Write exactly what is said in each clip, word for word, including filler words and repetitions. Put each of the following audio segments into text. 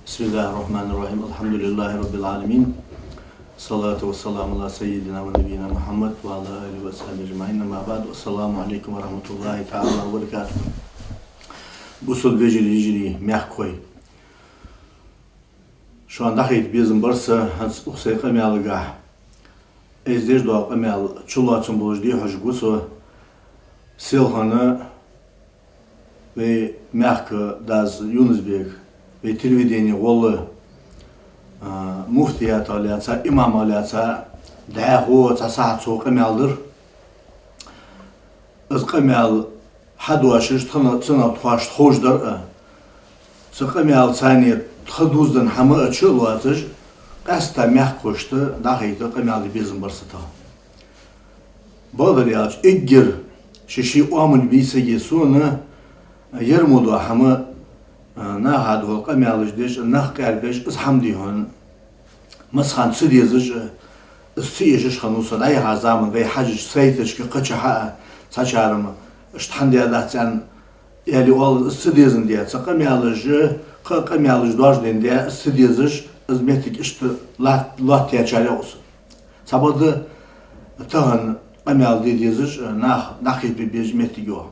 بسم الله الرحمن الرحيم. الحمد لله رب العالمين. الصلاة والسلام على سيدنا ونبينا محمد وعلى آله وصحبه أجمعين. أما بعد. السلام عليكم ورحمة الله تعالى وبركاته. Бусалба вежарий, йижарий, мехкахой. Шоана дӀахайта безам бар са хӀанз укх сай къамаьлагахь. Из деш дола къамаьл чулоацам болаш дехьаш гу со. Селхан вай мехка дас Юнус-Бек, вай телевидене гӀолла, а, муфтиятах лаьца, имамах лаьца дӀаьхо цхьа сахьат цо къамаьл дир. Из къамаьл хьадоашаш тхона, цунах тхоашта ховш дар а. Цу къамаьла царна тха дувзаденна хӀама а чу а лоацаш, къаьстта мехкахошта дӀахайта къамаьл де безам бар са тха. Бакъдар аьлча, эггара ший-ший оамал бий сага сона, ер мо дола хӀама, а, наха духьал къамаьлаш деш, нах къарбеш, из хӀама дий хьона. Массахана ца дезаш а, из ца эшаш хиннав со дӀаяхача заман вай хьажача сайташка, кхычахьа а, цхьачар-м иштта хӀана даьдац аьнна, аьле оал, из ца дезандаь, цхьа къамаьлаш, кхы а къамаьлаш доаржадендаь, из ца дезаш, из моттиг иштта лат-, лоаттаяьчарех ва со. Цхьабакъда тахан къамаьл де дезаш, нах дӀакхайкабе безаш моттиг я.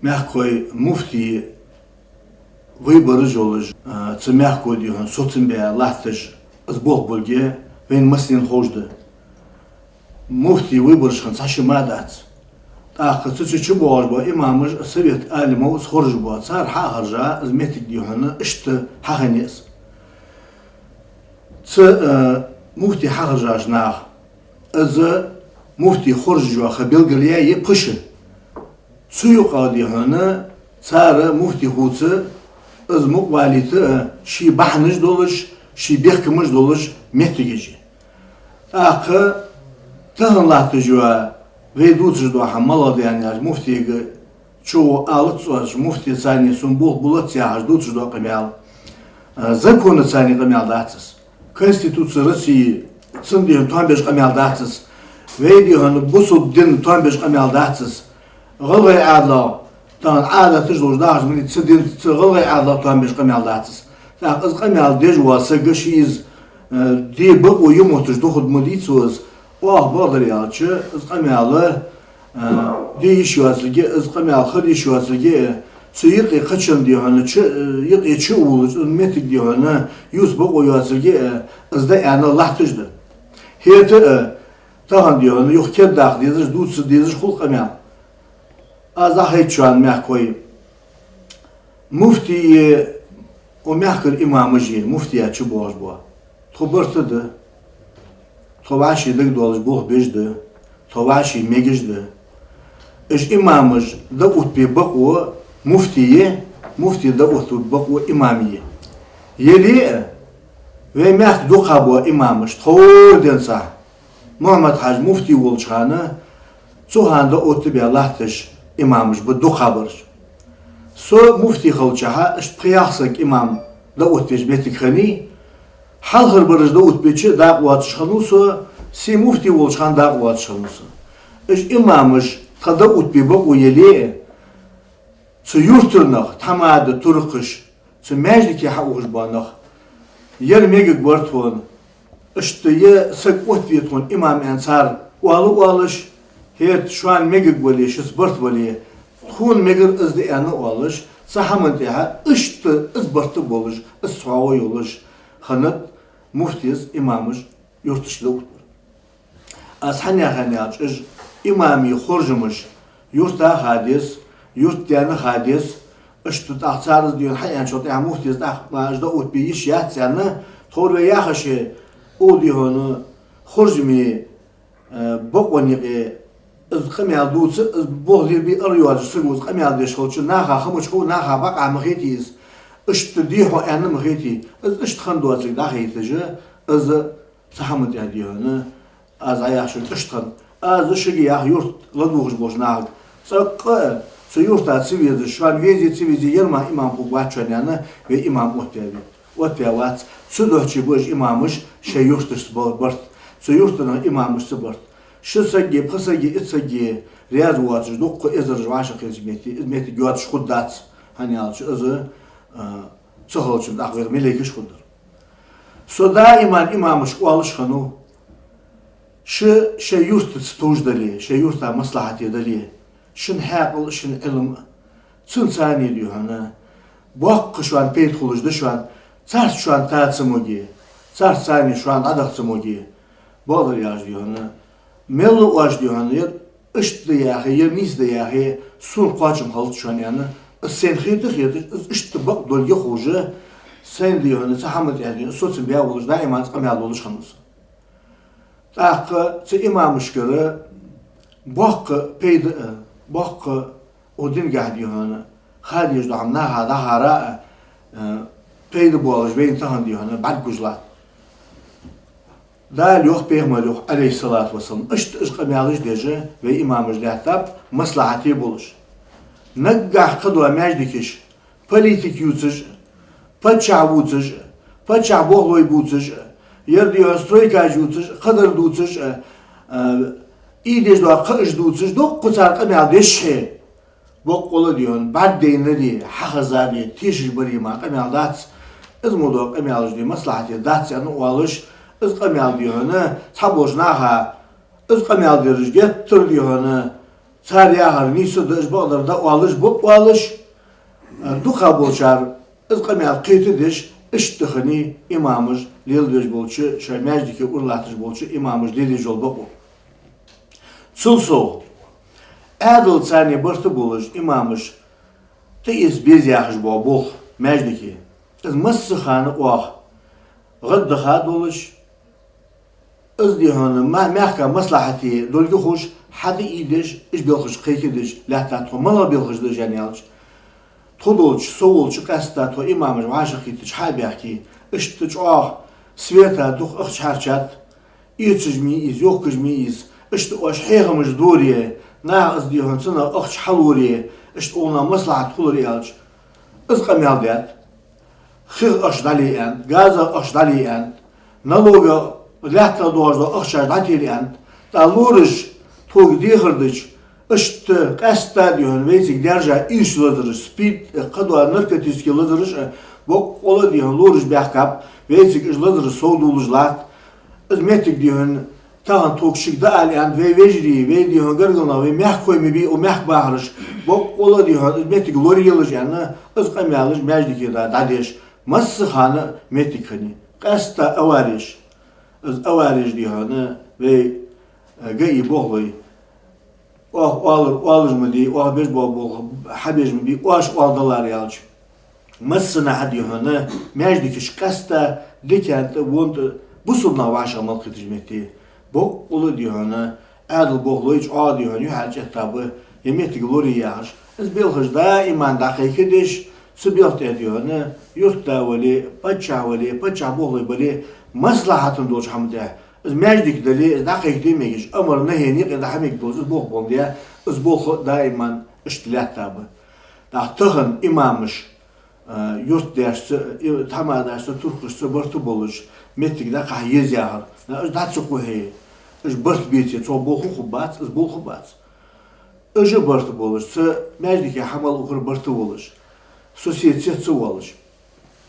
Мехкахой, муфтий выбораш йолаш, а, цу мехко дий хьона соцам бе латташ, из болх болга вайна массанена ховш да. Муфтий выбораш хинна цхьа ши ма дац. ТӀаккха цу чу чубоагӀаш бола имамаш а, совет алимов а из хоржаш бола, цар хьахоржа, из моттиг дий хьона иштта хьахинна я из. Цу, а, муфтий хьахоржаш нах, из муфтий хоржаш йола ха белгалъяь я пхи шу. Цу юкъа дий хьона цар муфтий хувца, из мукъавалийта а, ший бахьанаш долаш, ший бехкамаш долаш моттигаш я. ТӀаккха тахан латташ йола вай дувцаш дола хӀама малагӀа да аьнна, муфтийга чу алац оаш, муфтий царна сона болх булац яхаш дувцаш дола къамаьл, а, законаца къамаьл дац из. Конституци России, цун дий хьона, тоам беш къамаьл дац из. Вай дий хьона бусалба дина тоам беш къамаьл дац из. ГӀалгӀай Ӏаьдала, тахан Ӏадаташ долаш дахаш ма дий, цу дина, цу гӀалгӀай Ӏаьдала тоам беш къамаьл дац из. ТӀаккха из къамаьл деш вола саг ший из, э, де бокъо я мотташ духьал ма дий цо из. Оаха, бакъдар аьлча, из къамаьл, э, де йиш йоацилга, из къамаьл хила йиш йоацилга, цу юкъе кхычунна дий хьона чу, э, юкъе чу а вувлаш, из моттиг дий хьона ювца бокъо йоацилга, э, из да аьнна латташ да. ХӀаьта а, э, тахан дий хьона юха кердадаккха дезаш, дувца дезаш хул къамаьл. Аз дӀахайт шоана, мехкахой. Муфтий, укх мехкара имамаш а, муфтият чубоагӀаш бола, тхо барт да. Тхо вӀаший дагадоалаш болх беш да. Тхо вӀаший мегаш да. Уж имамаш дӀаоттабе бокъо муфтий я, муфтий дӀаоттабе бокъо имам я. Яле а, вай мехка дукха бола имамаш, тховра денз а, Мухьаммад-Хьажа муфтий волча хана, цу хана дӀаоттабаь латташ имамаш ба дукхагӀбараш. Со муфтий хилча, иштта пхи-ялх саг имам дӀаоттавеча моттиг хиннай, хьалхарбараш дӀаоттабича дакъа воацаш хиннав со, се муфтий волча хана дакъа воацаш хиннав со. Уж имамаш тха дӀаоттабе бокъо яле а, цу юртара нах, тхьамада, туркхаш, цу маьждиге хьаухаш бола нах, ер мегаргвар тхона, иштта ер саг оттаве тхона имам аьнна цар оал а оалаш, хӀаьта шоана мегаргвале, шуца барт бале, тхона мегар из да аьнна а оалаш, цу хӀаман тӀехьа иштта из барт а болаш, из цхьоагӀо йолаш хиннад муфтес имамаш юрташка дӀаоттабар. Аз хьанехан аьлча, уж имамий хоржамаш юрта ха деза, юртдаьна ха деза, иштта тӀаккха цар из дийна хьааьнначул тӀехьа муфтес тӀаккха уж дӀаоттабе йиш яц аьнна, тховра вай яхаш, укх дий хьона хоржаме, э, бокъонна юкъе из къамаьл дувца, из болх лелабе ара йоацаш саго из къамаьл деш хилча, наха хӀама чу хов, наха бакъахьа ма хетий из, иштта дий хьона аьнна ма хетий, из иштта хинна доацилга дӀахайташ, из цу хӀаман тӀехьа дий хьона, аз дӀаяхачун иштта хиннад. Аз шуга ях, юрт ладувгӀаш болча нахага: цӀаккха а цу юрта ца везаш, шоана везе ца везе, ер мара имам хургвац шоана аьнна, вай имам оттаваь ва-, оттаваь вац. Цудухьа ба уж имамаш шоай юрташца ба-, барт, цу юртарча имамашца барт. Ши саг а, пхи саг а, итт саг а раьза воацаш, дукха эзараш вӀашагӀкхийтача метте, из моттиг йоацаш хургдац. ХӀана аьлча из, а, ца хилча тӀаккха вайх малейкаш хургдар. Со даиман имамашка оалаш хиннав, шо шоай юртаца товш дале, шоай юрта маслахьате дале, шун хьаькъал, шун Ӏилма, цунца цхьана, дий хьона, боккха шоана пайда хулаш да шоана, царца шоана та ца моге, царца цхьана шоана дӀадаха ца моге. Бакъдар аьлча, дий хьона, мел а оаш, дий хьона, ер иштта да яхе, ер нийса да яхе, сона кхоачам хилац шоана, аьнна, из сайна хета а хеташ, из иштта бакъ долга ховш, сайна, дий хьона, цу хӀаман тӀа, дий хьона, соцам баь волаш, даиман из къамаьл долаш хиннав со. ТӀаккха цу имамашкара боккха пайда а, боккха укх динагахьа, дий хьона, ха дезаш дола хӀама наха дӀахьара а, э, пайда болаш вайна тахан, дий хьона, бӀаргагуш латт. Дала йоах, пайхамара йоах, Ӏалайхи ссалату вассалам, иштта уж къамаьлаш деш вай имамаш лаьттаб, маслахьате болаш. Наггахьа кхыдола маьждигаш политик ювцаш а, паччахь вувцаш а, паччахьа болхлой бувцаш а, ер, дий хьона, стройкаш ювцаш а, кхыдар дувцаш а, а, ийдеш дола кхаъаш дувцаш, дуккха цар къамаьл деш хье. Боккъала, дий хьона, бӀаргадайнаре, хьахезаре, тешаш баре мара къамаьл дац. Из мо дола къамаьлаш, дий, маслахьате дац аьнна оалаш, из къамаьл, дий хьона, цхьаболча наха, из къамаьл дераш геттара, дий хьона, цар яхар нийса да, уж бакъдар да оалаш, ба оалаш, а, дукхагӀболчар из къамаьл кхетадеш, иштта хиннай имамаш леладеш болча, шоай маьждиге уралатташ болча имамаш леладеш йола бокъо. Цул совгӀа, Ӏаьдал царна барт а болаш, имамаш тӀаэца беза яхаш бола болх маьждиге, из массахана оаха гӀаддаха долаш, из, дий хьона, ма-, мехка маслахьате долга ховш, хьатӀаийдеш, уж белхаш кхайкадеш лаьттад тхо. МалагӀа белхаш да уж, аьнна аьлча, тхо долча, со волча, къаьстта тхо имамаш вӀашагӀкхийтача хьа а баьхке, иштта чӀоагӀа света дукха ахча хьарчад, эцаш ма йий из, йохкаш ма йий из, иштта оаш хьехамаш доре, наха из, дий хьона, цунах ахча хьалоре, иштта укхунах маслахьат хулар аьлча, из къамаьл даьд. Хих ахча дӀале аьннад, газах ахча дӀале аьннад, налогах лаьттах доагӀаш дола ахчаш дӀателе аьннад. ТӀаккха лораш тхога дехар дича, иштта къаьстта, дий хьона, вайцига даьржа ийрча лазараш, СПИД, кхыдола наркотически лазараш а, боккъала, дий хьона, лораш баьхкаб, вайцига уж лазараш совдоалаш латт. Из моттиг, дий хьона, тахан тхога шуга дӀаала аьннад вай вежарий, вай, дий хьона, гаргара нах, вай мехкахой ма бий укх мехка бахараш, боккъала, дий хьона, из моттиг лоралелаш аьнна, из къамаьлаш маьждиге да дӀадеш, массахана моттиг хиннай. Къаьстта авареш, из авареш, дий хьона, вай, э, ГАИ болхлой, оаха оалар оалаш ма дий, оаха беш бола болх хьабеш ма бий, оаш оаладалар аьлча. Массанахьа, дий хьона, маьждигаш къаьстта дикан тӀа, вон тӀа, бусалба нах вӀашагӀ мел кхийтача метте. Боккъала, дий хьона, Ӏаьдала болхлой чӀоагӀа, дий хьона, юхьӀаьржа эттаб ер моттиг лорае яхаш. Из белхаш даиман дӀакхайкадеш, цу белха тӀа, дий хьона, юртда вале, паччахь вале, паччахьа болхлой бале, маслахьата долча хӀама тӀа. Из маьждиг дале, из дӀакхайкаде мегаш, амар-нахӀий юкъе дӀахьа мегаргдолаш, из болх боландаь, из болх даиман иштта лаьттаб. ТӀаккха тахан имамаш, а, юртдешца, и, тхьамадашца, туркхашца барт а болаш, моттиг дӀакхахьа еза яхар. На, уж дӀа ца кхухье, уж барт беце, цох болх а хургбац, из болх а бац. Уж а барт болаш, цу маьждиге хьа мел ухар барт а волаш, сосед цец а воалаш,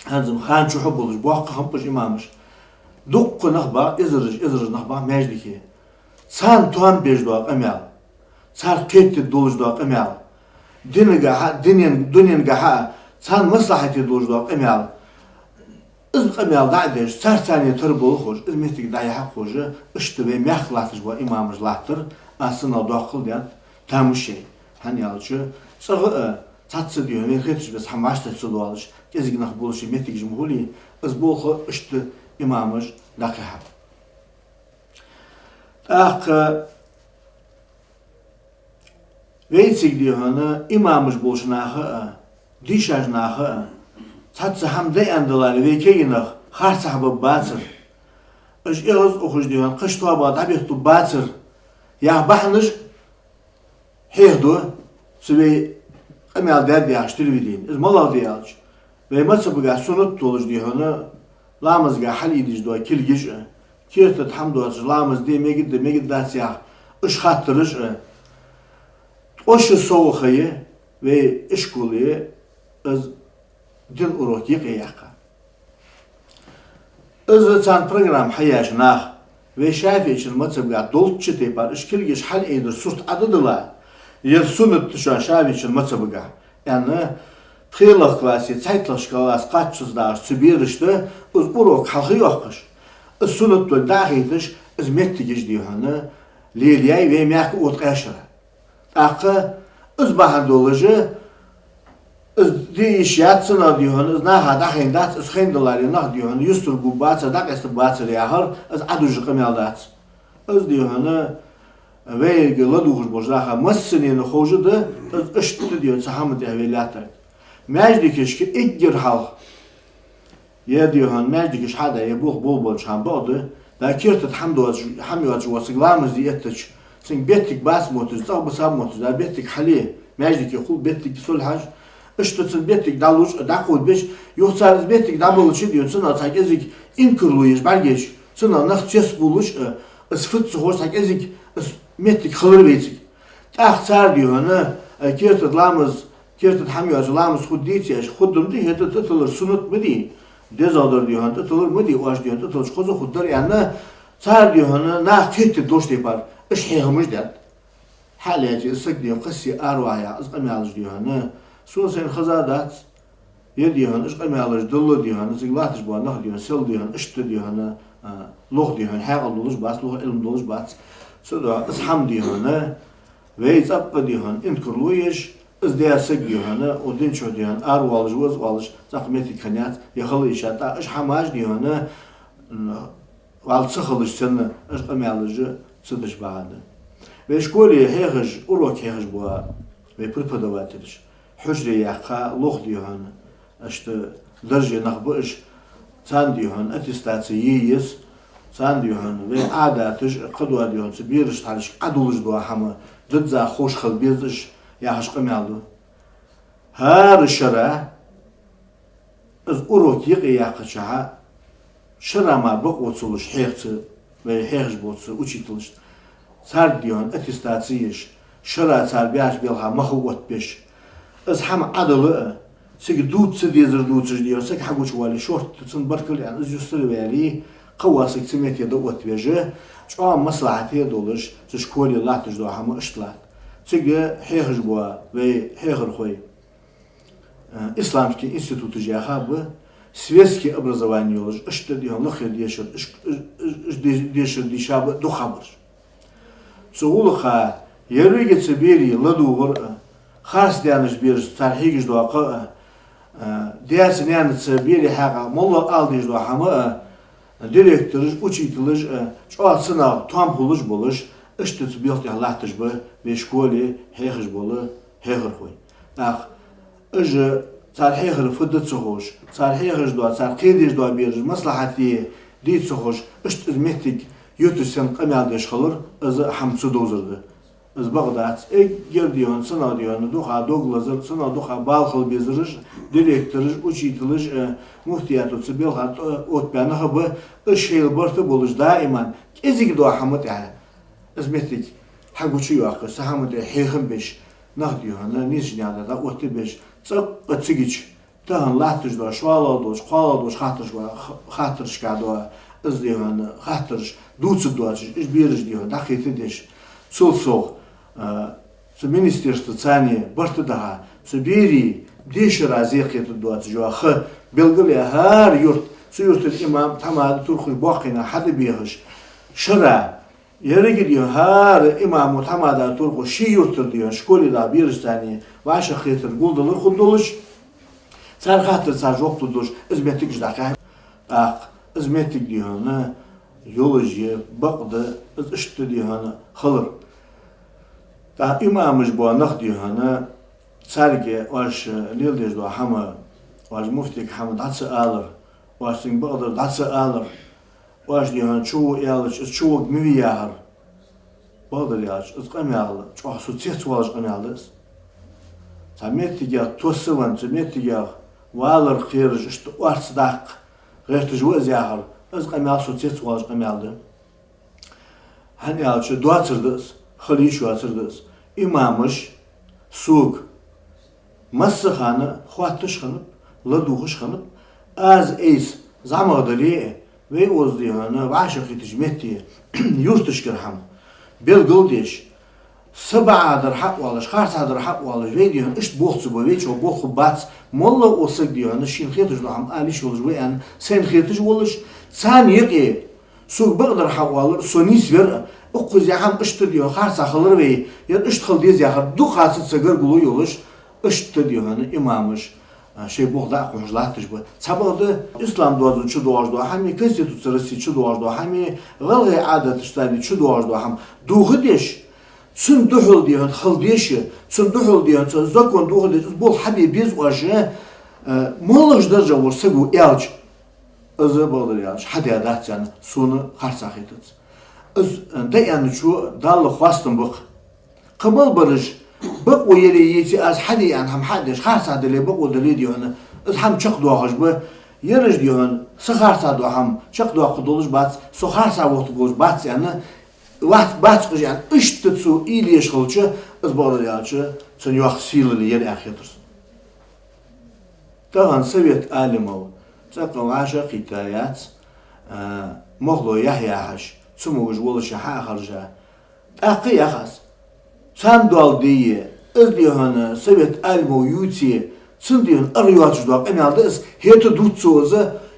хӀанз-м хана чухь а болаш, боккха хиннаб уж имамаш. Дуккха нах ба, эзараш, эзараш нах ба маьждиге. Царна тоам беш дола къамаьл, царга кхетаде долаш дола къамаьл, динагахьа, дунен-, дуненгахьа а, царна маслахьате долаш дола къамаьл, из къамаьл дӀа а деш, царца цхьана тара болх ховш, из моттиг дӀаяхьа а ховш, иштта вай мехка латташ бола имамаш латтар, аз санал доккхал даьд, тамашийна. ХӀана аьлча, цӀагӀа а, цхьацца, дий хьона, вайна хеташ бесса хӀама вӀаштӀехьа ца доалаш, кӀезига нах болаш моттигаш ма хулий, из болх иштта имамаш дӀакхихьаб. ТӀаккха вайцига, дий хьона, имамаш болча наха а, дийшача наха а, цхьацца хӀама да аьнна даларе, вай кагий нах харцахьа баргбацар. Уж эгӀаз ухаш, дий хьона, кхыча тоабах дӀабеттаргбацар яха бахьанаш хьехаду цу вай къамаьл даьд яхача телевидене. Из малагӀа да аьлча, вай мазхӀабагахьа суннат долаш, дий хьона, ламазгахьа хьалъийдеш дола кулгаш а, керта тӀа хӀама доацаш, ламаз де мегаргда, мегаргдац яха уж хаттараш а, ткъо шу совгӀа ха я вай ишколе, из дина урок юкъе яьккха. Из царна программа хьаяьча наха, вай ШафиӀийчун мазхӀабагахь долчча тайпара, уж кулгаш хьалъайдара сурт Ӏодилла, ер суннат да шоана ШафиӀийчун мазхӀабагахь, аьнна, пхелагӀа классе, цхьайтталагӀча классе кхаччалца дагӀаш цу берашта из урок хьалхайоаккхаш, из суннат долга дӀахайташ, из моттигаш, дий хьона, лелаяьй вай мехка отт-кхаь шера. ТӀаккха из бахьан долаш, из де йиш яц цунах, дий хьона, из наха дӀахайна дац, из хайна даларе нах, дий хьона, юстаргбаргбацар, дӀакъаьстаргбацар яхар, из Ӏодужаш къамаьл дац. Из, дий хьона, вайга ладувгӀаш болча наха массанена ховш да, из иштта, дий хьона, цу хӀаман тӀа вай лаьттар. Маьждигашка эггара хьалха, ер, дий хьона, маьждигаш хьадаь, ер болх болабеннача хана бакъда, да керта тӀа хӀама доацаш, хӀама йоацаш вола саг ламаз де эттача, цунга беттиг бац мотташ, цӀагӀа бисаб мотташ, да беттиг хьале, маьждиге хул беттиг, сулхьаш. Иштта цун беттиг дӀалуш а, дӀакховдабеш, юха цар из беттиг дӀабалча, дий хьона, цунах цхьа кӀезига инкарло еш бӀаргайча, цунах нах цецбувлаш а, из фуд ца ховш, цхьа кӀезига из моттиг хилар вайцига. ТӀаккха цар, дий хьона, э, керта тӀа ламаз, керта тӀа хӀама йоацаш ламаз хургдий, ца еш, хургда-м дий, хӀаьта тӀатиллар суннат ма дий, дезагӀдар, дий хьона, тӀатиллар ма дий, оаш, дий хьона, тӀатиллача хоза хургдар, аьнна, цар, дий хьона, наха кхетаде долча тайпара уж хьехамаш даьд. Хьалаьцача из саг, дий хьона, кхассий араваха яха, из къамаьлаш, дий хьона, сона сайна хеза дац. Ер, дий хьона, уж къамаьлаш дилла, дий хьона, цига латташ бола нах, дий хьона, сел, дий хьона, иштта, дий хьона, а, лоха, дий хьона, хьаькъал долаш бац, лоха Ӏилма долаш бац. Цудухьа из хӀама, дий хьона, вай цӀаккха, дий хьона, инкарло еш, из даь саг, дий хьона, укх дина чу, дий хьона, аравоалаш ва из оалаш, цӀаккха моттиг хиннаяц, е хала йиш яц, тӀаккха уж хӀамаш, дий хьона, м, вӀалла ца хилча санна, уж къамаьлаш ца деш бахьан да. Вай школе хьехаш, урок хьехаш бола вай преподавателаш, хьужаре яьккха, лоха, дий хьона, иштта дарже нах ба уж, царна, дий хьона, аттестаци е еза, царна, дий хьона, вай Ӏадаташ а, кхыдола, дий хьона, цу берашта хьалхашка Ӏодуллаш дола хӀама дизза ховш хила беза уж, яхаш къамаьл ду. ХӀара шера из урок юкъе яьккхача хана, шера мара бакъо ца луш хьеха цу, вай хьехаш болча цу учителашта, царга, дий хьона, аттестаци еш, шера цар баьча балха мах оттабеш, из хӀама Ӏодилла а, цига дувца ца дезар дувцаш, дий хьона, саг хьагучавале, шортта цунна баркал аьнна, из юстара ваьле, кхы вола саг цу метте дӀаоттавеш, чӀоагӀа маслахьате долаш, цу школе латташ дола хӀама иштта латт. Цига хьехаш бола вай хьехархой, э, исламский институташ яха ба, светский образовани йолаш, иштта, дий хьона, лакхера дешар, иш-, иш-, иш-, де-, дешар дийша ба дукхагӀбараш. Цу гӀулакха еррига цу берий ладувгӀар а, харцдаьннача берашца цар хьегаш дола кхаъ а, э, даьца-наьнаца берий хьакъехьа моллагӀа ала дезаш дола хӀама а, директораш, учителаш а, чӀоагӀа цунах том хулаш болаш, иштта цу белха тӀа латташ ба вай школе хьехаш бола хьехархой. ТӀаккха уж цар хьехар фуд ца ховш, цар хьехаш дола, цар кхедеш дола бераш маслахьате де ца ховш, иштта из моттиг ювцаш санна къамаьл деш хилар, из хӀама ца довзар да. Из бакъ дац, эггара, дий хьона, цунах, дий хьона, дукха дог лазар, цунах дукха бала хила безараш, директораш, учителаш, э, муфтиято цу белхара тӀа оттабаь нах а ба, уж шоайла барт а болаш даиман кӀезига дола хӀама тӀехьа из моттиг хьагучайоаккхаш, цу хӀаман тӀа хьехам беш нах, дий хьона, нийсача наькъа тӀа дӀаоттабеш, цӀаккха цигача тахан латташ дола, шоллагӀа долча, кхоалагӀа долча хаттараш-, ха-, хаттарашка дола, из, дий хьона, хаттараш дувцаргдоацаш, уж бераш, дий хьона, дӀакхетадеш. Цул совгӀа, а, цу министерстваца царна барт а даха, цу берий дешара зе кхетаргдоацаш йола ха белгалъяь, хӀара юрт, цу юртара имам, тхьамада, туркхаш, боккхий нах хьатӀабехаш, шера еррига, дий хьона, хӀара имамо, тхьамада, туркхо ший юртара, дий хьона, школе дола берашца царна вӀашагӀкхетар гулдалар хургдолаш, цар хаттарашта цар жоп лургдолаш, из моттигаш дӀакхехьа. ТӀаккха из моттиг, дий хьона, йолаш я, бакъ да из иштта, дий хьона, хилар. ТӀаккха имамаш бола нах, дий хьона, царга оаш леладеш дола хӀама, оаш муфтийга хӀама дӀа ца алар, оаш цунга бакъдар дӀа ца алар, оаш, дий хьона, чу вола аьлча, из чу варг ма вий яхар. Бакъдар аьлча, из къамаьл чӀоагӀа со цецвоалаш къамаьл да из. Цхьа моттигех тоссавенна, цу моттигех валар кхераш, иштта орц даккха гӀерташ ва из яхар, из къамаьл со цецвоалаш къамаьл да. ХӀана аьлча, доацар да из, хила йиш йоацар да из. Имамаш сога Массахана хоатташ хиннаб, ладувгӀаш хиннаб, аз айса зӀамагӀа дале а, вай укхаза, дий хьона, вӀашагӀкхетача метте, юрташкара хӀама белгалдеш, са бакъахьа дар хьаоалаш, харцахьа дар хьаоалаш, вай, дий хьона, иштта болх ца бой, вай чӀоагӀа болх хургбац, моллагӀа саг, дий хьона, шийна хеташ дола хӀама ала йиш йолаш ва аьнна, сайна хеташ волаш, царна юкъе сога бакъдар хьаоалар, со нийсвер, укхаза яхар иштта да, харцахьа хилар вай, ер иштта хила деза яхар, дукха ца, ца гаргало йолаш, иштта да, дий хьона, имамаш, а, шоай болх дӀа а кхухьаш латташ ба. Цхьабакъда, ислам доазон чу доагӀаш дола хӀама, Конституци России чу доагӀаш дола хӀама, гӀалгӀай Ӏадаташ царна чу доагӀаш дола хӀама дохадеш, цунна духьал, дий хьона, хила деза, цунна духьал, дий хьона, цун закон дохадеш, из болх хьабе беза оаш, а, моллагӀча дарже вола саг ва аьлча, из, бакъдар аьлча, хьадаь дац аьнна, сона харцахьа хетац. Из, э, дӀааьнначо Далла хоастам ба-кх. Кхы мел бараш, бакъо яле а, еце а, аз хьаде аьнна хӀама хьа а деш, харцахьа дале, бакъо дале, дий хьона, из хӀама чакхдоахаш ба. Ераш, дий хьона, са харцахьа дола хӀама чакхдоаккхаргдолаш бац, со харцахьа вохийтаргволаш бац аьнна, вац, бац уж аьнна, иштта цо уйла еш хилча, из, бакъдар аьлча, цун йоккха сийлале я аьнна хетар сона. Тахан Совет Ӏалимов цӀаккха вӀашагӀкхийттаяц, а, Мохлой Яхья-Хьажа, цамогаш волаш хьа а хержа. ТӀаккха а йоах аз, царна дола де, из, дий хьона, Совет Ӏалимов ювце, цунна, дий хьона, ара йоацаш дола къамаьл да из, хӀаьта дувц цо из,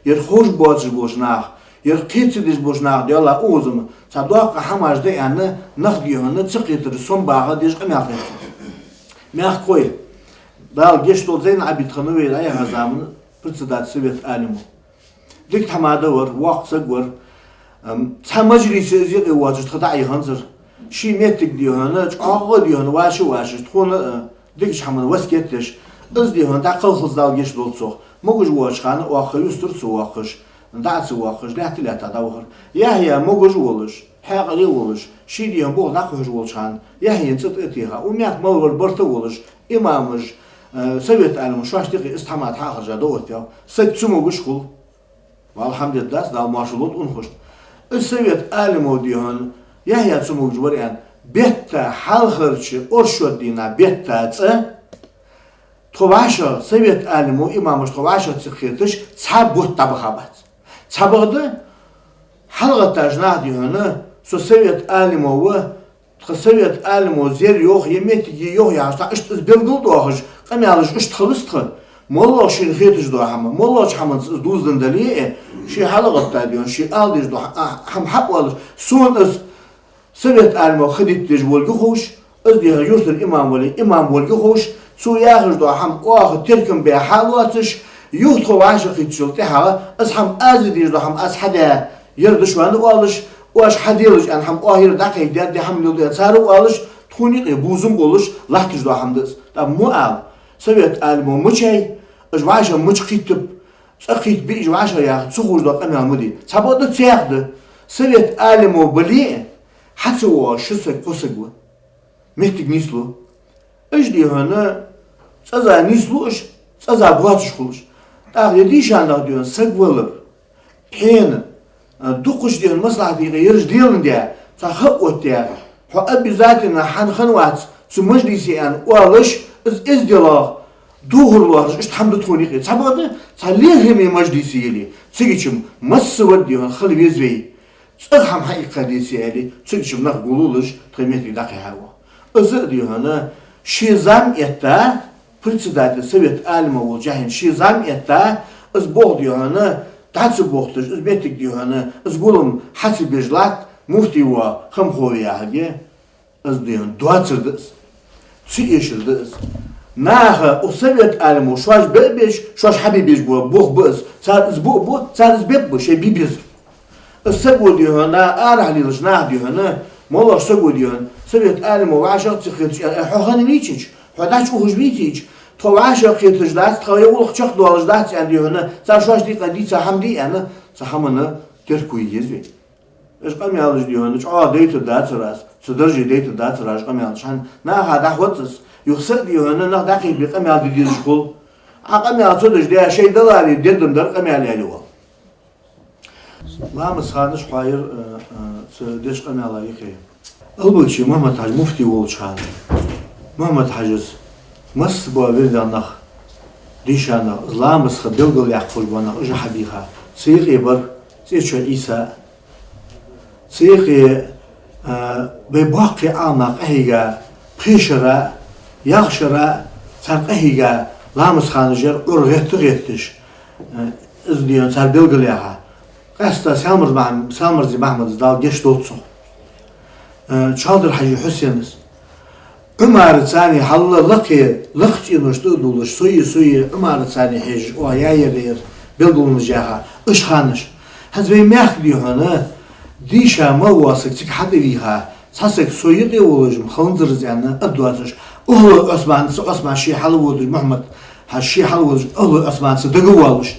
ер ховш боацаш болча наха, ер кхетаде дезаш болча наха, Даьла, укхаза-м цхьа доккха хӀамаш да аьнна, нах, дий хьона, ца кхетар сомабаха дезаш къамаьл хет цо. Мехкахой, Дала гешт долда, Зейнал-Ӏабидхана вай дӀаяхача заман председатель Совет Ӏалимов. Дика хӀама да вар, воккха саг вар. Ам, цхьа мажлисе из юкъе воацаш тха дӀа а яханзар. Ший моттиг, дий хьона, чӀоагӀа, дий хьона, вӀашагӀ-вӀашагӀ, тхона, а, дикача хӀаман васкет деш. Из, дий хьона, дӀакхалхалца, Дала гешт долда цох. Могаш воацача хана оаха юстара ца воаккхаш, дӀа а ца воаккхаш, лаьтта-лаьтта дӀавахар. Яхья могаш волаш, хьаькъале волаш, ший, дий хьона, болх дӀакхухьаш волча хана, Яхьена цӀи тӀатеха, укх мехка мел вар барт а волаш, имамаш, э, Совет Ӏалимов шоашта юкъе из тхьамада хьа а хержа, дӀаоттаваьв. Саг цамогаш хул. АлхьамдулиллахӀ, Дала моаршал лолда унахошта. Из Совет Ӏалимов, дий хьона, Яхья цамогаш вар аьнна, бетта хьалхарча оршот дийнахьа бетта цкъа тхо вӀашагӀ, Совет Ӏалимов, имамаш, тхо вӀашагӀ ца кхеташ, цхьа бутт дӀабахабац. Цхьабакъда, хьалгӀатташ нах, дий хьона, со Совет Ӏалимов ва, тха Совет Ӏалимов зер йоах, е моттиг я йоах яхаш, цхьа иштта из белгалдоахаш, къамаьлаш иштта хилац тха. МоллагӀа шийна хеташ дола хӀама, моллагӀча хӀаманца из дувзаденна дале а, ше хьалгӀатта, дий хьона, ше ала дезаш дола хӀа-, а, хӀама хьаоалаш, сона из Совет Ӏалимов ха дита дезаш волга ховш, из, дий хьона, юртара имам вале, имам волга ховш, цо яхаш дола хӀама оаха теркам бе хьалоацаш, юха тхо вӀашагӀкхийттачул тӀехьагӀа, из хӀама аз де дезаш дола хӀама аз хьадаь, ер да шоана оалаш, оаш хьаделаш аьнна хӀама оаха ер дӀакхайкадаьд, де хӀама леладу аьнна цар оалаш, тхона юкъе бувзам болаш латташ дола хӀама да из. ТӀаккха мо ала, Совет Ӏалимов мичай, уж вӀашагӀ мича кхийттаб, цкъа кхийтта бий уж вӀашагӀ яхаш, ца ховш дола къамаьл ма дий. Цхьабакъда цхьаькха да. Совет Ӏалимов бале а, хьа ца воагӀаш ши саг, кхо саг ва. Моттиг нийслу. Уж, дий хьона, цкъаза нийслу уж, цкъаза боацаш хул уж. ТӀаккха ер дийша нах, дий хьона, саг валар, пхьена, а, дукхача, дий хьона, маслахьата юкъе ераш леладаь, цхьа ха оттаяь, хьо обязательно хьа хинна вац цу мажлисе аьнна оалаш, из эздел, духар лоархӀаш, иштта хӀама да тхона юкъе. Цхьабакъда, цхьа лерхӀаме мажлис яле, цига-м массавар, дий хьона, хила веза вай. ЦӀагӀа хӀама хьаийккха деце аьле, цига-м нах гуллулаш, тха моттиг дӀакхихьаргва. Из а, дий хьона, ше зама этта, председатель Совет Ӏалимов волча хана ше зама этта, из болх, дий хьона, дӀа ца бохийташ, из моттиг, дий хьона, из гулам хьа ца беш латт, муфти ва, Хамхови яхилга. Из, дий хьона, доацар да из. Ца эшар да из. Наха, укх Совет Ӏалимов шоаш бе а беш, шоаш хьабе безаш бола болх ба из. Цар из бу а бу, цар из бе а бу, шоай бе безар. Из саго, дий хьона, арахьа лелаш нах, дий хьона, моллагӀча саго, дий хьона, Совет Ӏалимов вӀашагӀ ца кхеташ, э, хьо хинна вийча, хьо дӀачуухаш вийча, тхо вӀашагӀкхеташ дац, тха е гӀулакх чакхдоалаш дац аьнна, дий хьона, цар шоашта юкъе дийца хӀама дий аьнна, цу хӀаманна терко е еза вай. Уж къамаьлаш, дий хьона, чӀоагӀа дайтаргдацар аз, цу дарже дайтаргдацар аз уж къамаьлаш. ХӀана, наха дӀахоз из, юха са а, дий хьона, нах дӀакхайкабе къамаьл де дезаш хул. Ӏа къамаьл ца деш, де шоай даларе дергдам дар къамаьл аьле вал. Ламаз ханаш хьоаяр, э, э, цу деш къамаьла юкъе. Албачи Мухьмад-Хьажа муфти волча хана, Мухьмад-Хьажас Масса бола вирденах, дийшанах, из ламаза ха белгалъяккха хьожаш бола нах, уж хьабийха. Цу юкъе бар ЦӀечой Ӏийса. Цу юкъе, а, вай боккхий Ӏаламнах къахьийга, пхе шера, ялх шера цар къахьийга ламаза ханаш яр, Ӏуйрийна гӀетта гӀетташ. А, из дийна цар белгалъяьха. Къаьстта Саьлмарзий Махь-, Саьлмарзий Махьмадас, Дала гешт долда цох. Э, Чалдар-Хьажий Хьусенас. Ӏумараца хьалла лакхе, лакха цӀенош тӀа а дуллаш, сои, сои Ӏумараца хьежаш, оаха яьяр яр, белгалонаш яьха, уж ханаш. ХӀанз вай мехка дий хьона, дийша мел вола саг цига хьатӀавийха, цхьа саг со юкъе волаш-м ханзар из аьнна, ад доацаш, Ӏохлой Ӏусманца, Ӏусман ше хьалводаш, Мухьмад-Хьажа ше хьалводаш, Ӏохлой Ӏусманца дагавоалаш.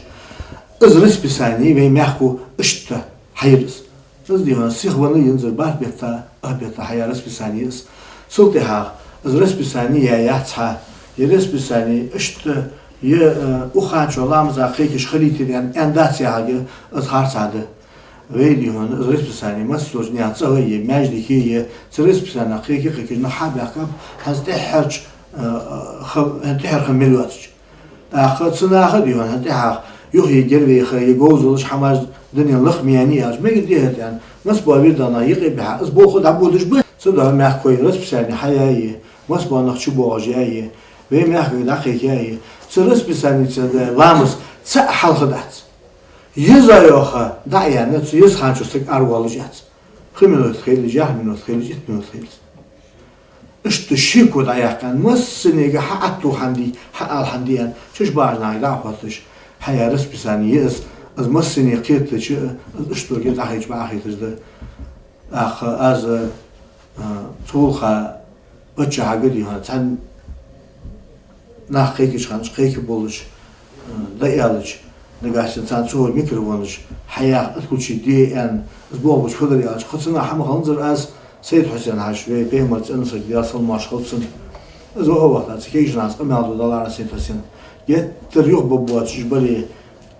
Из расписани вай мехко иштта хьайра из. Из дий хьона сихвенна йинзар бархӀ бетта, ах бетта хьаяь расписани я из. Цул тӀехьагӀа из расписани яь яц хьа, е расписани иштта, е, э, укх хана чу ламаза кхайкаш хилийтар аьнна, аьнна дац яхилга, из харцахьа да. Вай дий хьона из расписани массаза наьха цӀагӀа е, маьждиге е, цу расписанех кхайка-кхайкаш нах хьа а баьхкаб, хӀанз тӀеххьарча, э, ха-, тӀеххьара ха мел йоацача. ТӀаккха цу наха дий хьона, хӀанз тӀехьагӀа юха е гервейха, е говзалаш хӀамаш дунен лакха ма яьннай аьлча, мегаргда хӀаьта аьнна, масса бола вирденах юкъе бихьа, из болх дӀабодаш ба. Цудухьа мехкахой расписани хьаяь е, масса бола нах чубоагӀаш яь е, вай мехкага дӀакхайкаяь е, цу расписаница даь ламаз цаӀ хьалха дац. Еза йоха дӀа а яьнна, цу еза хана чу саг аравоалаш яц. Пхи минот хилча, ялх минот хилча, итт минот хилча. Иштта шеко дӀаяьккха, массанега хьаӀотто хӀама дий, хьаала хӀама дий аьнна, чу бахача наха дӀа а хотташ, хьаяь расписани я из, из массане кхетача, из иштта дӀахайча бакъахьа хеташ да. ТӀаккха аз, а, цул хьа паччахьага дий хьона, цхьан нах кхайкача хана, кхайка болаш, э, дӀааьлча, нагахьа санна царна цу микрофонаш хьаяха, отключить де аьнна, из болх беш хӀама дар аьлча, кхы цу наха хӀама ханзар аз, Сайд-Хьусен-Хьажа, вай Пайхамара цӀена саг, Даьла салам-моаршал хилда цунна. Из ваха вахта, цу кегийча нахаца къамаьл ду Далара Сайд-Хьусен. Геттара юхабаргбоацаш уж бале,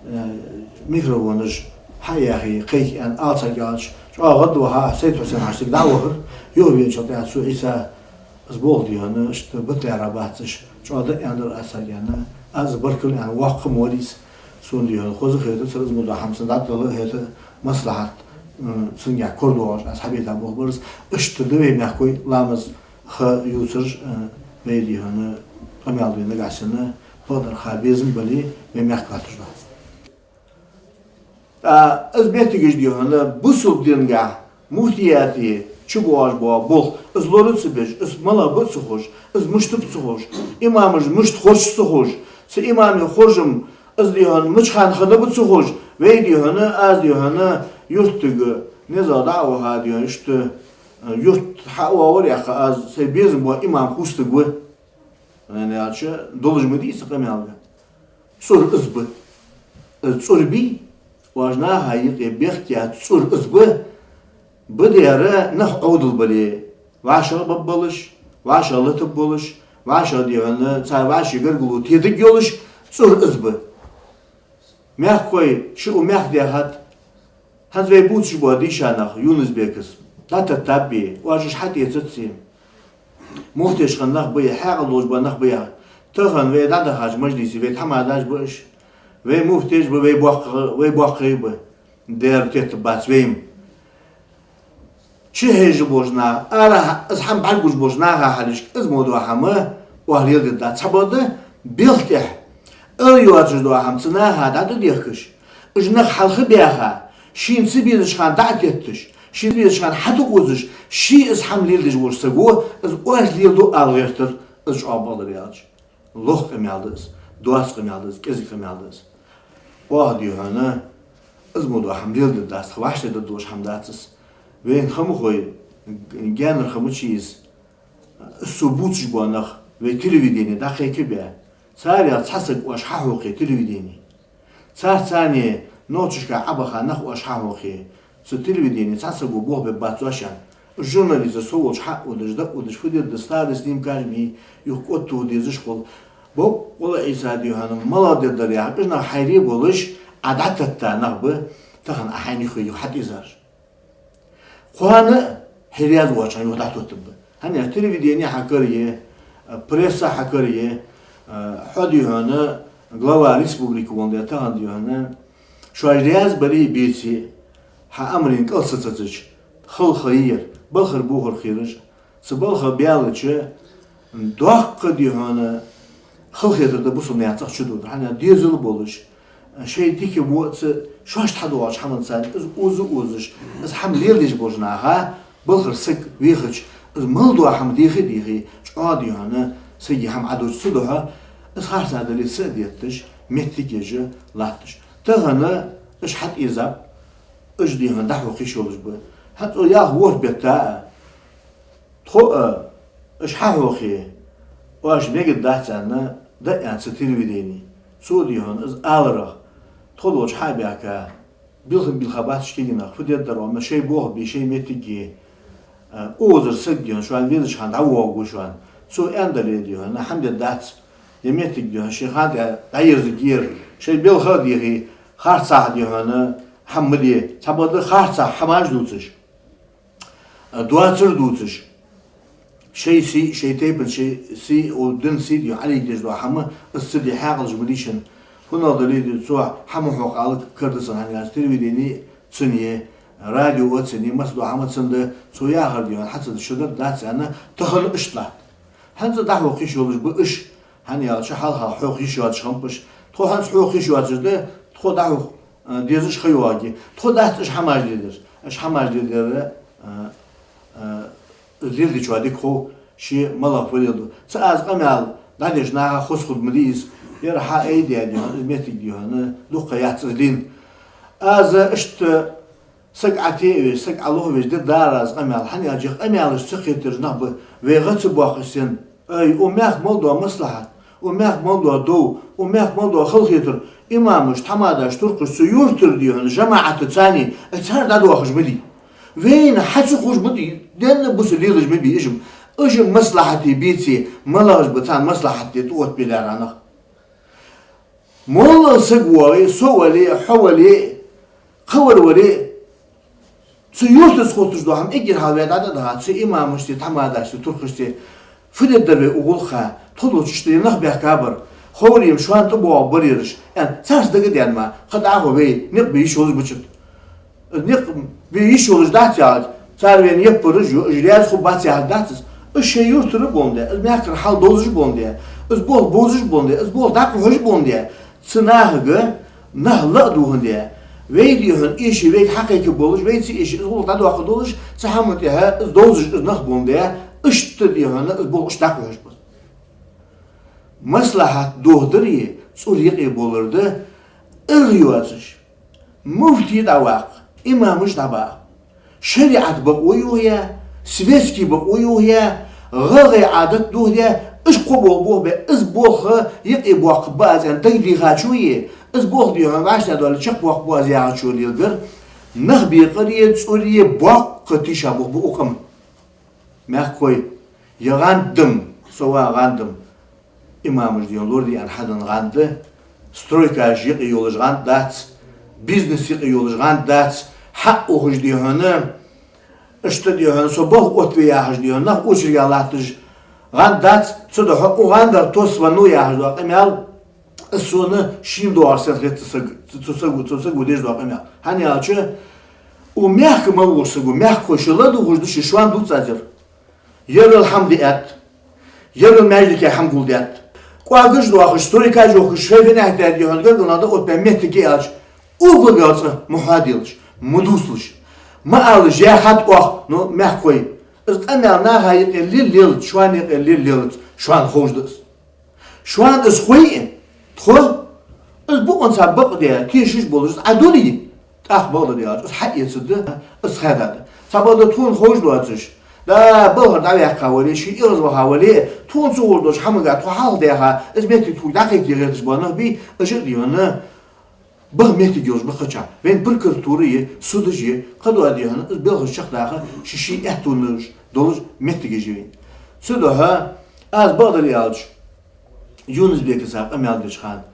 э, микрофонаш хьаяхе, кхайка аьнна, ала царга аьлча, чӀоагӀа гӀадваха, Сайд-Хьусен-Хьажа цига дӀавахар, юхавеначул тӀехьагӀа цо Ӏийса Из болх дий хьона, иштта батаргбац уж, чӀоагӀа дӀааьннадар аз царга аьнна, аз баркал аьнна, воккха ма вар из. Сона дий хьона хоза хетар цар из мо дола хӀама цунна дӀатӀадала хетар, маслахьат, м, цунгахьа корадоагӀаш аз хьабита болх бар из. Иштта да вай мехкахой ламаза ха ювцараш, э, вай дий хьона къамаьл де нагахьа санна, бакъдар ха безам бале, вай мехка латташ да. ТӀа из моттигаш дий хьона, бусалба динагахьа муфтияте чубоагӀаш бола болх, из лора ца безаш, из малагӀа ба ца ховш, из мишта ба ца ховш, имамаш мишта хоржа ца ховш, цу имаме хоржам, из дий хьона мича хана хинна ба ца ховш, вай дий хьона, аз дий хьона, юртага, низагӀа дӀа а ваха дий хьона, иштта, юрт хьа а вовр яха, аз сай безам бола имам хустаг ва. ХӀана аьлча, долаш ма дий из къамаьл. ЦӀур из ба. Из цӀур бий, оаш наха юкъе бехке цӀур из ба. Ба дера нах Ӏовдал бале, вӀашагӀ баббалаш, вӀашагӀ латаб болаш, вӀашагӀ дий хьона, цар вӀаший гаргало тедиг йолаш, цӀур из ба. Мехкахой ши у мехка дехат, ХӀанз вай бувцаш бола дийша нах, Юнус-Бекас, дӀататтаб бе, оаш уж хьатӀаэцац е. Муфтеш хинна нах ба е, хьаькъал долаш бола нах ба е. Тахан вай дӀадахача мажлисе вай тхьамадаш ба уж. Вай муфтеш ба, вай боккха-, вай боккхагӀа ба. Дера теттабац вай-м. Чу хьежаш болча наха, ара из хӀама бӀаргагуш болча наха хьалхашка, из мо дола хӀама оаха леладергдац. Цхьабакъда, белха тӀехьа ара йоацаш дола хӀама цу наха дӀатӀадехкаш, уж нах хьалха баьха, шийна ца безача хана дӀа а тетташ, шийна ца безача хана хьатӀаозаш, ше из хӀама леладеш волча саго, из оаш леладу ала гӀертар, из чӀоагӀа бакъдар аьлча. Лоха къамаьл да из, доаца къамаьл да из, кӀезига къамаьл да из. Оаха дий хьона, из мо дола хӀама леладергдац, тха вӀаштӀехьдаргдолаш хӀама дац из. Вайна ха ма хой, г-, гаьнара ха ма чий из. Из со бувцаш бола нах, вай телевидене дӀакхайкабаь, царех цхьа саг оаш хьахьокхе телевидене. Царца цхьана нохчашка Ӏобаха нах оаш хьахьокхе, цу телевидене цхьа саго болх бергбац оаш аьнна. Уж журналисташ со волча хьа а водаш, дӀа а водаш, фу дергда, старый снимка жми, юха кӀотто дезаш хул. Боккъала Ӏийса дий хьона, малагӀа дергдар яхаш, уж нах хьайре болаш, Ӏа дӀататта нах ба, тахан Ӏа хьайна юха, юха хьатӀаэцараш. Кхоана а хьо раьза воацача хана юха дӀатоттаргба. ХӀана аьлча телевидене хьа кара е, пресса хьакара е, хьо дий хьона глава республики волаш да тахан дий хьона, шоаш раьза бале а беце а, хьа амарен кӀал сецача, хала ха яр, балхара бохар хераш, цу балха баьлча, доккха дий хьона халахетар да бусалба наьха цӀагӀа чудодар. ХӀана аьлча дезал болаш, шоай дика воаца, шоашта хьадоагӀача хӀаманца из оза а озаш, из хӀама леладеш болча наха, балхара саг вехача, из мел дола хӀама дехе а дехе, чӀоагӀа дий хьона сага хӀама Ӏадувц. Цудухьа из харцахьа дале а са а детташ, моттиг еш латташ. Тахан уж хьатӀаэзаб, уж дий хьона дӀахьокха йиш йолаш ба. ХӀанз цо ялх-ворхӀ бетта а, тхо а, уж хьахьокхе, оаш мегаргдац аьнна, дӀааьннад цу телевидене. Цо дий хьона из аларах, тхо долча хьа а баьхка, билхам-билха бац уж кагий нах, фу дергдар оаха, шоай болх бе, шоай моттиг е, а, озар саг дий хьона, шоана везача хана дӀавоагӀаргва шоана. Цо аьннадале дий хьона, хӀама дергдац, е моттиг дий хьона, ший хана тӀа дӀаерзаргьяр, шоай балха а дехе, харцахьа дий хьона хӀама ма де, цхьабакъда харцахьа хӀамаш дувцаш, доацар дувцаш, шоай сий, шоай тайпан, шоай сий, о, дина сий дий хьона Ӏалийгадеш дола хӀама, из ца де хьаькъалаш ма дий шун. ХӀанал дале дий, цо хӀама хьокха ала кара да сона, хӀана аьлча телевидени цун я, радио а цун я, масса дола хӀама цун да, цо яхар дий хьона хьа ца дича дар дац аьнна, тахан иштта латт. ХӀанз дӀахьокха йиш йолаш ба уж, хӀана аьлча хьалха хьокха йиш йоацаш хиннаб уж. Тхо хӀанз хьокха йиш йоацаш да, тхо дӀахьокха, а, дезаш ха йоагӀаргья. Тхо дац уж хӀамаш дергдар. Уж хӀамаш дергдар, а, а, леладечоа дика хов, ше малагӀа фу леладу. Цу аз къамаьл дӀадеш наха хоза хургда ма дий из. Ер хьа айдаьд дий хьона, из моттиг дий хьона, дукха яц из лийнна. Аз иштта саг Ӏатеавеш, саг Ӏалохвеш дергдар аз къамаьл, хӀана аьлча къамаьлаш ца кхетараш нах ба, вай гӀа ца боаккхаш санна. Ай, укх мехка мел дола маслахьат, укх мехка мел дола дов, укх мехка мел дола халахетар, имамаш, тхьамадаш, туркхаш цу юртара дий хьона жамаӀата цани, ай, цар дӀадоахаш ма дий. Вайна хьа ца ховш ма дий, денна бусалба лелаш ма бий уж-м. Уж-м маслахьате беце, малагӀаш ба царна маслахьат де тӀаоттабе лаьрхӀа нах. МоллагӀа саг вале, со вале, хьо вале, кхывар вале, цу юртаца хургдола хӀама эггара хьалха вай дӀадахьа, цу имамашцеи, тхьамадашцеи, туркхашцеи, фу дергдар вай укх гӀулакха, тхо долча иштта е нах баьхкабар, ховре-м шоана тӀабоагӀаргбар ераш, аьнна, царца дагаденна ма, кхы дӀахо вай никъ бе йиш йолаш бац уж. Никъ бе йиш йолаш дац яхача, цар вайна яппараш я, уж раьза хургбац яхар дац из. Уж шоай юртара боландаь, из мехкара хьал довзаш боландаь, из болх бовзаш боландаь, из болх дӀакхухьаш боландаь, цу нахага нах ла а дувхандаь, вай дий хьона эший вайга хьакхайкаргболаш, вай ца эший из гӀулакх дӀадоаккхаргдолаш, цу хӀаман тӀехьа из довзаш из нах боландаь, иштта дий хьона из болх иштта дӀакхухьаш ба. Маслахьат дохадари цӀура юкъе болар да, аргӀа йоацаш, муфти дӀаваккха, имамаш дӀабаккха, шариӀат бакъо йохаяь, светски бакъо йохаяь, гӀалгӀай Ӏадат дохадаь, уж кхо болх бохабаь, из болх юкъе боаккхаргба аз аьнна дагадехачо е, из болх дий хьона вӀаштӀехьадоале чакхбоаккхаргба аз яхачо леладер, нах бекъари цӀури боккха тийшаболх ба укх къаман. Мехкахой, е гӀанд да-м, со ва гӀанд да-м, имамаш дий хьона лораде аьнна хьаденна гӀанд да, стройкаш юкъе йолаш гӀанд дац, бизнес юкъе йолаш гӀанд дац, хьаухаш дий хьона, иштта дий хьона, со балха оттаве яхаш дий хьона, нах очереде латташ гӀанд дац, цудухьа укх гӀандах тосса веннав яхаш дола къамаьл, из сона шийна доагӀар санна хет цу саг-, цу, цу саго, цу саго деш дола къамаьл. ХӀана аьлча, укх мехка мел волча саго, мехкахой, шо ладувгӀаш да, шо шоана дувц аз ер. Ерал хӀама даьд, ерал маьждиге хӀама гулдаьд. КӀоагаш доахаш, стройкаш йохкаш, шоай фенахь тӀа дий хьона гаргара нах дӀаоттабаь моттиг я аьлча, ублагал цкъа ма хьоаделаш, ма дувцалаш, ма алалаш, яхад оаха, ну, мехкахой. Из къамаьл наха юкъе лел-лелац, шоана юкъе лел-лелац, шоана ховш да из. Шоана из хой а, тхо, из бокъонца бакъ де, тешаш болаш, из Ӏадулий, тӀаккха бакъдар яхача, из хьаэцаргда, из хадад. Цхьабакъда тхона ховш доацаш, да, балхара дӀаваьккха вале, ший эгӀазваха вале, тхона ца ховш долча хӀамага тхо хьалхадаьха, из моттиг тхога дӀакхайкаде гӀерташ бола нах бий, уж а дий хьона, баха моттиг йолаш ба кхычахьа. Вайна прокуратура я, судаш я, кхыдола дий хьона, из белхаш чакхдаха, ший-ший аьттонаш долаш моттигаш я вайна. Цудухьа аз бакъдар аьлча, Юнус-Бека цхьа къамаьл деча хана,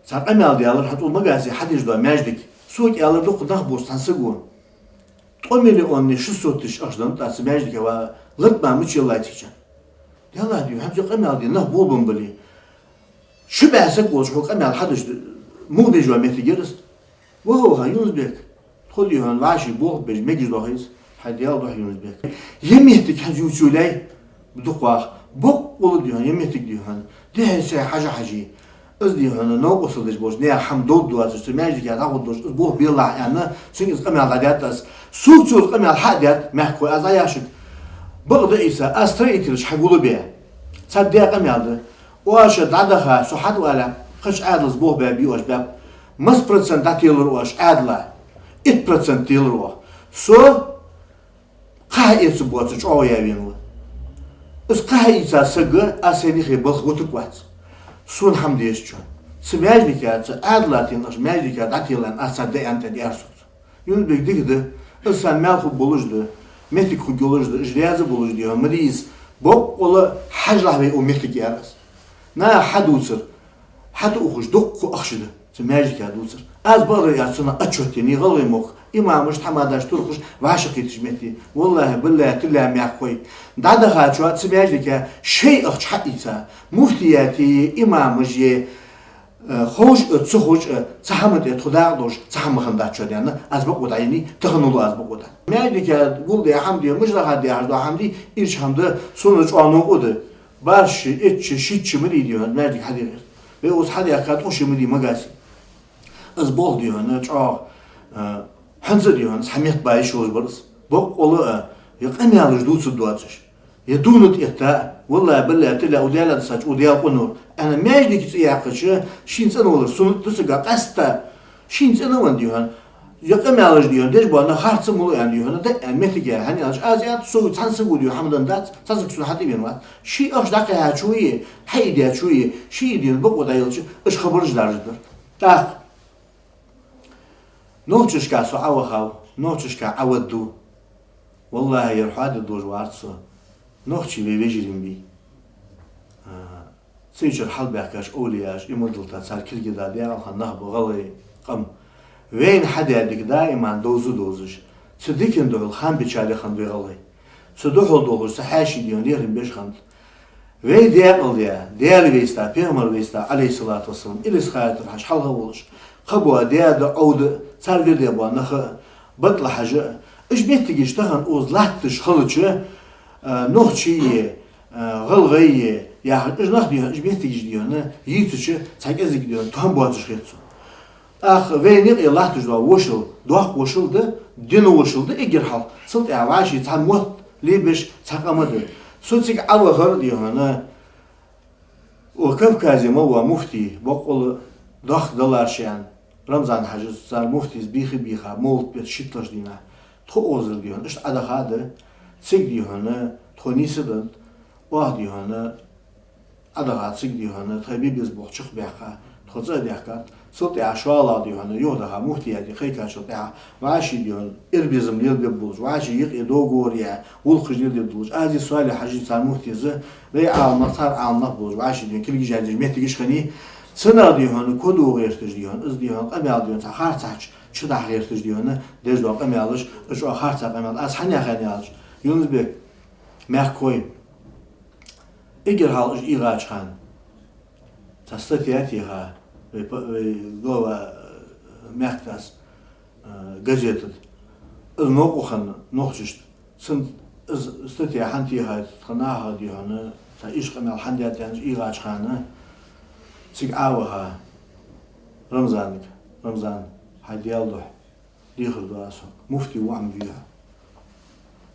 цхьа къамаьл даьлар, хьан цул магасе хьадеш дола маьждиг. Сога аьлар дукха нах бувцаш цхьан саго: «Ткъо миллиони шестьсот тысяч ахча да-м тӀа цу маьждига ва, латма мича лайцийтача». Деллахь, дий хьона, хӀанз цу къамаьл де нах болабенна бале, ши бӀаь саг волча хьо къамаьл хьадеш, мугӀ беш йола моттиг яр из. Ва хьо, ха, Юнус-Бек, тхо, дий хьона, вӀаший болх беш мегаш доахий из? Хьай Даьла духьа, Юнус-Бек. Ер моттиг хӀанз ювцаяле, дукхагӀа, боккъала, дий хьона, ер моттиг, дий хьона, дехьа-сехьа хьажа-хьаже, из, дий хьона, новкъостал деш болча наьха хӀама довргдоацаш, цу маьждиге дӀахо долаш, из болх белахь аьнна, цунга из къамаьл дӀадаьд аз. Сога цо из къамаьл хьа а даьд, мехкахой, аз Ӏа яшиг. Бакъда, Ӏийса, аз строителаш хьагулбе. Цар даь къамаьл да. Оаш дӀадаха, со хьатӀавалале, кхыча Ӏаьдалца болх баьбий оаш, баьб. Масса процент дӀателар оаш Ӏаьдала? Итт процент телар оаха. Со кхахьа эца боаца чӀоагӀо яь венав. Из кхахьа ийца саг, аз сайна юхе балха вутаргвац. Сона хӀама дезачоа. Цу маьждиге, цу Ӏаьдала тенна ахча маьждиге дӀателар аьнна, аз царга дӀааьннад аьнна, аьлар сога цо. Юнус-Бек, дика да, из царна маьл хургболаш да, моттиг хургйолаш да, уж раьза болаш, дий хьона, ма дий из. Боккъала хьажалахь вай укх моттиге, аьлар аз. Наха хьадувцар, хьатӀаухаш дуккха ахча да цу маьждиге дувцар. Аз бакъдар аьлча цунах отчёт еннай ГӀалгӀай мохк, имамаш, тхьамадаш, туркхаш, вӀашагӀкхийтача метте. Валлахьи, биллахьи, тиллахьи, мехкахой, дӀадахачоа цу маьждиге шоай ахча хьаийца, муфтияти, имамаши, э, ховш а, ца ховш а, цхьа хӀаман тӀа тхо дакъа долаш, цхьа хӀама хиннадац чо даьнна, аз бакъо дӀаеннай, тахан а ду аз бакъо дӀа. Маьждиге гулдаь хӀама да, мижа даха даьхьаш дола хӀама да, ирча хӀама да, сона чӀоагӀа новкъа да. БархӀ шу, итт шу, шийтта шу ма дий, дий хьона, маьждиг хьаде гӀерт. Вай укхаза хьадаьхкад укх шу ма дий, магаси. Из болх, дий хьона, чӀоагӀа, э, хӀанз а, дий хьона, цхьа метта ба йиш йолаш бар из. Боккъала а, ер къамаьлаш дувцаргдоацаш, ер дувнад этта, валлахьи, биллахьи, тиллахьи, укх Даьла дисача, укх Даьла къонахчо. Ана маьждига цӀи яьккхача, шийна цӀена валар суннат да сага къаьстта. Шийна цӀена венна, дий хьона, ер къамаьлаш, дий хьона, деш бола нах харц ма лу аьнна, дий хьона, да аьнна моттиг я, хӀана аьлча аз аьннад, сога цхьан саго, дий хьона, хӀама деннадац, цхьа саг сона хьатӀавена вац. Ший ахча дӀакхихьачои, хьаийдечои, ший, дий хьона, бакъо дӀаелча, уж хабараш даржадар. ТӀаккха нохчашка со Ӏовахав, нохчашка Ӏовода. Валлахьи, ер хьоадергдолаш вац со. Нохчий вай вежарий ма бий. А, цу чура хьалбаьхкача овлияша, иман дилла, цар кулги да, даькъала хинна нах ба гӀалгӀай къам. Вайна хьадаь дика даим довза довзаш, цу дикан духьал хам бича леханна вай гӀалгӀай. Цу духьал долаш цу хьаьший, дий хьона, лерхӀам беш хиннад. Вай даькъала даь, Даьла вайста, Пайхамар вайста, Ӏалайхи ссалату вассалам, Илисха-Юртара хьажа хьалха волаш, кхыбола даь-да, Ӏовда, цар вирде бола нах а, батӀал хьажа а, уж моттигаш тахан укхаза латташ хилча, а, нохчий, а, гӀалгӀай яхаш, уж нах, дий хьона, уж моттигаш, дий хьона, йийцача, цхьа кӀезига, дий хьона, тоам боацаш хет сона. ТӀаккха вайна юкъе латташ дола вошал, доккха вошал да, дина вошал да эггара хьалха. Цул тӀехьа вӀаший цхьа мотт лебеш цхьа къам да. Со цига Ӏовахар, дий хьона, укх Кавказе мел вола муфти, боккъала доккха далар шоана, Рамзан-Хьажас, цар муфтес бийха-бийха, мовлат бетта шийтталагӀча дийнахьа. Тхо укхазара, дий хьона, иштта Ӏодаха да. Цига, дий хьона, тхо нийсденнад, оаха, дий хьона, Ӏодаха цига, дий хьона, тхоай бе беза болх чакхбаьккха, тхо цӀа а даьхкад. Цул тӀехьа шоллагӀа, дий хьона, юхадаха муфтияте кхайкачул тӀехьа, вӀаший, дий хьона, эр безам лелабергболаш, вӀаший юкъе договор яь, гӀулакхаш лелабергдолаш, Ази Салихь-Хьажи, цар муфтес, вай Ӏаламнах, цар Ӏаламнах болаш, вӀаший, дий хьона, кулгаш язъеш моттигаш хиннай. Цунах, дий хьона, кодо гӀерташ, дий хьона, из, дий хьона, къамаьл, дий хьона, цхьа харцахьа чу-, чудахьа гӀерташ, дий хьона, деш дола къамаьлаш, уж чӀоагӀа харцахьа къамаьл. Аз хӀана яхар аьлча, Юнус-Бек, мехкахой, эггара хьалха уж ӀийгӀача хана цхьа статья теха вай па-, вай глава, э, мехкдас, э, газета тӀа. Из новкъа хиннад нохчашта. Цун из статья хӀана техад, тха наха, дий хьона, цхьа иштта къамаьл хӀана даьд аьнна, уж ӀийгӀача хана цига Ӏоваха Рамзанага. Рамзан, хьай Даьла духьа, дехар ду аз хьога, муфти ва Ӏомаве хьо.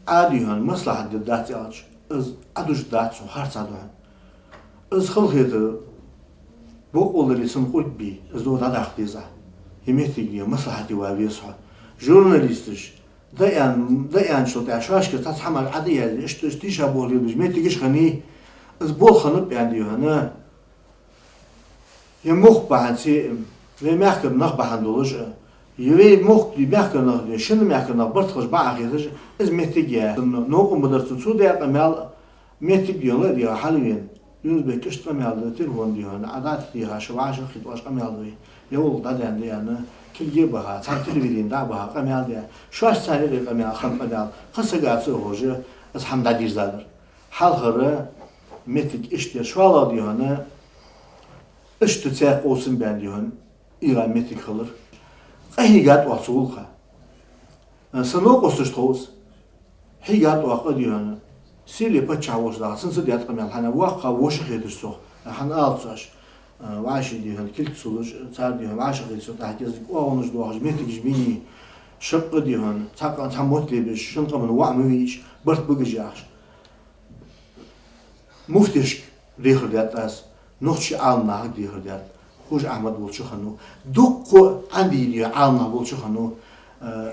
Ӏа, дий хьона, маслахьат дергдац аьлча, из Ӏодужаргдац хьона, харцахьа да хьона. Из халахетар бокъонца дале, цун къурд бе, из дов дӀадаккха деза. Е моттиг, дий хьона, маслахьате ва веза хьо. Журналисташ, дӀааьнна, дӀааьнначул тӀехьа шоашкара цхьацца хӀамаш Ӏа дӀаязде, иштта, иштта тийшаболх лелабеш моттигаш хиннай, из болх хиннаб аьнна, дий хьона, е мохк бахьан, цу вай мехкара нах бахьан долаш а, е вай мохк, мехкара нах, шин мехкара нах барт хилча бакъахьа хеташ а, из моттиг я. Новкъа ма дар цо, цо даь къамаьл, моттиг, дий хьона, ла а дийгӀа хьалвена. Юнус-Бек, иштта къамаьл да, телефон, дий хьона, Ӏа дӀатӀатеха, шо вӀашагӀкхийтта оаш къамаьл даь. Е гӀулакх дӀадаьннад аьнна, кулги а баха, цхьан телевидене дӀа а баха къамаьл даь. Шоашца царна юкъе къамаьл, хинна къамаьл, кхы сага ца а ховш, из хӀама дӀадийрзадар. Хьалхара Моттиг иштта яр, шоллагӀа, дий хьона, иштта цхьа къовсам баьнна, дий хьона, ийгӀа моттиг хилар. Къахьийгад оаха цу гӀулакха. Са новкъосташта хов из. Хьийгад оаха къа, дий хьона. Сийле паччахь волча даха, цунна ца даьд къамаьл, хӀана, воккха воша хеташ цох. ХӀана аьлча, вӀаший, дий хьона, кулг ца луш, цар, дий хьона, вӀашагӀкхеташ цох, тӀаккха кӀезига оагӀонаш доахаш, моттигаш бийнаб. Шаккха, дий хьона, цхьа къа-, цхьа мотт лебеш, шин къаман воӀ ма вий уж, барт багаж яхаш. Муфтешка дехар даьд аз, нохчий Ӏаламнахага дехар даьд, Хож-Ахьмад волча хана, дуккха Ӏандийна Ӏаламнах болча хана, э,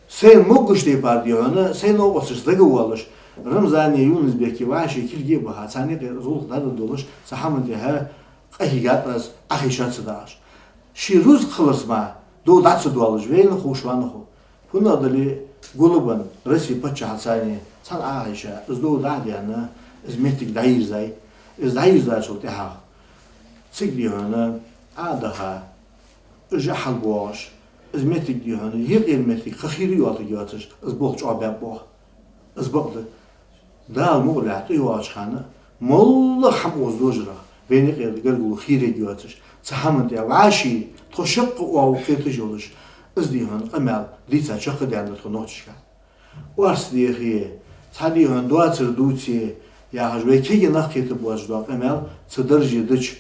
сайна могаш тайпара, дий хьона, сай новкъосташца дагавоалаш, Рамзане, Юнус-Беке, вӀаший кулге а баха, царна юкъе зулх дӀадоалаш, цу хӀаман тӀехьа къахьийгад аз, Ӏохайша ца дагӀаш. Ший рузкъа хиларца мара, дов дӀа ца доалаш, вайна хов, шоана хов. ХӀана аьлча, гулбенна Россе паччахьалца цхьана Ӏохайша, из дов дӀа а даьнна, из моттиг дӀайийрзай, из дӀайийрзачул тӀехьагӀа цига, дий хьона, Ӏо а даха, уж а хьалбоагӀаш, из моттиг, дий хьона, юкъера моттиг кхы хийра йоалийтаргйоацаш, йоацаш, из болх чӀоагӀа баьб оаха. Из бакъда, Дала мукъалахь тӀайоагӀача хана, моллагӀа хӀама укхаза дожарах, вайна юкъера гаргало хийраргйоацаш, цу хӀаман тӀа вӀаший тхо шаккха оагӀув кхеташ йолаш, из, дий хьона, къамаьл дийца чакхдаьннад тхо нохчашка. Орц дехе, цхьа, дий хьона, доацар дувце яхаш, вай кегий нах кхетаргбоацаш дола къамаьл цу дарже дича,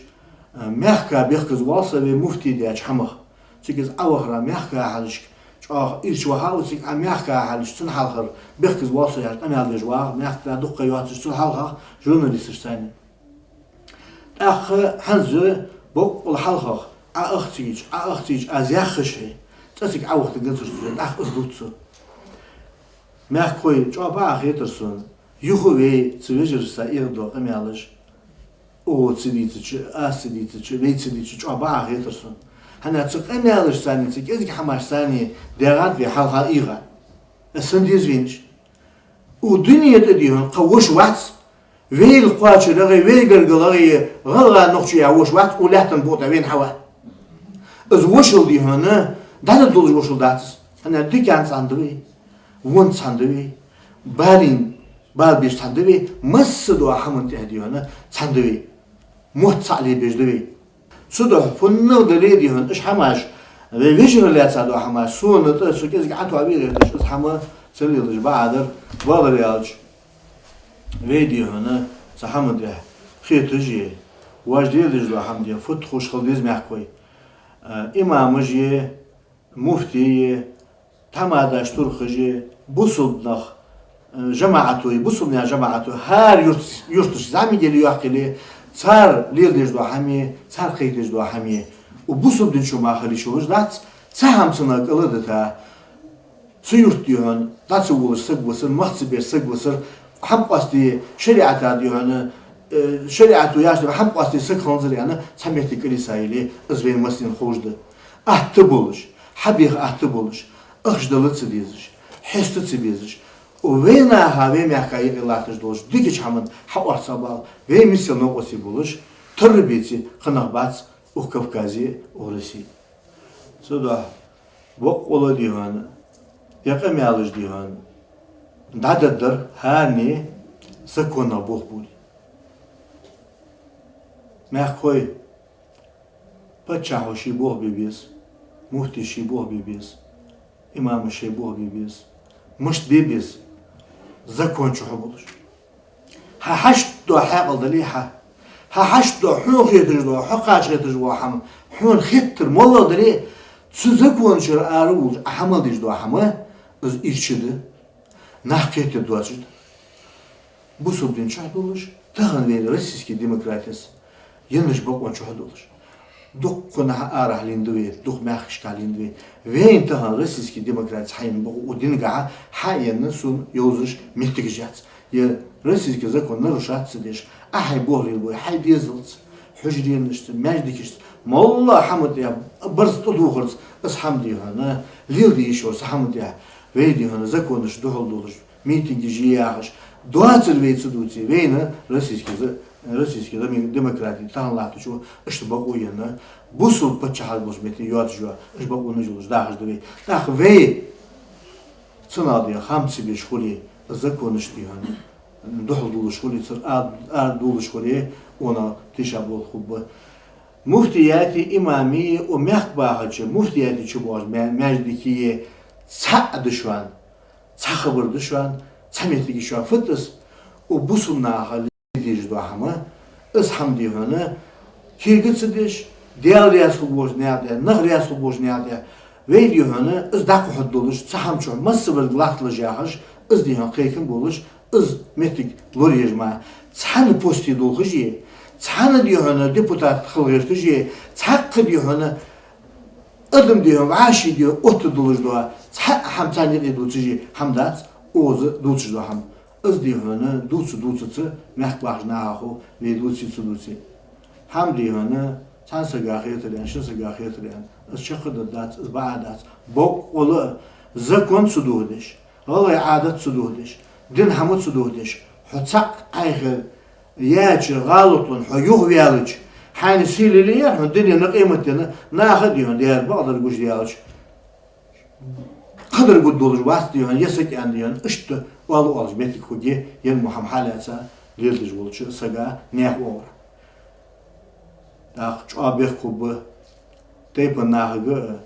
э, мехка бехказа воал со вай муфтий даьча хӀамах. Цига из Ӏовахар мехка хьалхашка, чӀоагӀа ирча ваха а ва цига, а мехка хьалхашка цун хьалхара бехказа воал со яхаш къамаьл деш вагӀа, мехка дукха йоацаш цул хьалхагӀа журналисташца цхьана. ТӀаккха хӀанз боккъал хьалхагӀа Ӏоахцийча, Ӏоахцийча аз яххаш хье, цкъа цига Ӏовахийтаргьяц цо, тӀаккха из дувц цо. Мехкахой, чӀоагӀа бакъахьа хетар сона, юха вай цу вежарашца эгӀа дола къамаьлаш, оаха ца дийцача, аз ца дийцача, вай ца дийцача, чӀоагӀа бакъахьа хетар сона. ХӀана, цу къамаьлашца цхьана, цу кӀезигача хӀамашца цхьана даьгӀад вай хьалха ийгӀа. Из санна деза вайна уж. Укх дунен тӀа, дий хьона, кхы воша вац, вайл кхоачарагӀеи, вай гаргарагӀеи, гӀалгӀа, нохчий яха воша вац укх лаьттан букъа тӀа вайна хьава. Из вошал, дий хьона, дӀадоладеш вошал дац из. ХӀана, диканца цхьана да вай, вонца цхьана да вай, балийна, бала беш цхьана да вай, массадола хӀаман тӀехьа, дий хьона, цхьана да вай, мотт цхьаь лебеш да вай. Цудухьа фуннагӀа дале а, дий хьона, уж хӀамаш, вай вежарашта лаьца дола хӀамаш, сона тӀа, со кӀезига Ӏотоаве гӀерташ, из хӀама ца леладеш бакъахьа дар, бакъдар аьлча, вай, дий хьона, цу хӀаман тӀехьа хеташ а, вож леладеш дола хӀама, дий хьона, фуд ховш хила деза, мехкахой. Э, имамаш а, муфтий а, тхьамадаш, туркхаш а, бусалба нах, э, жамаӀато а, бусалба наьха жамаӀато а, хӀара юрт-, юрташка зӀамига яле, йоккха яле, цар леладеш дола хӀама а, цар кхайкадеш дола хӀама а укх бусалба дина чу мара хила йиш йолаш дац, цхьа хӀама цунах кӀал а дита, цу юрта, дий хьона, дӀа ца волаш саг висар, мах ца беш саг висар, хӀама къоастаде шариӀата, дий хьона, э, шариӀато яхача тайпара хӀама къоастаде саг хиннзар аьнна, цхьа моттиг кӀалйиса яле, из вайна массанена ховш да. Атта болаш, хьабеха атта болаш, ахча дала ца дезаш, хьеста ца безаш, вай наха, вай мехка юкъе латташ долаш дикача хӀаман хьаорца бала, вай миссел новкъостий болаш, тара беце кхы нах бац укх Кавказе, укх Россе. Цудухьа боккъала, дий хьона, ер къамаьлаш, дий хьона, дӀадаргдар хӀаране, законах болх боле. Мехкахой, паччахьо ший болх бе беза, муфтеш ший болх бе беза, имамаша шоай болх бе беза. Мишта бе беза? Закона чу хьо болаш. Хьа хьашт дола хьаькъал дале хьа, хьа хьашт дола, хьона хеташ дола, хьо кхача хеташ дола хӀама, хьона хетар моллагӀа дале, цу закона чура ара а волаш, Ӏа хӀама деш дола хӀама, из ирча да, нах кхетар доацаш да. Бусалба дина чу долаш, тахан вай российски демократес еннача бокъон чу долаш, дукха нах арахьа лийннад вай, дукха мехкашка лийннад вай. Вайна тахан российски демократес хьаена бокъо укх динагахьа хьаенна сона йовзаш моттигаш яц. Ер российски закон нарушать ца деш, Ӏа хьай болх лелабой, хьай дезалца, хьужаренашца, маьждигашца, моллагӀа хӀама тӀа, барзкъа тӀадувхарца, из хӀама, дий хьона, леладе йиш йолаш цхьа хӀама тӀа, вай, дий хьона, законашта духьал долаш, митингаш е яхаш, доацар вай ца дувце, вайна российски за-, российски деми-, демократи тахан латтача иштта бокъо енна, бусалба паччахьал болча метте йоацаш йола, иштта бокъонаш йолаш дахаш да вай. ТӀаккха вай цунах, дий хьона, хам ца беш хуле, законашта, дий хьона, духьал долаш хуле, цар а, а долаш хуле, она тийшаболх хургба. Муфтияти, имами, укх мехка бахача муфтияти чу боагӀача ма-, маьждиге цхьа а да шоана, цхьа хабар да шоана, цхьа моттиг я шоана фуд из, укх бусалба наха дезаш дола хӀама, из хӀама, дий хьона, кега ца деш, Даьла раьза хургволча наькъа тӀа, нах раьза хургболча наькъа тӀа, вай, дий хьона, из дӀакхухьаргдолаш, цу хӀама чу массаварг латталаш яхаш, из, дий хьона, кхайкам болаш, из моттиг лораеш ма, цхьан посте долхаш е, цхьан, дий хьона, депутат хила гӀерташ е, цхьаккха, дий хьона, адам, дий хьона, вӀаший, дий хьона, оттадолаш дола, цхьа а хӀама царна юкъе дувцаш е хӀама дац, укхаза дувцаш дола хӀама. Из, дий хьона, дувца-дувцаца мехка бахача нахах вай дувце ца дувце. ХӀама, дий хьона, цхьан сага хетар аьнна, шин сага хетар аьнна, из чакхдаргдац, из бакъахьа дац. Боккъала а закон ца дохадеш, гӀалгӀай Ӏадат ца дохадеш, дина хӀама ца дохадеш, хьо цхьаккха Ӏайха яьча гӀалатлонна хьо юхаваьлча, хьайна сийле лелаяр хьона дунен а къематден а, наха, дий хьона, дера бакъдар гуш даьлча, кхадар гургдолаш вац, дий хьона, е саг аьнна, дий хьона, иштта оал оалаш моттиг хургья, ер мо хӀама хьалаьца леладеш волча сага наьха оагӀорахьа. ТӀаккха чӀоагӀа бехк хургба тайпан нахага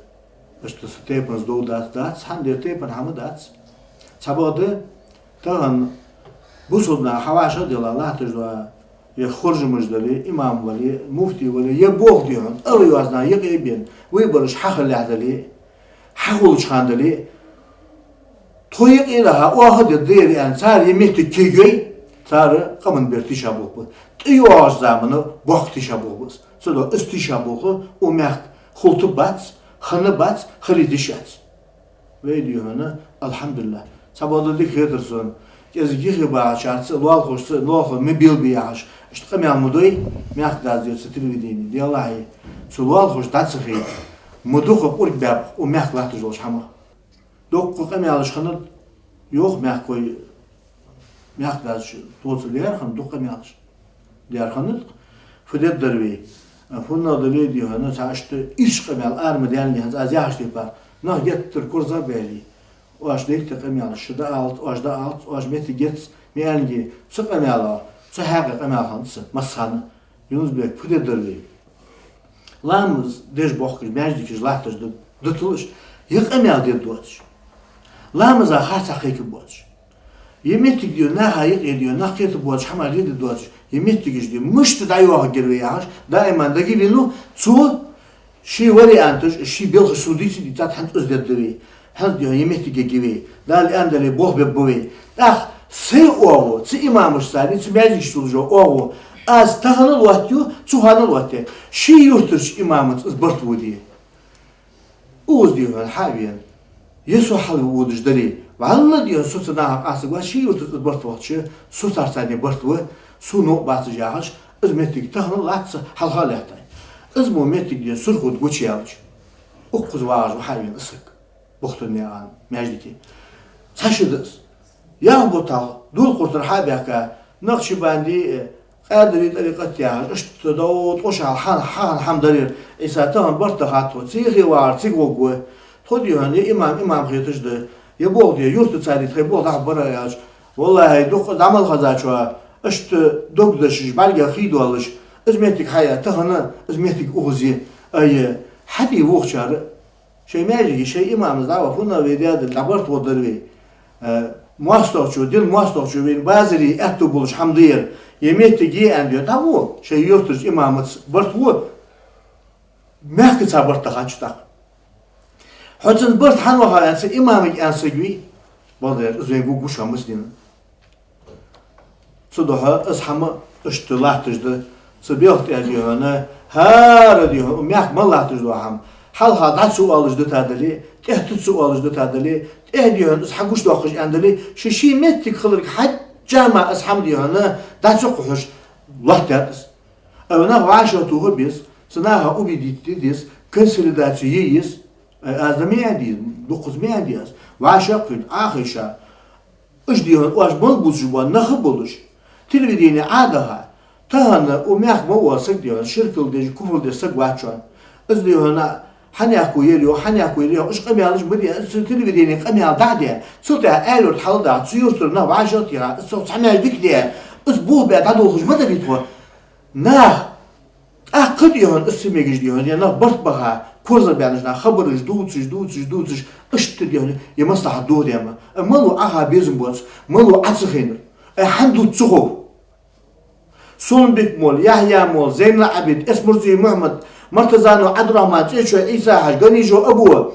а, иштта са тайпанца дов дац, дац, хӀана аьлча тайпан хӀама дац. Цхьабакъда, тахан бусалба наха хьавӀашагӀделла латташ дола, е хоржамаш дале, имам вале, муфти вале, е болх, дий хьона, ала йоазна юкъе бена, выбораш хьахиллалехь дале, хьахулача хана дале, тхо юкъе даха, оаха де дера аьнна, цар е моттиг кегайой, цар къаман бер тийшаболх ба. ТӀайоагӀача замана боккха тийшаболх ба из. Цудухьа из тийшаболх укх мехка хулаш бац, хинна бац, хила йиш яц. Вай, дий хьона, алхьамдулиллахӀ. Цхьабакъда дика хетар сона, кӀезига юхе бахачарца, лоалахошца, лоалахой ма белабе яхаш, иштта къамаьл ма дой, мехка дазде цу телевидене, делахьий, цу лоалахошта дӀа ца хеташ, ма дукха къург баьб укх мехка латташ долча хӀамах. Дукха къамаьлаш хиннад, йоах мехкахой, мехка дазаш тоцал даьр хиннад дукха къамаьлаш. Даьр хиннад-кх, фу дергдар вай. ФуннагӀа дале, дий хьона, цхьа иштта ирча къамаьл ара ма даьннадий, хӀанз аз яхача тайпара, нах геттара корзагӀбаьле, оаш дайта къамаьлаш, шо дӀаалац, оаш дӀаалац, оаша моттиг ец, ма аьннадий, цу къамаьла, цу хьакъехьа къамаьл хиннад са, массахана. Юнус-Бек, фу дергдар вай? Ламаз деш боахкаш, маьждигаш латташ да, дуталаш, е къамаьл дергдоацаш, ламаза харцахьа кхайкаргбоацаш, е моттиг, дий хьона, наха юкъе, дий хьона, нах кхетаргбоацаш хӀама леладергдоацаш, е моттигаш, дий хьона, мишта дӀайоахаргья вай яхаш, даиман дагавенав цо, ший варианташ, ший белхаш сона дийца а дийцад, хӀанз из дергда вай. ХӀанз, дий хьона, е моттиг ергья вай. Дала аьннадале, болх бергба вай. ТӀаккха сай оагӀув, цу имамашца, цу маьждигашта долаш оагӀув аз тахан а лоаттаю, цу хана а лоаттаю. Ший юртарча имамаца из барт водий? Укхаза, дий хьона, хьа а вена, е со хьалве водаш дале, валлахӀи, дий хьона, со цу нахах къаьстаргвац, ший юртаца из барт вахача, со царца барт ва, сона новкъа бац уж яхаш, из моттиг тахан а латт са, хьалха а лаьттай. Из мо моттиг, дий хьона, Сурхо тӀа гучаяьлча, укхаза вагӀаш ва хьа а вена из саг. Бухтаннаькъан маьждиге. Цхьа шу да из. Ялх буталха Дулкъуртара хьа а баьхка, накъшбанди, э, къадарий тӀарикъат яхаш, иштта дов ткъо шу хьалха хьа-, хьахинна хӀама дар ер. Ӏийса, тахан барт дахад тхо, цу юхе вагӀар цига гӀоргва. Тхо, дий хьона, е имам имам хеташ да, е болх де, юртаца, дий, тхоай болх дӀахо бар аьлча, валлахӀи, дукха дӀа мел хезачоа, иштта дог дешаш, бӀаргех хий доаллаш, из моттиг хьаяь, тахан а из моттиг укхаза я. Ай, хьаде вокхачар, шоай маьждиге, шоай имамаца дӀа а ваха, фуннагӀа вай даьдар, дӀа барт воддар вай. Э, моастагӀчо, дина моастагӀчо вайна базаре аьттув болаш хӀама да ер, е моттиг я аьнна, дий хьона, дӀа во, шоай юртарча имамаца барт во, мехкаца барт дахача тӀаккха. Хьо цунца барт хьавахав аьнна, цу имамага аьнна саг вий? Бакъдар, из вайна гургва шоана массанена. Цудухьа из хӀама иштта латташ да, цу белха тӀа, дий хьона, хӀара, дий хьона, укх мехка мел латташ дола хӀама, хьалха дӀа ца оалаш дита дале, тӀехьа тӀа ца оалаш дита дале, тӀехьа, дий хьона, из хьагучадоаккхаш аьнна дале, ший-ший моттиг хиларга хьежжа мара из хӀама, дий хьона, дӀа ца кхухьаш лоаттадаьд из. Ай, нах вӀашагӀтоха беза, цу наха убедить де деза, консолидаци е еза. Ай, аз да ма аьннадий, дукхаза ма аьннадий аз. ВӀашагӀкхийтта, Ӏохайша. Уж, дий хьона, оаш мел бувцаш бола нах а болаш, телевидене Ӏо а даха, тахан укх мехка ма вола саг, дий хьона, ширк деш, куфр деш саг вац шоана. Из, дий хьона, хьанехко ела йоах, хьанехко ела йоах, уж къамаьлаш ма де, цу телевидене къамаьл дӀа а де, цул тӀехьа аьлар хьалха, цу юртара нах вӀашагӀтеха, из цу цхьа маьждиг де, из болх бе дӀадолхаш ма дарий тхо. Нах, тӀаккха да хьона, из ца мегаш да хьона, е нах барт баха, корзагӀбаьннача наха хабараш дувцаш, дувцаш, дувцаш, иштта да хьона, е маслахьат дохадаь ма. Ай, малав Ӏаха безам боацаш, малав Ӏа ца хайнар. Ай, хӀана дувц ца хов? Сулумбик-молла, Яхья-молла, Зейнал-Ӏабид, Эсмурзий Мухьмад, Мартазанов Ӏабдурахьман, ЦӀечой Ӏийса-Хьажа, Ганижев Абу,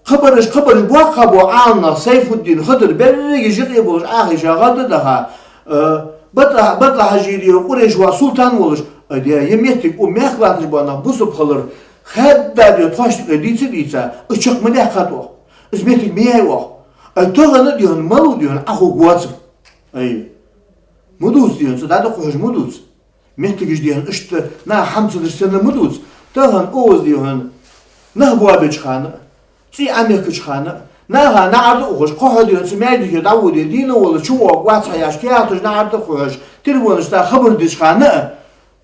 кхыбараш, кхыбараш боккхий бола Ӏаламнах, Сайфуддин, Хидр, беррига жикъе болаш Ӏаха, ша гӀаддадаха, э, Батла-, Батла-Хьажий, Къурейш воӀ Султан волаш, ай, де, е моттиг, укх мехка латташ бола нах бусалба хилар хаьдда де, тхоашта юкъе дийца, дийца, из чакх ма даьккхад оаха, из моттиг ма яьй оаха. Ай, тахан да хьона, малав да хьона Ӏахо гоацам. Ай, ма дувц да хьона, цу дӀадукха хьожа ма дувц. Моттигаш да хьона, иштта наха хӀама ца деш санна ма дувц. Тахан укхаза да хьона, нах боабеча хана, цӀий Ӏомехкача хана, наха наӀар дӀаухаш, кхо хьо да хьона, цу маьждиге дӀаводе, дийна волаш чувоагӀаргвац хьо яхаш, каьхаташ наӀар дӀахьош, телефонашца хабар деча хана а,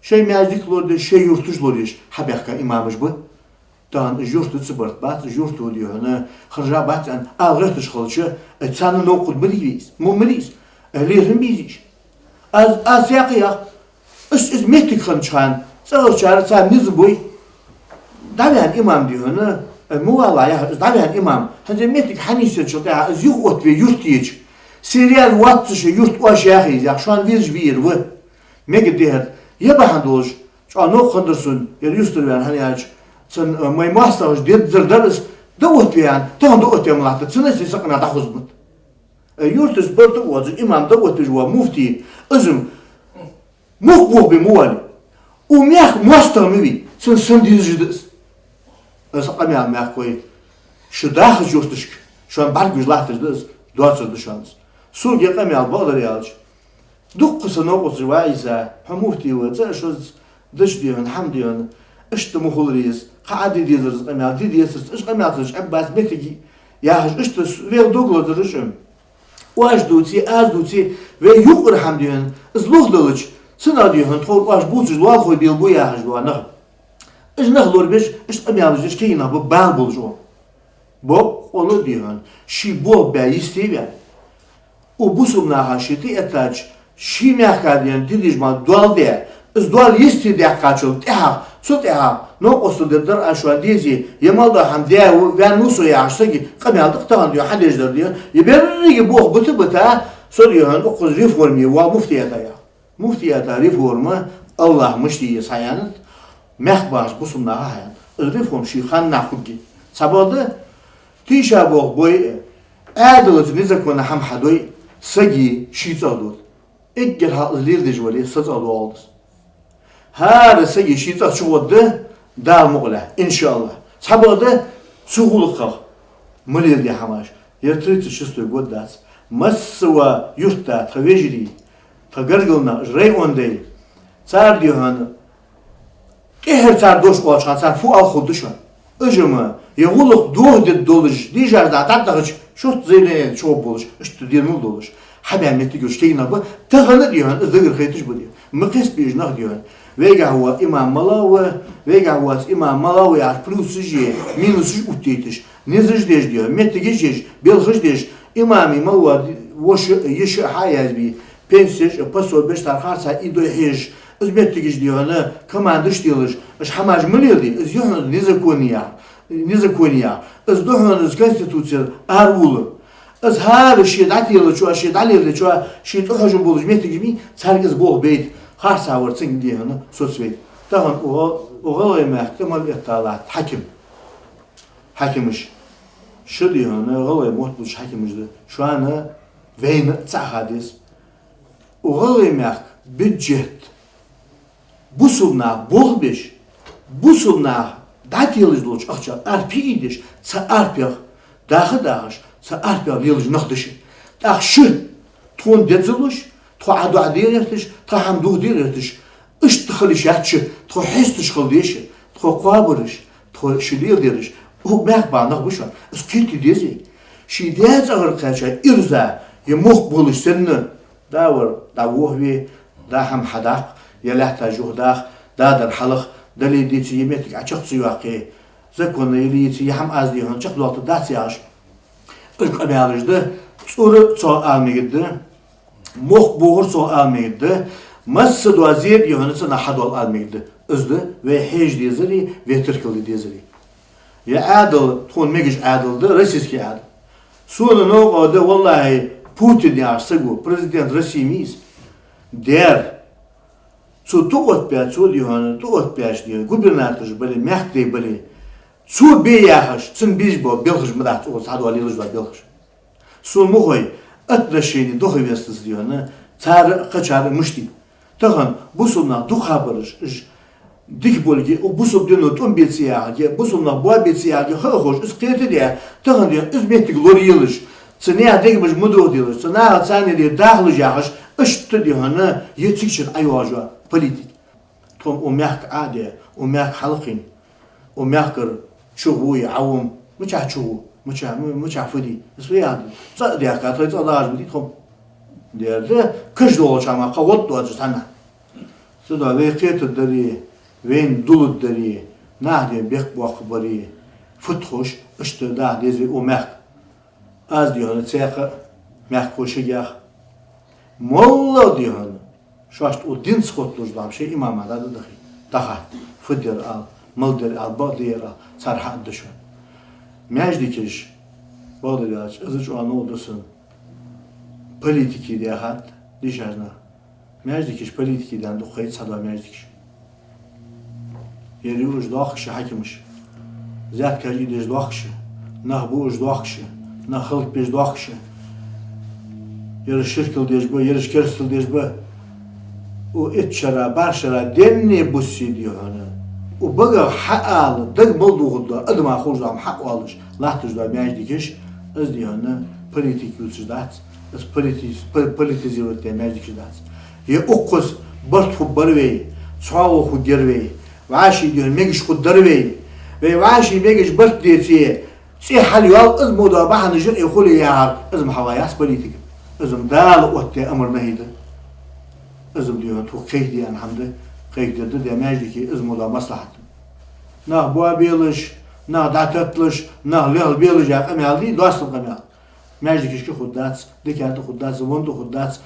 шоай маьждиг лорадеш, шоай юрташ лорадеш хьабаьхка имамаш ба. Тахан уж юрта ца барт бац, уж юрто да хьона, хержа бац аьнна, ала гӀерташ хилча, ай, царна новкъа хургда ма дий вай из, мо ма дий из, ай, лерхӀам беза уж. Аз, аз яхар яхар, из, из моттиг хиннача хана, цӀагӀарчар царна низ бой. ДӀаваьнна имам да хьона, ай, ма валахь яхар, из дӀаваьнна имам, хӀанз ер моттиг хьанийсъенначул тӀехьагӀа из юха оттаве юрта еча, се раьза воаццаш юрта оаш яхе из, яхаш, шоана везаш веер ва. Мегаргда хӀаьта, е бахьан долаш, чӀоагӀа новкъа хиннадар сона, ер юстара ваьнна, хӀана аьлча, цун, э, вай моастагӀаша дезар дар из, дӀаоттаве аьнна, тахан дӀаоттаве ма латтар, цунна а сай сакъина дӀахоза ма да. Э, юртаца барт а боацаш, имам дӀаоттавеш вола муфти, из-м мохк болх бе ма воалий. Укх мехка моастагӀа ма вий, цунна санна дезаш да из. Из къамаьл, мехкахой, шо дахача юрташка шоана бӀаргагуш латташ да из, доацар да шоана из. Сога ер къамаьл бакъдар аьлча, дуккха са новкъосташ, ва Ӏийса, хьо муфти ва, цкъа шозза деш да хьона, хӀама да хьона, иштта ма хулар из, кхы Ӏа де дезар из къамаьл, де дезар из, уж къамаьл цунца Ӏеббац, моттиг яхаш, иштта с-, вел дог лазар уж. Оаш дувце, аз дувце, вай юкъара хӀама да хьона, из лохдаьлча, цунах да хьона, тхо оаш бувцаш лоалахой белабу яхаш бола нах. Уж нах лорабеш, уж къамаьлаш деш кагий нах ба бала болаш оаха. Боккъала да хьона, ший болх бе йисте ваьнна. Укх бусалба наха ший тӀаэттача, ший мехка да хьона дидиж ма доал де, из доал йисте даьккхачул тӀехьагӀа, цул тӀехьагӀа, новкъостал дергдар аз шоана, дезе, е мел дола хӀама де ва, ваьнна ва со яхаш сага къамаьл да-кх тахан да хьона хьадеш дар да хьона, е беррига болх бита-бита, со да хьона укхаза реформе воал муфтията яха. Муфтията реформа АллахӀа мишта е схьаяьннад, мехка бахача бусалба наха хьаяьннад. Из реформа ший ханнахьа хургья. Цхьабакъда, тийша болх бой а, Ӏаьдалца незаконно хӀама хьадой а, сага ший цӀагӀа дода. Эггара хьалха из леладеш вале, са цӀагӀа доагӀалда из. ХӀара сага ший цӀагӀа чугӀоргда, Дала мукъалехь, иншааллахӀ. Цхьабакъда, цу гӀулакхах ма леладе хӀамаш. Ер тридцать шестой год дац. Массавола юрта тха вежарий, тха гаргара нах, районный, цар да хьона, тӀеххьара цар дош оалача хана цар фу ала ховргда шоана. Уж-м ер гӀулакх дохадергдолаш, дийшача дӀа дӀадахача, шортта заявлени чугӀоргболаш, иштта денал долаш, хьабаь моттиг йолаш кагий нах ба, тахан а да хьона, из дагара хайташ ба да хьона. Ма кхестабе уж нах да хьона. Вайгахьа вола имам малав, вайгахьа воаца имам малав яхаш, плюсаш а, минусаш а оттийташ, низаш деш да хьона, моттигаш еш, белхаш деш, имамий мел вола воша а, йиша а хьа а язбе, пенсеш а, пособеш а цар харцахьа ийдой хьежаш, из моттигаш да хьона, командаш телаш, уж хӀамаш ма леладе, из я хьона незаконие, незаконие, из да хьона из Конституцера аравулар. Из хӀара ше дӀателачоа, ше дӀалелачоа, ше тӀахьожам болаш моттигаш ма йий, царга из болх бейта, харцахьа вар цунга да хьона соцавайта. Тахан укх гӀал-, укх ГӀалгӀай мехка тӀа мел этта латт хьаким. Хьакимаш. Шо да хьона, гӀалгӀай мотт бувцаш хьакимаш да. Шоана, вайна цхьаькха деза. Укх ГӀалгӀай мехка бюджет, бусалба наха болх беш, бусалба наха дӀателаш долча ахчах арпи ийдеш, цу арпех даха а дахаш, цу арпех лелаш нах да шо. ТӀаккха шо тхона деза луш, тхо Ӏа духьа де гӀерташ, тха хӀама духьа де гӀерташ, иштта хила йиш яц шо, тхо хьесташ хила деза шо, тхо кхоабараш, тхо шо леладераш, укх мехка баха нах ба шоана, из кхетаде деза вай. Ший даь цӀагӀара кхаьча ирза, е мохк болаш санна, да вар, дӀавохаве, да хӀама хьадаккха, е лаьтташ юхадаккха, да дар хьалаха, дале деце, е моттиг Ӏа чакх ца йоаккхе, Законно или йиций, е хӀама аз дий хьона чакхдоалийтаргдац яхаш, уж къамаьлаш да. ЦӀура цох ала мегаргда, мохк бохар цох ала мегаргда, масса доазер дий хьона цунах хьадоал ала мегаргда. Из да вай хьежа дезари, вай теркалде дезари. Е Ӏаьдал, тхона мегаш Ӏаьдал да, российский Ӏаьдал. Сона новкъа да, валлахӀи, Путин яхаш саг ва, президент России ма йий из. Дера, цо тӀаоттабаь, цо дий хьона, тӀаоттабаьча дий хьона губернатораш бале, мехкдий бале, цо бе яхаш, цунна безаш бола белхаш ма дац, цо цхьадола лелаш дола белхаш. Сона ма хой, отношени духовенствоца дий хьона, цар а, кхычар а мишта я. Тахан бусалба нах дукха бараш, уж дика болга, укх бусалба дино тӀом бе ца яхалга, бусалба нах боабе ца яхалга ха а ховш, из кхетаде, тахан дий хьона из моттиг лораелаш, цу наьха дегабеш ма дохаделаш, цу наха царна дий дахалаш яхаш, иштта дий хьона, е цигача ӀайоагӀаш йола политика. Тхо-м укх мехка Ӏа а даь, укх мехка хьалкхийна, укх мехкара чугӀо е Ӏаво-м, мичахьа чугӀо, мичахьа, м-, мичахьа фу дий, из фу яхар да? ЦӀа а даьхка, тхоай цӀа дагӀаш ма дий тхо-м. Дера да, каша долча хӀамах кхы гӀод доацаш цхьаннахьа. Цудухьа вай кхетаргдари, вайна дулларгдари, наха дий хьона бехк боаккхаргбари, фуд ховш, иштта даха деза вай укх мехка. Аз дий хьона цхьаькха а, мехкахошкахьа а, моллагӀа дий хьона, шоашта укх динца хотталуш дола хӀама шоай имамага дӀадахе, дӀахатта, фу дар ала, мала дар ала, бакъдар ала, цар хьаадда шоана. Маьждигаш, бакъдар аьлча, из чӀоагӀа новкъа да сона, политике даьхад дийшача наха. Маьждигаш политике даьнна дукха хет, цхьадола маьждигаш. Ер ю уж дохкаш хьакимаш, взяткаш ийдеш дохкаш, нах бу уж дохкаш, нах хӀалакбеш дохкаш. Ераш ширкал деш ба, ераш керастал деш ба. Укх итт шера, барх шера денна буссе дий хьона, укх багах хьаала, дага мел дохаргдола, адама ховш дола хӀама хьаоалаш латташ дола маьждигаш, из дий хьона политика ювцаш дац, из полити-, по-, политизировать даь маьждигаш дац. Е укхаза барт хургбар вай, цхьоагӀо хургьяр вай, вӀаший дий хьона мегаш хургдар вай. Вай вӀаший мегаш барт деце, цӀи хьалйоал, из мо дола бахьанаш юкъе хуле яхар, из ма хьавац яхац политика. Из-м Дала оттадаь амар-нахьи да. Из-м дий хьона тхога кхайкадаь хӀама да, кхайкадергда маьждиге из мо дола маслахьат. Нах боабелаш, нах дӀататталаш, нах лелхабелаш яха къамаьл дий, доастама къамаьл. Маьждигашка хургдац, дикан тӀа хургдац, вон тӀа хургдац,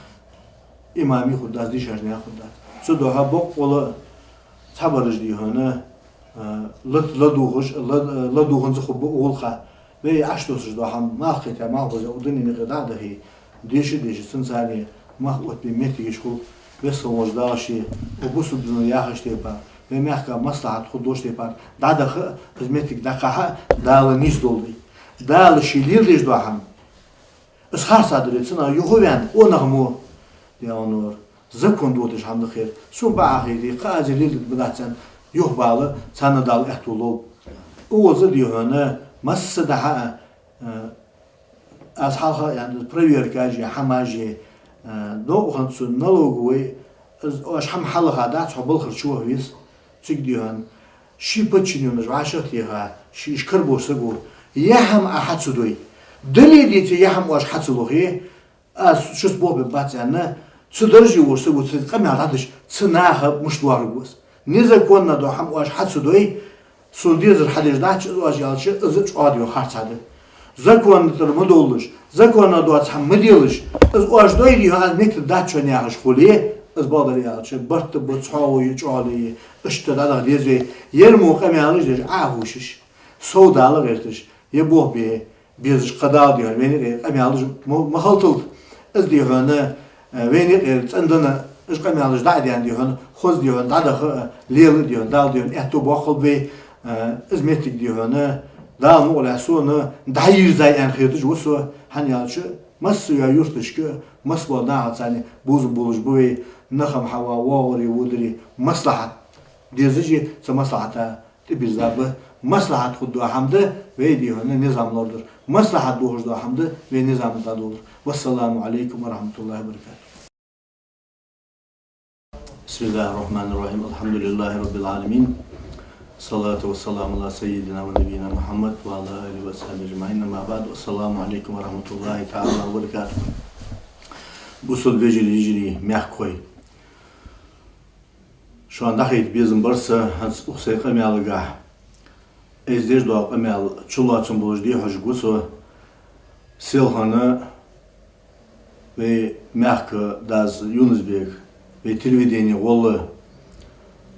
имаме хургдац, дийшача наьха хургдац. Цудухьа боккъала цхьабараш дий хьона, а, ла-, ладувгӀаш, ла-, ладувгӀанза хургба укх гӀулакха. Вай Ӏаш доссаш дола хӀама, малх кхетаяь, малх база укх дунен юкъе дӀа а дахе, деша а дешаш, цунца цхьана мах оттабе моттигаш хул, Веза хинна волча Дала ше, укх бусалба дино яхача тайпара, вай мехка маслахьат хургдолча тайпара дӀадаха а, из моттиг дӀакхахьа а Дала нийсдолда вай. Дала ше леладеш дола хӀама, из харцахьа дар, цунах юхаваьнна, къонах мо, дяванор, закон доташ хӀама да кхер. Сона бакъахьа хете, кхы аз леладергдац аьнна юхабала, царна Дала аьттув лолба. Укхаза дий хьона, массадахьа а, э, аз хьалха а аьннад, проверкаш е, хӀамаш е, э, новкъа хиннад сона налоговой, из оаш хӀама хьалаха дац, хьо балхара чуваха веза, цига дий хьона, ший подчинённыйш вӀашагӀтеха, ший уж карабоаха саг ва, е хӀама Ӏа хьа ца дой, дале а деце, е хӀама оаш хьа ца лохе, аз шуца болх бергбац аьнна, цу дарже вола саг ва, цунга къамаьл дӀадеш, цу наха мишта доаргва из. Незаконно дола хӀама оаш хьа ца дой, сона дезар хьадеш дац, из оаш аьлча, из чӀоагӀа дий хьона харцахьа да. Законна тӀара ма довлалаш, законно доаца хӀама ма делаш, из оаш дой дий хьона, аз меттиг дац шоана яхаш хуле, из, бакъдар аьлча, барт а ба, цхьоагӀо я, чӀоагӀо я, иштта дӀадаха деза вай, ер мо къамаьлаш деш Ӏа а ховшаш, сов Дала гӀерташ, е болх бе безаш кхы Дала дий хьона вайна юкъера къамаьлаш ма, ма халталда. Из дий хьона, э, вайна юкъера цӀендаь уж къамаьлаш дӀа а даьнна дий хьона, хоза дий хьона дӀадаха а, лела а дий хьона, Дала дий хьона аьттув боаккхалба вай, э, из моттиг дий хьона, Дала мукъалехь сона дӀайийрзай аьнна хеташ ва со, хӀана аьлча, массайола юрташка, масса бола нахаца цхьана бувзам болаш ба вай, нах-м хьава, воагӀари, водари, маслахьат дезаш я, цу маслахьата тӀабирзаб. Маслахьат хургдола хӀама да вай дий хьона низам лорадар. Маслахьат дохаш дола хӀама да вай низам дӀадоллар. والسلام عليكم ورحمة الله وبركاته. بسم الله الرحمن الرحيم. الحمد لله رب العالمين. الصلاة والسلام على سيدنا ونبينا محمد وعلى آله وصحبه أجمعين. أما بعد. السلام عليكم ورحمة الله تعالى وبركاته. Бусалба вежарий, йижарий, мехкахой. Шоана дӀахайта безам бар са хӀанз укх сай къамаьлагахь. Из деш дола къамаьл чулоацам болаш дехьожаргва со. Селхан вай мехка дас Юнус-Бек, вай телевидене гӀолла,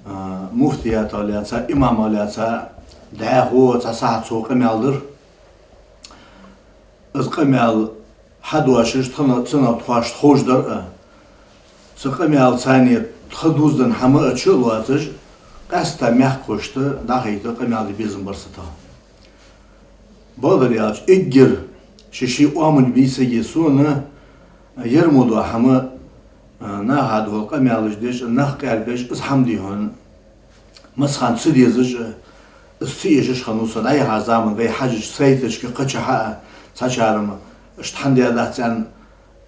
а, муфтиятах лаьца, имамах лаьца дӀахо цхьа сахьат цо къамаьл дир. Из къамаьл хьадоашаш тхона, цунах тхоашта ховш дар а. Цу къамаьла царна тха дувзаденна хӀама а чу а лоацаш, къаьстта мехкахошта дӀахайта къамаьл де безам бар са тха. Бакъдар аьлча, эггара ший-ший оамал бий сага, сона ер мо дола хӀама, а, наха духьал къамаьлаш деш, нах къарбеш, из хӀама дий хьона. Массахана ца дезаш а, из ца эшаш хиннав со дӀаяхача заман вай хьажача сайташка, кхычахьа а, цхьачар-м иштта хӀана даьдац аьнна,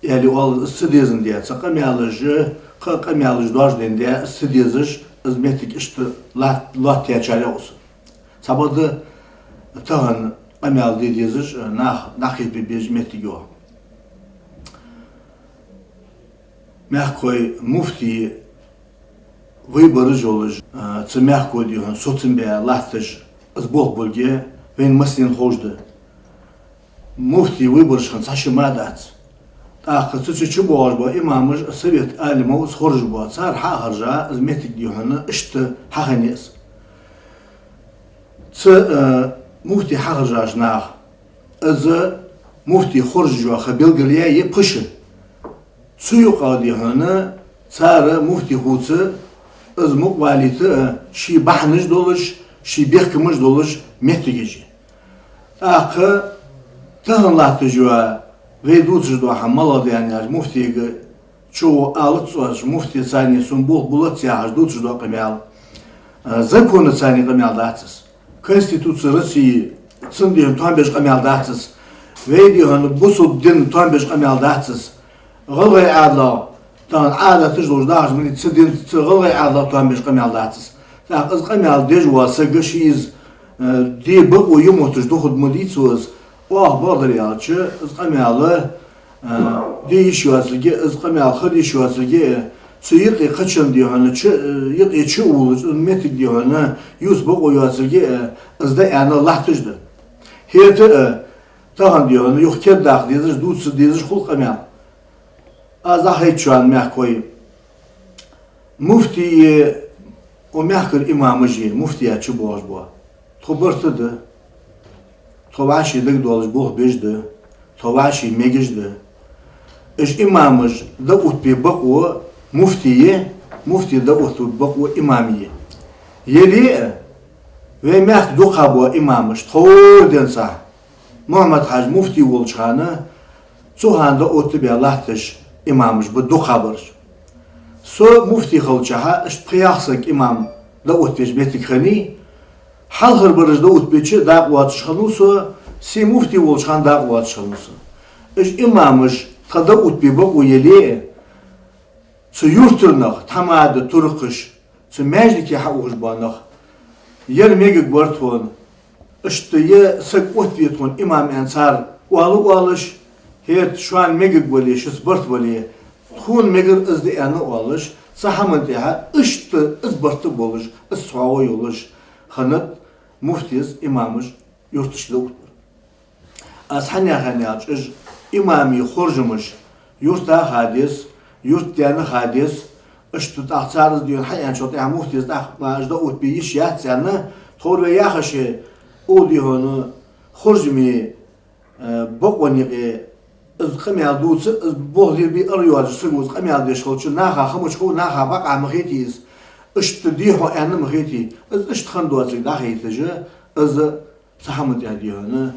аьле оал, из ца дезандаь, цхьа къамаьлаш, кхы а къамаьлаш доаржадендаь, из ца дезаш, из моттиг иштта лат-, лоаттаяьчарех ва со. Цхьабакъда тахан къамаьл де дезаш, нах дӀакхайкабе безаш моттиг я. Мехкахой муфтий выбораш йолаш, а, цу мехко дий хьона соцам бе латташ, из болх болга вайна массанена ховш да. Муфтий выбораш хинна цхьа ши ма дац. ТӀаккха цу чу чубоагӀаш бола имамаш а, совет алимов а из хоржаш бола, цар хьа а хоржа, из моттиг дий хьона иштта хьахиннай из. Цу, а, муфтий хьахоржача наха из муфтий хоржаш йола ха белгалъяь я пхи шу. Цу юкъа дий хьона цар муфтий хувца из мукъавалийта а ший бахьанаш долаш, ший бехкамаш долаш моттигаш я. ТӀаккха тахан латташ йола вай дувцаш дола хӀама малагӀа да аьнна, муфтийга чу алац оаш, муфтий царна сона болх булац яхаш дувцаш дола къамаьл, а, законаца къамаьл дац из. Конституци России, цун дий хьона товш къамаьл дац из. Вай дий хьона бусалба дина товш къамаьл дац из. ГӀалгӀай Ӏаьдала, тахан Ӏадаташ долаш дахаш ма дий, цу дина, цу гӀалгӀай Ӏаьдала товш къамаьл дац из. ТӀаккха из къамаьл деш вола саг ший из, э, де бокъо я мотташ духьал ма дий цо из. Оаха, бакъдар аьлча, из къамаьл, э, де йиш йоацилга, из къамаьл хила йиш йоацилга, цу юкъе кхычунна дий хьона чу, э, юкъе чу а вувлаш, из моттиг дий хьона ювца бокъо йоацилга, э, из да аьнна латташ да. ХӀаьта а, э, тахан дий хьона юха кердадаккха дезаш, дувца дезаш хул къамаьл. Аз дӀахайт шоана, мехкахой. Муфтий, укх мехкара имамаш а, муфтият чубоагӀаш бола, тхо барт да. Тхо вӀаший дагадоалаш болх беш да. Тхо вӀаший мегаш да. Уж имамаш дӀаоттабе бокъо муфтий я, муфтий дӀаоттабе бокъо имам я. Яле а, вай мехка дукха бола имамаш, тховра денз Мухьаммад-Хьажа муфтий волча хана, цу хана дӀаоттабаь латташ имамаш ба дукхагӀбараш. Со муфтий хилча, иштта пхи-ялх саг имам дӀаоттавеча моттиг хиннай, хьалхарбараш дӀаоттабича дакъа воацаш хиннав со, се муфтий волча хана дакъа воацаш хиннав со. Уж имамаш тха дӀаоттабе бокъо яле а, цу юртара нах, тхьамада, туркхаш, цу маьждиге хьаухаш бола нах, ер мегаргвар тхона, иштта ер саг оттаве тхона имам аьнна цар оал а оалаш, хӀаьта шоана мегаргвале, шуца барт бале, тхона мегар из да аьнна а оалаш, цу хӀаман тӀехьа иштта из барт а болаш, из цхьоагӀо йолаш хиннад муфтес имамаш юрташка дӀаоттабар. Аз хӀана яхар аьлча, уж имамий хоржамаш юрта ха деза, юртдаьна ха деза, иштта тӀаккха цар из дий хьона хьааьнначул тӀехьа муфтес тӀаккха уж дӀаоттабе йиш яц аьнна, тховра вай яхаш, укх дий хьона хоржаме, э, бокъонна юкъе из къамаьл дувца, из болх лелабе ара йоацаш саго из къамаьл деш хилча, наха хӀама чу хов, наха бакъахьа ма хетий из, иштта дий хьона аьнна ма хетий, из иштта хинна доацилга дӀахайташ, из цу хӀаман тӀехьа дий хьона,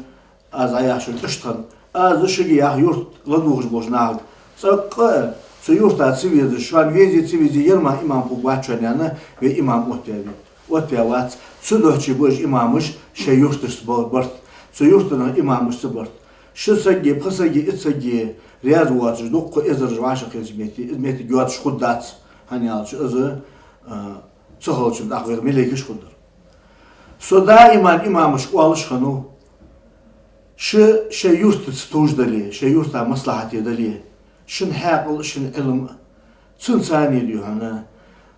аз Ӏа яхаш иштта хиннад. Аз шуга ях, юрт ладувгӀаш болча нахага: цӀаккха а цу юрта ца везаш, шоана везе ца везе, ер мара имам хургвац шоана аьнна, вай имам оттаваь вий? Оттаваь вац. Цудухьа ба уж имамаш шоай юрташца ба-, барт, цу юртарча имамашца барт. Ши саги, пхи саги, итт саги раьза воацаш, дукха эзараш вӀашагӀкхийтача метте, из моттиг йоацаш хургдац, хӀана аьлча из, а, ца хилча тӀаккха вайх малейкаш хургдар. Со даиман имамашка оалаш хиннав: шо шоай юртаца товш дале, шоай юрта маслахьате дале, шун хьаькъал а, шун Ӏилма а, цунца цхьана дий хьона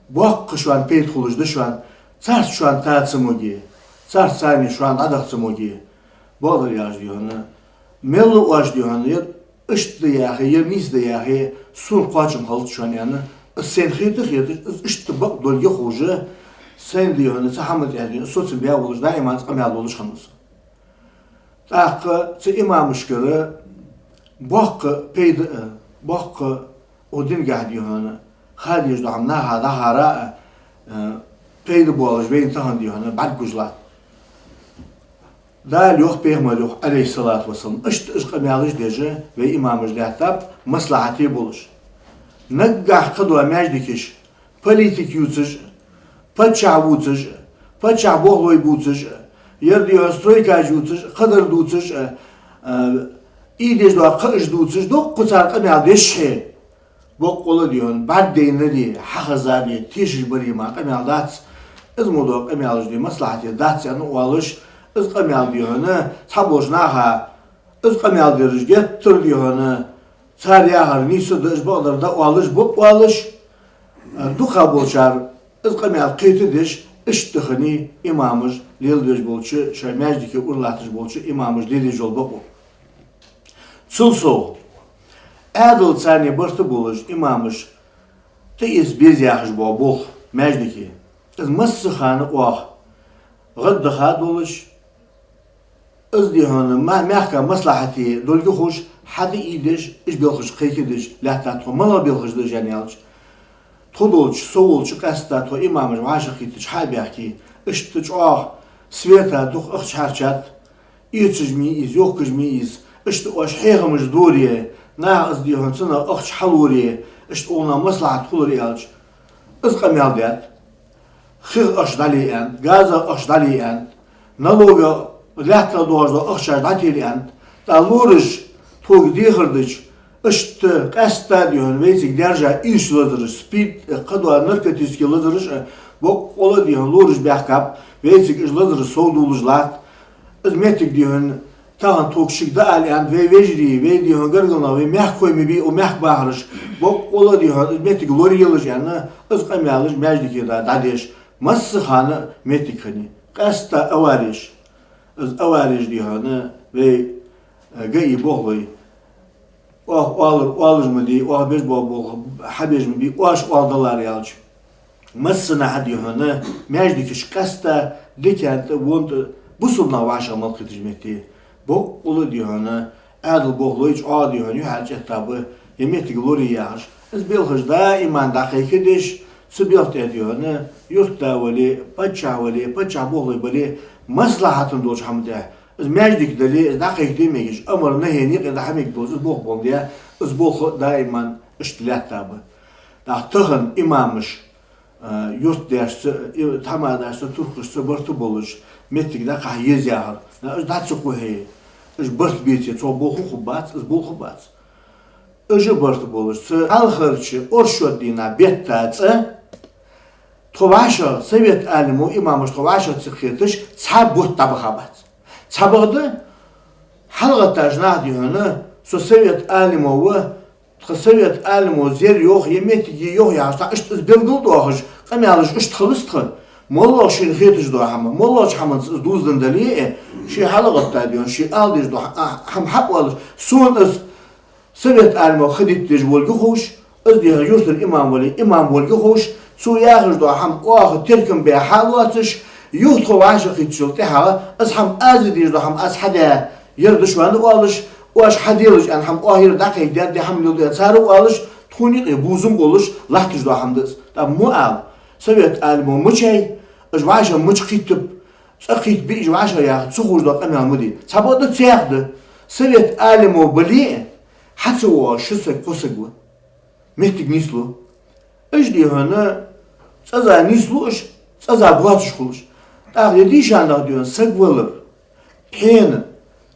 боккха шоана пайда хулаш да шоана, царца шоана та ца моге, Царца цхьана шоана дӀадаха ца моге, бакъдар аьлча, дий хьона, мел а оаш, дий хьона, ер иштта да яхе, ер нийса да яхе, сона кхоачам хилац шоана, аьнна, из сайна хета а хеташ, из иштта бакъ долга ховш, сайна, дий хьона, цу хӀаман тӀа, дий хьона, соцам баь волаш, даим из къамаьл долаш хиннав со. ТӀаккха цу имамашкара боккха пайда а, боккха укх динагахьа, дий хьона, ха дезаш дола хӀама наха дӀахьара а, э, пайда болаш вайна тахан, дий хьона, бӀаргагуш латт. Дала йоах, пайхамара йоах, Ӏалайхи ссалату вассалам, иштта уж къамаьлаш деш вай имамаш лаьттаб, маслахьате болаш. Наггахьа кхыдола маьждигаш политик ювцаш а, паччахь вувцаш а, паччахьа болхлой бувцаш а, ер, дий хьона, стройкаш ювцаш а, кхыдар дувцаш а, а, ийдеш дола кхаъаш дувцаш, дуккха цар къамаьл деш хье. Боккъала, дий хьона, бӀаргадайнаре, хьахезаре, тешаш баре мара къамаьл дац. Из мо дола къамаьлаш, дий, маслахьате дац аьнна оалаш, из къамаьл, дий хьона, цхьаболча наха, из къамаьл дераш геттара, дий хьона, цар яхар нийса да, уж бакъдар да оалаш, ба оалаш, а, дукхагӀболчар из къамаьл кхетадеш, иштта хиннай имамаш леладеш болча, шоай маьждиге уралатташ болча имамаша леладеш йола бокъо. Цул совгӀа, Ӏаьдалца цхьана барт болаш имамаш тӀаэца беза яхаш бола болх маьждиге, из массахана оаха гӀаддаха долаш, из, дий хьона, ма-, мехка маслахьате долга ховш, хьатӀаийдеш, уж белхаш кхайкадеш лаьттад тхо. МалагӀа белхаш да уж аьнна аьлча, тхо долча, со волча, къаьстта тхо имамаш вӀашагӀкхийттача хьа а баьхке, иштта чӀоагӀа света дукха ахча хьарчад, эцаш ма йий из, йохкаш ма йий из, иштта оаш хьехамаш доре, наха из, дий хьона, цунах ахча хьалоре, иштта оаха маслахьат хулар аьлча, из къамаьл даьд. Хих ахча дӀале аьннад, газах ахча дӀале аьннад, налогах лаьттах доагӀаш дола ахчаш дӀателе аьннад. ТӀаккха лораш тхога дехар дича, иштта къаьстта, дий хьона, вайцига даьржа ийрча лазараш, СПИД, кхыдола наркотически лазараш а, боккъала, дий хьона, лораш баьхкаб, вайцига уж лазараш совдоалаш латт. Из моттиг, дий хьона, тахан тхога шийга дӀаала аьннад вай вежарий, вай, дий хьона, гаргара нах, вай мехка хой ма бий, укх мехка бахараш, боккъала, дий хьона, из моттиг лоралелаш аьнна, из къамаьлаш маьждиге да дӀадеш, массахана моттиг хиннай. Къаьстта авареш, из авареш, дий хьона, вай, э, ГАИ болхлой, оаха оалар оалаш ма дий, оаха беш бола болх хьабеш ма бий, оаш оаладалар аьлча. Массанахьа, дий хьона, маьждигаш къаьстта дикан тӀа, вон тӀа, бусалба нах вӀашагӀ мел кхийтача метте. Боккъала, дий хьона, Ӏаьдала болхлой чӀоагӀа, дий хьона, юхьӀаьржа эттаб, ер моттиг лорае яхаш. Из белхаш даим дӀакхайкадеш, цу белха тӀа, дий хьона, юртда вале, паччахь вале, паччахьа болхлой бале, маслахьата долча хӀаман тӀа. Из маьждиг дале, из дӀакхайкаде мегаш, амар-нахьена юкъе дӀахьа мегаргдолаш, из болх боландаь, из болх даим иштта лаьттаб. ТӀаккха тахан имамаш, а, юртдешца, и, тхьамадашца, туркхашца барт болаш, моттиг дӀакхахьа еза яхар. На, уж дӀа ца кхухье, уж барт беце, цох болх хургбац, из болх бац. Уж барт болаш, цу хьалхарча оршот дийнахьа бетта цкъа тхо вӀашагӀ, совет Ӏалимов, имамаш тхо вӀашагӀ ца кхеташ, цхьа бутт дӀабахабац. Цхьабакъда, хьалгӀатташ нах, дий хьона, со совет Ӏалимов ва, тха совет Ӏалимов зер йоах, е моттиг я йоах яхаш, цхьа иштта из белгалдоахаш, къамаьлаш иштта хилац тха. МоллагӀа шийна хеташ дола хӀама, моллагӀча хӀаманца из дувзаденна дале а, ше хьалгӀатта, дий хьона, ше ала дезаш дола хӀа-, хӀама хьаоалаш, сона из совет Ӏалимов ха дита дезаш волга ховш, из, дий хьона, юртара имам вале, имам волга ховш, цо яхаш дола хӀама оаха теркам баь хьалоацаш, юха тхо вӀашагӀкхийттачул тӀехьагӀа, из хӀама аз де дезаш дола хӀама аз хьадаь, ер да шоана оалаш, оаш хьаделаш аьнна хӀама оаха ер дӀакхайкадаьд, де хӀама леладу аьнна цар оалаш, тхона юкъе бувзам болаш латташ дола хӀама да из. ТӀаккха мо ала, совет Ӏалимов мичай, уж вӀашагӀ мича кхийттаб, цкъа кхийтта биъ уж вӀашагӀ яхар ца ховш дола къамаьл ма дий. Цхьабакъда цхьаькха да. Совет Ӏалимов бале а, хьа ца воагӀаш ши саг, кхо саг ва. Моттиг нийслу. Уж, дий хьона, цкъаза нийслу уж, цкъаза боацаш хул уж. ТӀаккха ер дийша нах, дий хьона, саг валар, пхьена,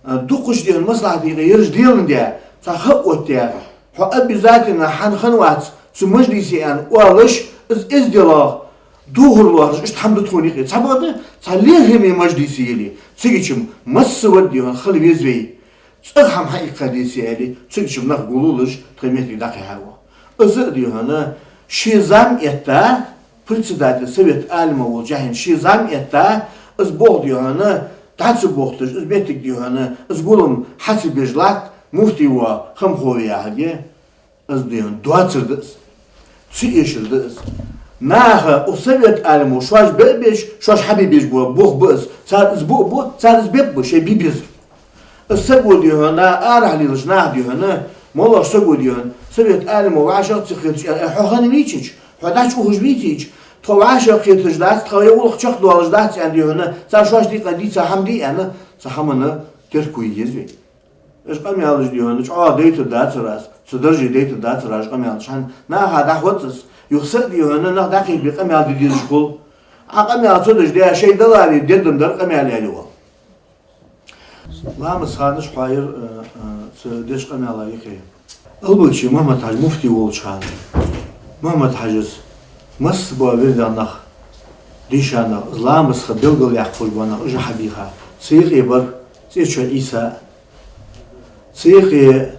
а, дукхача, дий хьона, маслахьата юкъе ераш леландаь, цхьа ха оттадаь, хьо обязательно хьа хинна вац цу мажлисе аьнна оалаш, из эзделах духар лоархӀаш, иштта хӀама да тхона юкъе. Цхьабакъда, цхьа лерхӀаме мажлис яле, цигача-м массавар, дий хьона, хила веза вай. ЦӀагӀа хӀама хьаийккха деце аьле, цигача-м нах гуллулаш, тха моттиг дӀакхихьаргва. Из а, дий хьона, ше зам этта, председатель совет Ӏалимов волча хана ше зам этта, Из болх, дий хьона, дӀа ца бохийташ, из моттиг, дий хьона, из гулам хьа ца беш латт муфти ва, хамхо ва яхилга, из, дий хьона, доацар да из. Ца эшар да из. Наха, укх совет Ӏаламо шоаш бе а беш, шоаш хьабе безаш бола болх ба из. Цар из бу а бу, цар из бе а бу, шоай бе безар. Из саго, дий хьона, арахьа лелаш нах, дий хьона, моллагӀча саго, дий хьона, совет Ӏаламо вӀашагӀ ца кхеташ, э, хьо хинна вийча, хьо дӀачуухаш вийча, тхо вӀашагӀ кхеташ дац, тха е гӀулакх чакхдоалаш дац аьнна, дий хьона, цар шоашта юкъе дийца хӀама дий аьнна, цу хӀаманна терко е еза вай. Уж къамаьлаш, дий хьона, чӀоагӀа дайтар дацар аз, цу дарже дайтар дацар аз уж къамаьлаш. ХӀана, наха дӀахоз из, юха са а, дий хьона, нах дӀакхайкабе къамаьл де дезаш хул. Ӏа къамаьл ца деш, дий, шоай даларе дедам дар къамаьл яьле вал. Ламаза ханаш хьоаяр, э, э, цу деш къамаьла юкъе. Албачи Мухьмад-Хьажа муфти волча хана, Мухьмад-Хьажас масса бола вирденах, дийша нах, из ламаза ха белгалъяккха ховш бола нах, уж хьабийха. Цу юкъе бар ЦӀечой Ӏийса. Цу юкъе,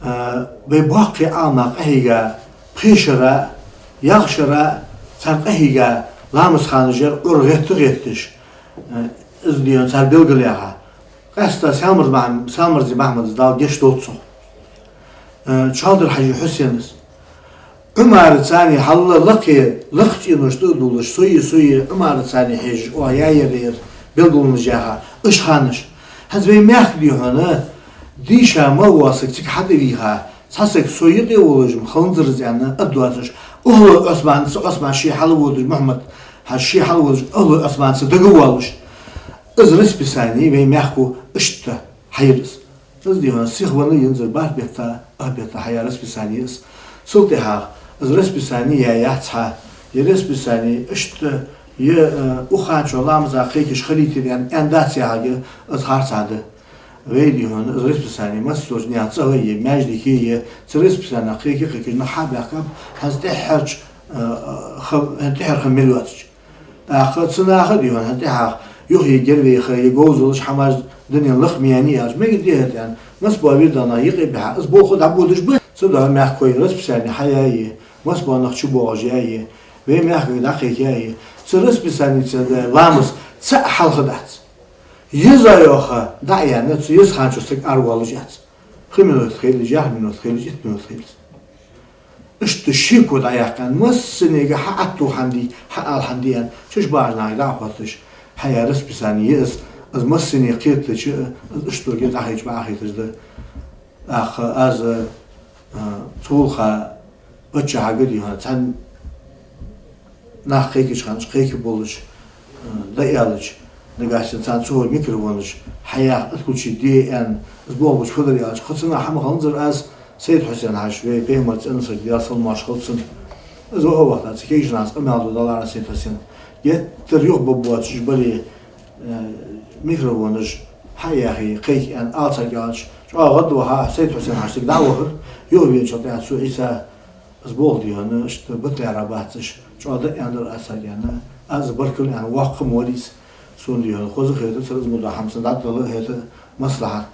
а, вай боккхий Ӏаламнах къахьийга, пхешара, яхшара, царна къахьийга ламаза ханаш яр Ӏуйрийна гӀетта гӀетташ. Э, из, дий хьона, цар белгалъяьха. Къаьстта Саьлмарза Махь-, Саьлмарзий Махьмада Дала гешт долда цох. Э, Чалдар-Хьажий Хьусена. Ӏумара царна хьалла лакхе, лакха цӀеношта а дуллаш, сои, сои Ӏумара царна хьежаш, оаха яьяр яр белгалонаш яьха, уж ханаш. ХӀанз вай мехка, дий хьона, дийша мел вола саг цига хьатӀавийха, цхьа саг со юкъе волаш-м хиланзар из аьнна, а доацаш, Ӏохлой Ӏусманца, Ӏусман ше хьалводаш, Мухьмад-Хьажа ше хьалводаш, Ӏохлой Ӏусманца дагавоалаш. Из расписани вай мехко иштта хьаяр из. Из, дий хьона, сихвенна ензар бархӀ бетта, ах бетта хьаяь расписани я из. Цул тӀехьагӀа из расписани яь яц хьа, е расписани иштта, е, э, укх хана чу ламаза кхайкаш хилийтар аьнна, аьнна дац яхилга, из харцахьа да. Вай, дий хьона, из расписани массайолча наьха цӀагӀа е, маьждиге е, цу расписанех кхайка-кхайкаш нах хьа а баьхкаб, хӀанз тӀеххьарча, э, ха-, хӀанз тӀеххьара ха мел йоацача. ТӀаккха цу наха, дий хьона, хӀанз тӀехьагӀа юхаергьяр вай ха, е говзалаш, хӀамаш, дунен лакха ма яьннай аьлча, мегаргда хӀаьта аьнна, масса бола вирденах юкъе бихьа, из болх дӀабодаш ба. Цудухьа мехкахой расписани хьаяь е, масса бола нах чубоагӀаш яь е, вай мехкага дӀакхайкаяь е, цу расписаница ламаз цаӀ хьалха дац. Еза йоха дӀа а яьнна, цу еза хана чу саг аравоалаш яц. Пхи минот хилча, ярха минот хилча, итт минот хилча. Иштта шеко дӀаяьккха, массанега хьаӀотта хӀама дий, хьаала хӀама дий аьнна, чу бахача нахага дӀахотташ, хьаяь расписани я из, из массане кхетача, из иштта дӀахайча бакъахьа хеташ да. ТӀаккха аз, а, цул хьа паччахьага, дий хьона, цхьан нах кхайкача хана, кхайка болаш, э, дӀааьлча, нагахьа санна царна цу хӀара микрофонаш хьаяха, отключить де аьнна, из болх беш фу дар аьлча, кхы цу наха хӀама хиланзар аз, Сайд-Хьусен-Хьажа, вай пайхамара цӀена саг, Даьла салам-моаршал хилда цунна. Из ваха а вахийта, цу кегийча нахаца къамаьл ду далара Сайд-Хьусена. Геттара юхабаргбоацаш бале, э, микрофонаш хьаяхе, кхайка аьнна, ала царга аьлча, чӀоагӀа гӀадваха, Сайд-Хьусен-Хьажа цига дӀавахар, юхавеначул тӀехьагӀа цо Ӏийса, из болх, дий хьона, иштта батлера бац уж, чӀоагӀа дӀааьннадар аз царга аьнна, аз баркал аьнна, воккха ма вар из, сона, дий хьона, хоза хетар, цар из ма дола хӀама сона дӀадала хетар, маслахьат,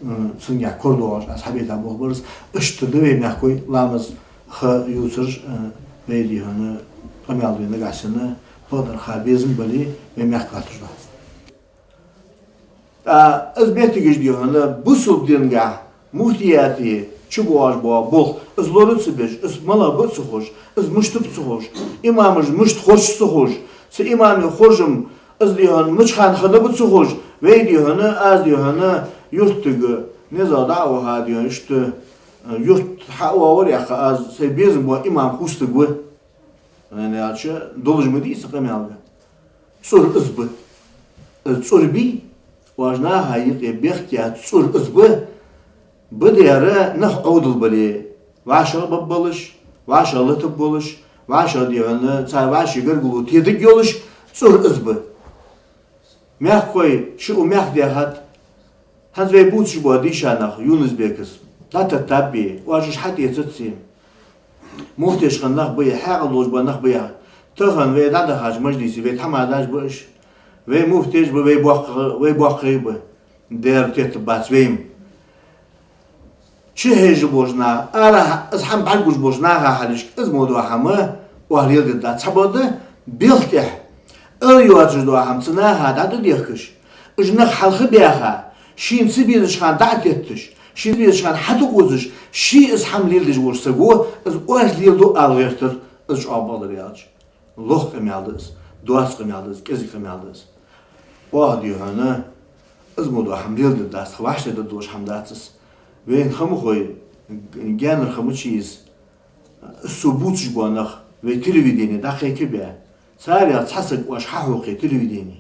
м, цунгахьа корадоагӀаш аз хьабайта болх бар из. Иштта да вай мехкахой ламаза ха ювцараш, э, вай, дий хьона, къамаьл де нагахьа санна, бакъдар ха безам бале, вай мехка латташ да. ТӀаккха из моттигаш, дий хьона, бусалба дингахьа муфтияте чубоагӀаш бола болх, из лора ца безаш, из малагӀа ба ца ховш, из мишта ба ца ховш, имамаш мишта хоржа ца ховш, цу имаме хоржам, из, дий хьона, мича хана хиннаб ца ховш, вай, дий хьона, аз, дий хьона, юртага, низагӀа дӀа а ваха, дий хьона, иштта, э, юрта хьа а воагӀар яхаш, аз сай безам бола имам хӀусттаг ва. ХӀана аьлча, долаш ма дий из къамаьл. ЦӀур из ба. Из цӀур бий, вай наха юкъе бехке цӀур из ба. Бадера нах Ӏовдал бале, вӀашагӀ баббалаш, вӀашагӀ латаб болаш, вӀашагӀ, дий хьона, цар вӀаший гаргало тедиг йолаш, цӀур из ба. Мехкахой шиъ мехка даьхад, хӀанз вай бувцаш бола дийша нах, Юнус-Бекас, дӀататтаб е, оаш уж хьатӀаэцац е. Муфтеш хинна нах ба е, хьаькъал долаш бола нах ба е. Тахан вай дӀадахача мажлисе вай тхьамадаш ба уж. Вай муфтеш ба, вай боккха-, вай боккхий ба. Дера теттаб бац вай-м. Чу хьежаш болча наха, арахьа из хӀама бӀаргагуш болча наха хьалхашка, из мо дола хӀама оаха леладергдац. Цхьабакъда, белха тӀехьа Ала йоацаш дола хӀама цу наха дӀатӀадехкаш, уж нах хьалха баьха, шийна ца безача хана дӀа а тетташ, шийна ца безача хана хьатӀаозаш, ше из хӀама леладеш волча саго из оаш леладу ала гӀертар, из чӀоагӀа бакъдар аьлча. Лоха къамаьл да из, доаца къамаьл да из, кӀезига къамаьл да из. Оаха, дий хьона, из мо дола хӀама леладергдац тха, вӀаштӀехьдаргдолаш хӀама дац из. Вайна ха ма хой, гаьнара ха ма чий из. Из цо бувцаш бола нах вай телевидене дӀакхайкабаь, царех цхьа саг оаш хьахьокхе телевидене.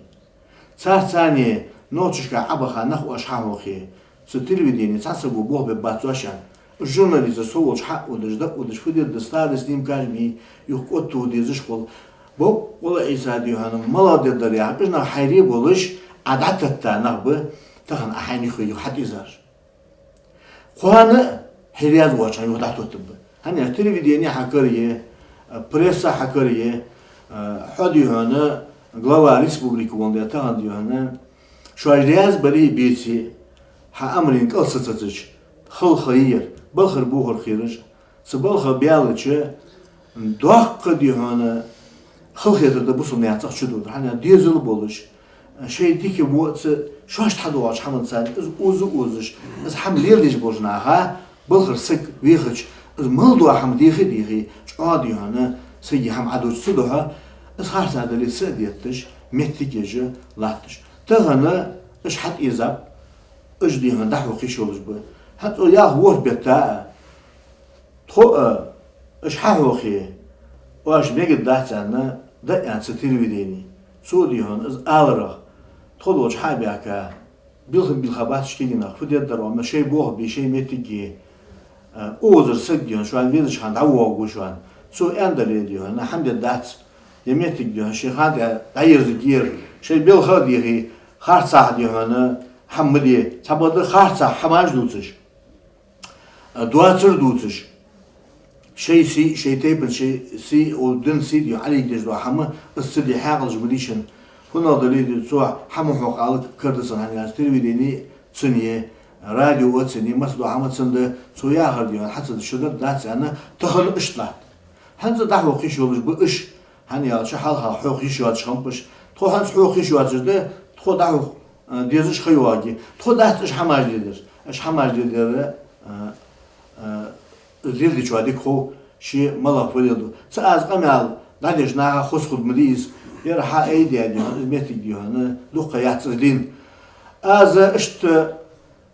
Царца цхьана нохчашка Ӏобаха нах оаш хьахьокхе, цу телевидене цхьа саго болх бергбац оаш аьнна. Журналисташа со волча хьа а удаш, дӀа а удаш, фу дергда, старый снимка а бий, юха кӀотта тоха дезаш хул. Бокъонца Ӏийса, дий хьона, малагӀа дергдар яхаш, уж нах хьайре болаш, Ӏа дӀатетта нах ба, тахан Ӏа хьайна юха, юха хьатӀаийзараш. Кхоана а хьо раьза воацача хана юха дӀатоттаргба. ХӀана аьлча телевидени хьа кара я, пресса хьа кара я, хьо, дий хьона, глава республики воландаь тахан, дий хьона, шоаш раьза бале а, беце а, хьа амарен кӀал сацацача, хала ха я ер, балхара бохар кхераш, цу балха баьлча, доккха, дий хьона, халахетар да бусалба наьха цӀагӀа чудоадар. ХӀана аьлча дезал болаш, шоай дика воаца, шоашта хьадоагӀача хӀаманца из оза а озаш, из хӀама леладеш болча наха, балхара саг вехача, из мел дола хӀама дехе а дехе, чӀоагӀа, дий хьона, сага хӀама Ӏадувц. Цудухьа из харцахьа дале а, са а детташ, моттиг еш латташ. Тахан уж хьатӀаийзаб, уж, дий хьона, дӀахьокха йиш йолаш ба. ХӀанз цо ялх-ворхӀ бетта а, тхо а, уж хьахьокхе, оаш мегаргдац аьнна, дӀа а аьнна цу телевидене. Цо, дий хьона, из аларах, тхо долча хьа а баьхка, билхам-билха бац кегий нах, фу дергдар оаха, шоай болх бе, шоай моттиг е, озар саг, дий хьона, шоана везача хана дӀавоагӀаргва шоана. Цо аьнна дале, дий хьона, хӀама дергдац, е моттиг, дий хьона, ший хана тӀа дӀаерзаргьяр, шоай балха а дехе, харцахьа, дий хьона, хӀама ма де, цхьабакъда харцахьа хӀамаш дувцаш, доацар дувцаш, шоай сий, шоай тайпан, шоай сий, о, дина сий, дий хьона, Ӏолегадеш дола хӀама, из ца де хьаькъалаш ма дий шун. ХӀанз дале а, дий, цо хӀама хьокха ала кара да цун, хӀана аьлча телевидени цун я, радио а цун я, масса дола хӀама цун да, цо яхар, дий хьона, хьа ца дича дар дац аьнна, тахан иштта латт. ХӀанз дӀахьокха йиш йолаш ба уж, хӀана аьлча хьалха хьокха йиш йоацаш хиннаб уж. Тхо хӀанз хьокха йиш йоацаш да, тхо дӀахьокха, а, дезаш ха йоагӀаргья. Тхо дац уж хӀамаш леладер. Уж хӀамаш леладер, а, а, леладечоа дика хов, ше малагӀа фу леладу. Цу аз къамаьл дӀадеш наха хоза хургда ма дий из. Ер хьа айдаьд, дий хьона, из моттиг, дий хьона, дукха яц из лийнна. Аз иштта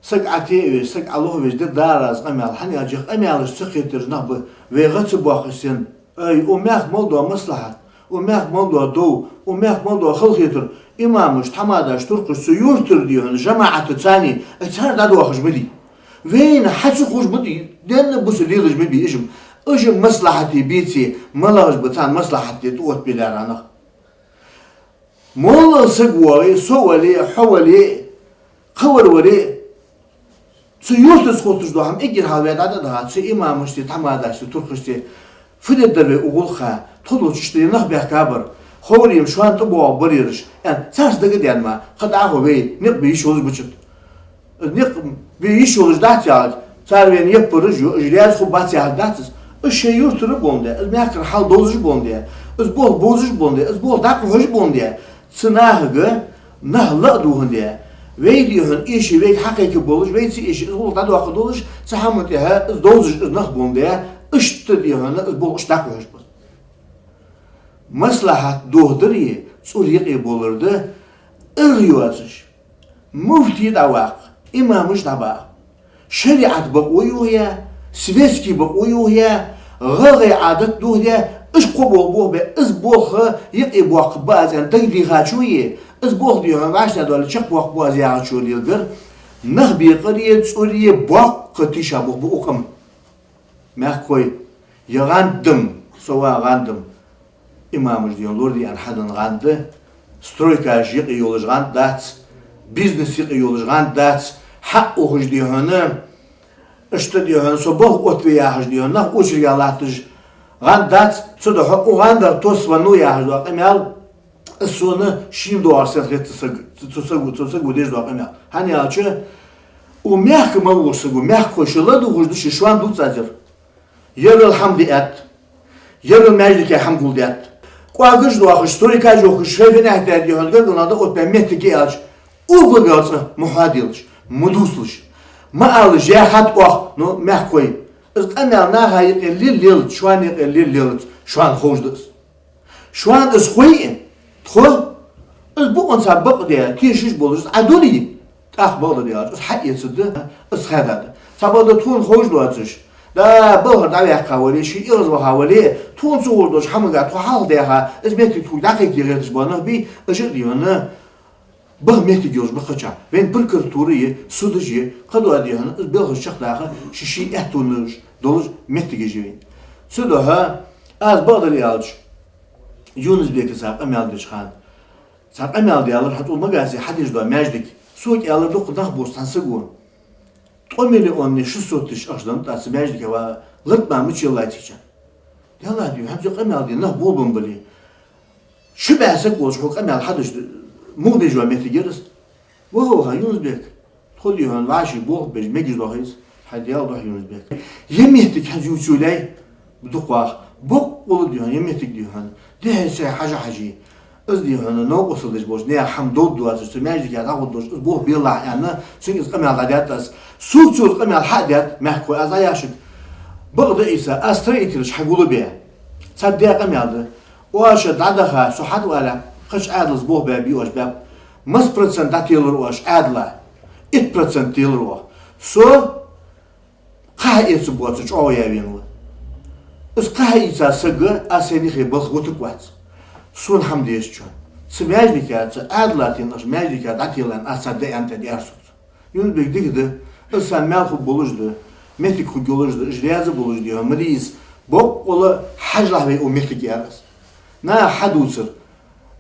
саг Ӏотеа веш, саг Ӏолоха веш дергдар аз къамаьл, хӀана аьлча къамаьлаш ца кхетараш нах ба, вай гӀа ца боаккхаш санна. Ай, укх мехка мел дола маслахьат, укх мехка мел дола дов, укх мехка мел дола халахетар, имамаш, тхьамадаш, туркхаш цу юртара, дий хьона, жамаӀата цани, ай, цар дӀадоахаш ма дий. Вайна хьа ца ховш ма дий, денна-бусса лелаш ма бий уж-м. Уж-м маслахьате, беце, малагӀаш ба царна маслахьат де тӀаоттабе лаьрхӀа нах. МоллагӀа саг воагӀе, со вале, хьо вале, кхывар вале, цу юртаца хургдола хӀама эггара хьалха вай дӀатӀадаха, цу имамашца, тхьамадашца, туркхашца, фу дергдар вай укх гӀулакха, тхо долча иштта нах баьхкабар, ховре-м шоана тӀабоагӀаргбар ераш, аьнна, царца дагаденна ма, кхы дӀахо вай никъ бе йиш йолаш бац. Никъ бе йиш йолаш дац яхар, цар вайна яппараш ю, уж раьза хургбац яхар дац из. Уж шоай юртара боландаь, из мехкара хьал довзаш боландаь, из болх бовзаш боландаь, из болх дӀакхухьаш боландаь, цу нахага нах ла а дувхандаь, вай, дий хьона, эший вайга хьакхайкаргболаш, вай ца эший из гӀулакх дӀадоаккхаргдолаш, цу хӀаман тӀехьа из довзаш из нах боландаь, иштта, дий хьона, из болх иштта дӀакхухьаш ба. Маслахьат дохадаре цӀура юкъе болар да, аргӀа йоацаш, муфти дӀаваккха, имамаш дӀабаккха, шариӀата бокъо йохаяь, светски бокъо йохаяь, гӀалгӀай Ӏадат дохадаь, уж кхо болх бохабе, из болх юкъе боаккхаргба аз аьнна дагадехачо е, из болх, дий хьона, вӀаштӀехьадоале чакхбоаккхаргба аз яхачо леладер, нах бекъаре, цӀура боккха тийшаболх ба укх къаман. Мехкахой, е гӀанд да-м, со ва гӀанд да-м, имамаш, дий хьона, лораде аьнна хьаденна гӀанд да, стройкаш юкъе йолаш гӀанд дац, бизнес юкъе йолаш гӀанд дац, хьа а ухаш, дий хьона, иштта, дий хьона, со болх оттаве яхаш, дий хьона, нах очередь латташ гӀанд дац, цудухьа укх гӀандах тосса веннав яхаш дола къамаьл, из сона шийна доагӀар санна хет цу саг-, цу, цу саго, цу саго деш дола къамаьл. ХӀана аьлча, укх мехка мел волча саго, мехкахой, шо ладувгӀаш да, шо шоана дувц аз ер. Ерригал хӀама диаьд, ерригал маьждиге хӀама гулдаьд, Оагаш доахаш, стройкаш йохкаш, шоай финахь тӀа дий хьона гаргара нах да оттабаь моттиг я аьлча, угла ваьлца ма хьоаделаш, ма дувцалаш, ма алалаш, яхад оаха, ну, мехкахой. Из къамаьл наха юкъе лел лелац, шоана юкъе лел лелац, шоана ховш да из. Шоана из хой а, тхо, из бокъонца бакъ де, тешаш болаш, из Ӏа дулий, тӀаккха бакъдар аьлча, из хьаэцаргда, из хадад. Цхьабакъда тхона ховш доацаш, да, балхара дӀаваьккха вале, ший эгӀазваха вале, тхона ца ховш долча хӀамага тхо хьалха даьха, из моттиг тхога дӀакхайкаде гӀерташ бола нах бий, уж а дий хьона баха моттиг йолаш ба кхычахьа. Вайна прокуратура я, судаш я, кхыдола дий хьона из белхаш чакхдаха ший-ший аьттонаш долаш моттигаш я вайна. Цудухьа аз бакъдар аьлча, Юнус-Бека цхьа къамаьл деча хана, цхьа къамаьл даьлар, хӀанз цу Магасе хьадеш дола маьждиг. Сога аьлар дукха нах бувцаш цхьан саго: «Ткъо миллион шестьсот тысяч ахча да-кх цу маьждига ва, лард ма мича лайцича». Делла дий, хӀанз из къамаьл де нах болабенна бале, ши бӀаь саг волча хьо къамаьл хьадеш, мугӀ беш йола моттиг яр из. Ваха, ваха, Юнус-Бек, тхо дий хьона вӀаший болх беш мегаш доахий из? Хьай Даьла духьа, Юнус-Бек. Ер моттиг хӀанз ювцаялий, дукхагӀа. Боккъала дий хьона, ер моттиг дий хьона, дехьа-сехьа хьажа-хьажий, из дий хьона новкъостал деш болча наьха хӀама довргдоацаш, цу маьждига дӀагӀоргдолаш, из болх белалахь аьнна, цунга из къамаьл дӀадаьд аз. Сога цо из къамаьл хьа а даьд, мехкахой, аз Ӏа яхар шуга. Бакъда, Ӏийса, аз строителаш хьагулбе. Цар даь къамаьл да. Оаш дӀадаха, со хьатӀавалале, кхыча Ӏаьдалца болх баьбий оаш, баьб. Масса процент дӀателар оаш Ӏаьдала? Итт процент телар оаха. Со кхы хьаэца боаца чӀоагӀо яь венав. Из кхы хьаийца саг, аз сайна юхе балха вутаргвац. Сона хӀама дезачоа. Цу маьждига, цу Ӏаьдала тенна ахча маьждига дӀателар аьнна, аз царна даьннад аьлар сона. Юнус-Бек, дика да, из царна маьл хургболаш да, моттиг хургйолаш да, уж раьза болаш да, ма дий из, боккъала хьажалахь вай укх моттиге, аьлар аз. Наха хьадувцар,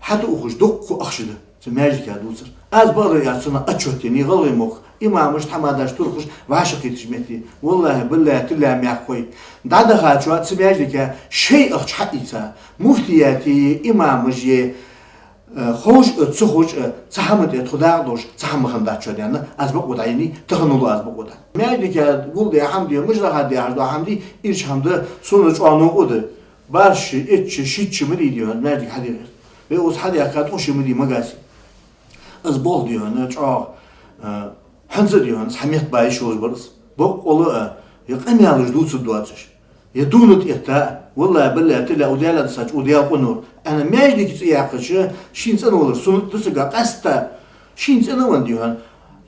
хьатӀаухаш дукха ахча да цу маьждига дувцар. Аз бакъдар аьлча, цунах отчёт еннай ГӀалгӀай мехка имамаш, тхьамадаш, туркхаш вӀашагӀкхийтача метте. ВаллахӀи, биллахӀи, тиллахӀи, мехкахой, дӀадахачоа цу маьждига шоай ахча хьаийца, муфтияти, имамаши, э, ховш а, ца ховш а, цхьа хӀаман тӀа тхо дакъа долаш, цхьа хӀама ма хиннадац шоана, аьнна, аз бакъо дӀаеннай, тахан а лу аз бакъо дӀа. Маьждига гулдаь хӀама да, мижа даха дехьаш дола хӀама да, ирча хӀама да, сона чӀоагӀа новкъа да. БархӀ шу, итт шу, шийтта шу ма дий дий хьона маьждиг хьаде гӀерта. Вай укхаза хьадаьхка ткъо шу ма дий Магасе. Из болх дий хьона чӀоагӀа, э, хӀанз а дий хьона цхьа метта ба йиш йолаш бар из. Боккъала а, ер къамаьлаш дувцаргдоацаш, ер дувна тӀаэтта, валлахӀи, биллахӀи, тиллахӀи, укх Даьла дисача, укх Даьла къинош. Ана маьждига цӀи яьккхача, шийна цӀена валар суннат да сага, къаьстта шийна цӀена венна дий хьона,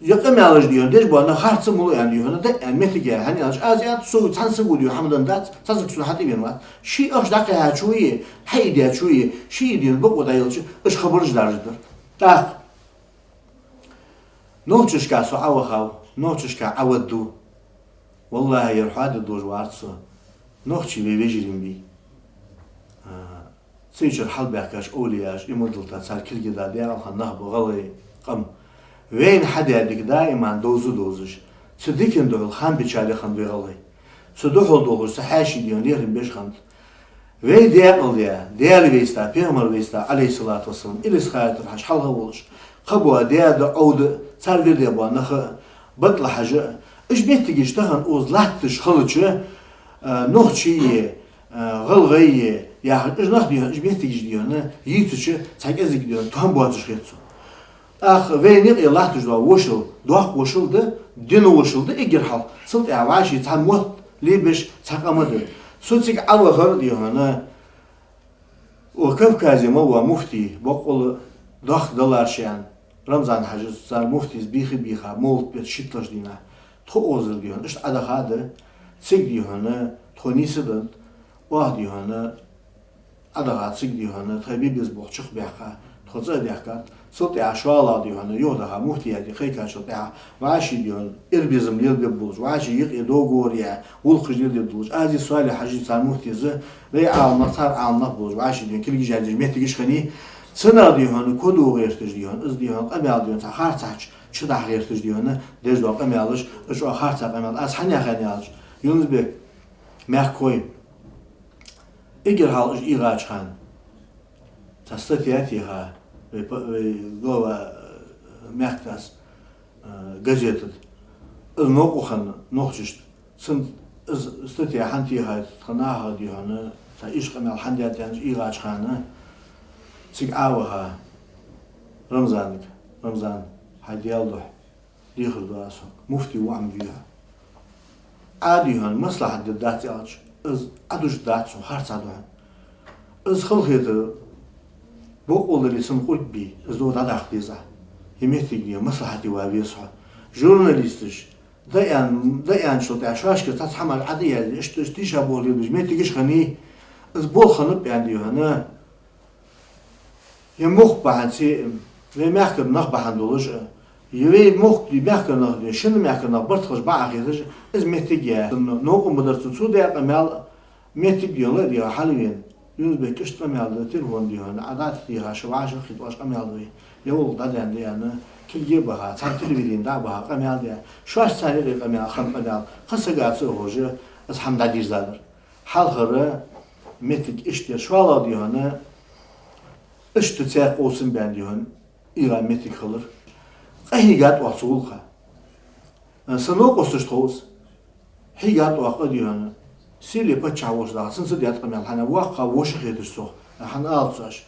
ер къамаьлаш дий хьона деш бола нах харц ма лу аьнна дий хьона, да аьнна моттиг я, хӀана аьлча аз аьннад, сога цхьан саго дий хьона хӀама деннадац, цхьа саг сона хьатӀавенавац. Ший ахча дӀакхаьхьачои, хьаийдечои, ший дий хьона бакъо дӀаелча, уж хабараш даржадар. ТӀаккха нохчашка со Ӏовахав, нохчашка Ӏовода. ВаллахӀи, ер хьоадергдолаш вацар со. Нохчий вай вежарий ма бий. А, цу чура хьалбаьхкача овлияша, иман диллача, цар кулгаш да, даькъала хинна нах ба гӀалгӀай къам. Вайна хьадаь дика даим довза довзаш, цу дикан духьал хам бича яхандаь вай гӀалгӀай. Цу духьал долаш цу хьаьший дий хьона лерхӀам беш хиннад. Вай даькъала даь, Даьла вайста, Пайхамар вайста, Ӏалайхи ссалату вассалам, Илисха-Юртара хьажа хьалха волаш, кхыбола даь да, Ӏовда, цар вирде бола нах а, БатӀал-Хьажа а, уж моттигаш тахан укхаза латташ хилча, а, нохчий, а, гӀалгӀай яхаш, уж нах дий хьона, уж моттигаш дий хьона йийцача, цхьа кӀезига дий хьона тоам боацаш хет сона. ТӀаккха вайна юкъе латташ дола вошал, доккха вошал да, дина вошал да эггара хьалха. Цул тӀехьа вӀаший цхьа мотт лебеш цхьа къам да. Со цига Ӏовахар дий хьона, укх Кавказе мел вола муфти, боккъала доккха далар шоана, Рамзан-Хьажас, цар муфтес бийха-бийха, мовлат бетта шийтталагӀча дийнахьа. Тхо укхазара дий хьона иштта Ӏодаха да, цига дий хьона тхо нийсденнад, оаха дий хьона Ӏодаха, цига дий хьона тхоай бе беза болх чакхбаьккха, тхо цӀа а даьхкад. Цул тӀехьа шоллагӀа дий хьона юхадаха, муфтияте кхайкачул тӀехьа, вӀаший дий хьона эр-безам лелабергболаш, вӀаший юкъе договор яь, гӀулакхаш лелабергдолаш, аз а, Салихь-Хьажа а, цар муфтес а, вай Ӏаламнах, цар Ӏаламнах болаш, вӀаший дий хьона кулгаш язъеш моттигаш хиннай. Цунах дий хьона кодо гӀерташ дий хьона, из дий хьона къамаьл дий хьона цхьа харцахьа чу, чу дахьа гӀерташ дий хьона деш дола къамаьлаш, уж чӀоагӀа харцахьа къамаьл. Аз хьанех аьнна аьлча, Юнус-Бек, мехкахой, эггара хьалха уж эгӀача хана цхьа статья теха вай па-, вай глава, э, мехкдас, э, газета тӀа. Из новкъа хиннад нохчашта. Цун из статья хӀана техай, тха наха дий хьона цхьа иштта къамаьл хӀана даьд аьнна эгӀача хана, Цига Ӏаваха Рамзанага, Рамзан, хьай Даьла духьа дехар ду аз хьога, муфти воӀ ма вий хьо. Ӏа, дий хьона, маслахьат дергда дац аьлча, из Ӏадужаргдац хьона, харцахьа да хьона. Из халахетар бокъонца дале а санна къург бий, из дов дӀадаккха деза Ӏа. Е моттиг, дий хьона, маслахьате ваха веза хьо. Журналисташ, даьнна, даьнначул тӀехьагӀа шоашкара цхьацца хӀамаш Ӏа тӀа а язъе, иштта, иштта тийша болх лелабеш моттигаш хиннай, из болх хиннаб аьнна, дий хьона, е мохк бахьан, е вай мехкара нах бахьан долаш, е вай мохк, мехкара нах, е шин мехкара нах барт хилча бакъахьа хеташ, из моттиг я. Новкъа ма дар цо, цо даь къамаьл, моттиг, дий хьона, ла а дий хьона, хьалвена. Юнус-Бека иштта къамаьл даьд, телефон, дий хьона, Ӏа дӀатӀатеха, шо вӀашагӀкхеташ къамаьл даьд. Е вокхар дӀадаьнна, дий хьона, кулге баха, цхьан телевидене дӀа а баха къамаьл даьд. Шоашца юкъе къамаьл, хинна къамаьл, кхы сага ца ховш, из хӀама дӀадийрзадар. Хьалхара моттиг иштта яр, шоллагӀа, дий хьона, иштта цхьа къовсам баьнна, дий хьона, ийгӀа моттиг хилар. Къахьийгад оаха цу гӀулакха. Са новкъосташта хов из. Хьийгад оаха къа, дий хьона, Сирия паччахь волча даха, цунца даьд къамаьл, хӀана, воккха воша хеташ сох, хӀана аьлча цо,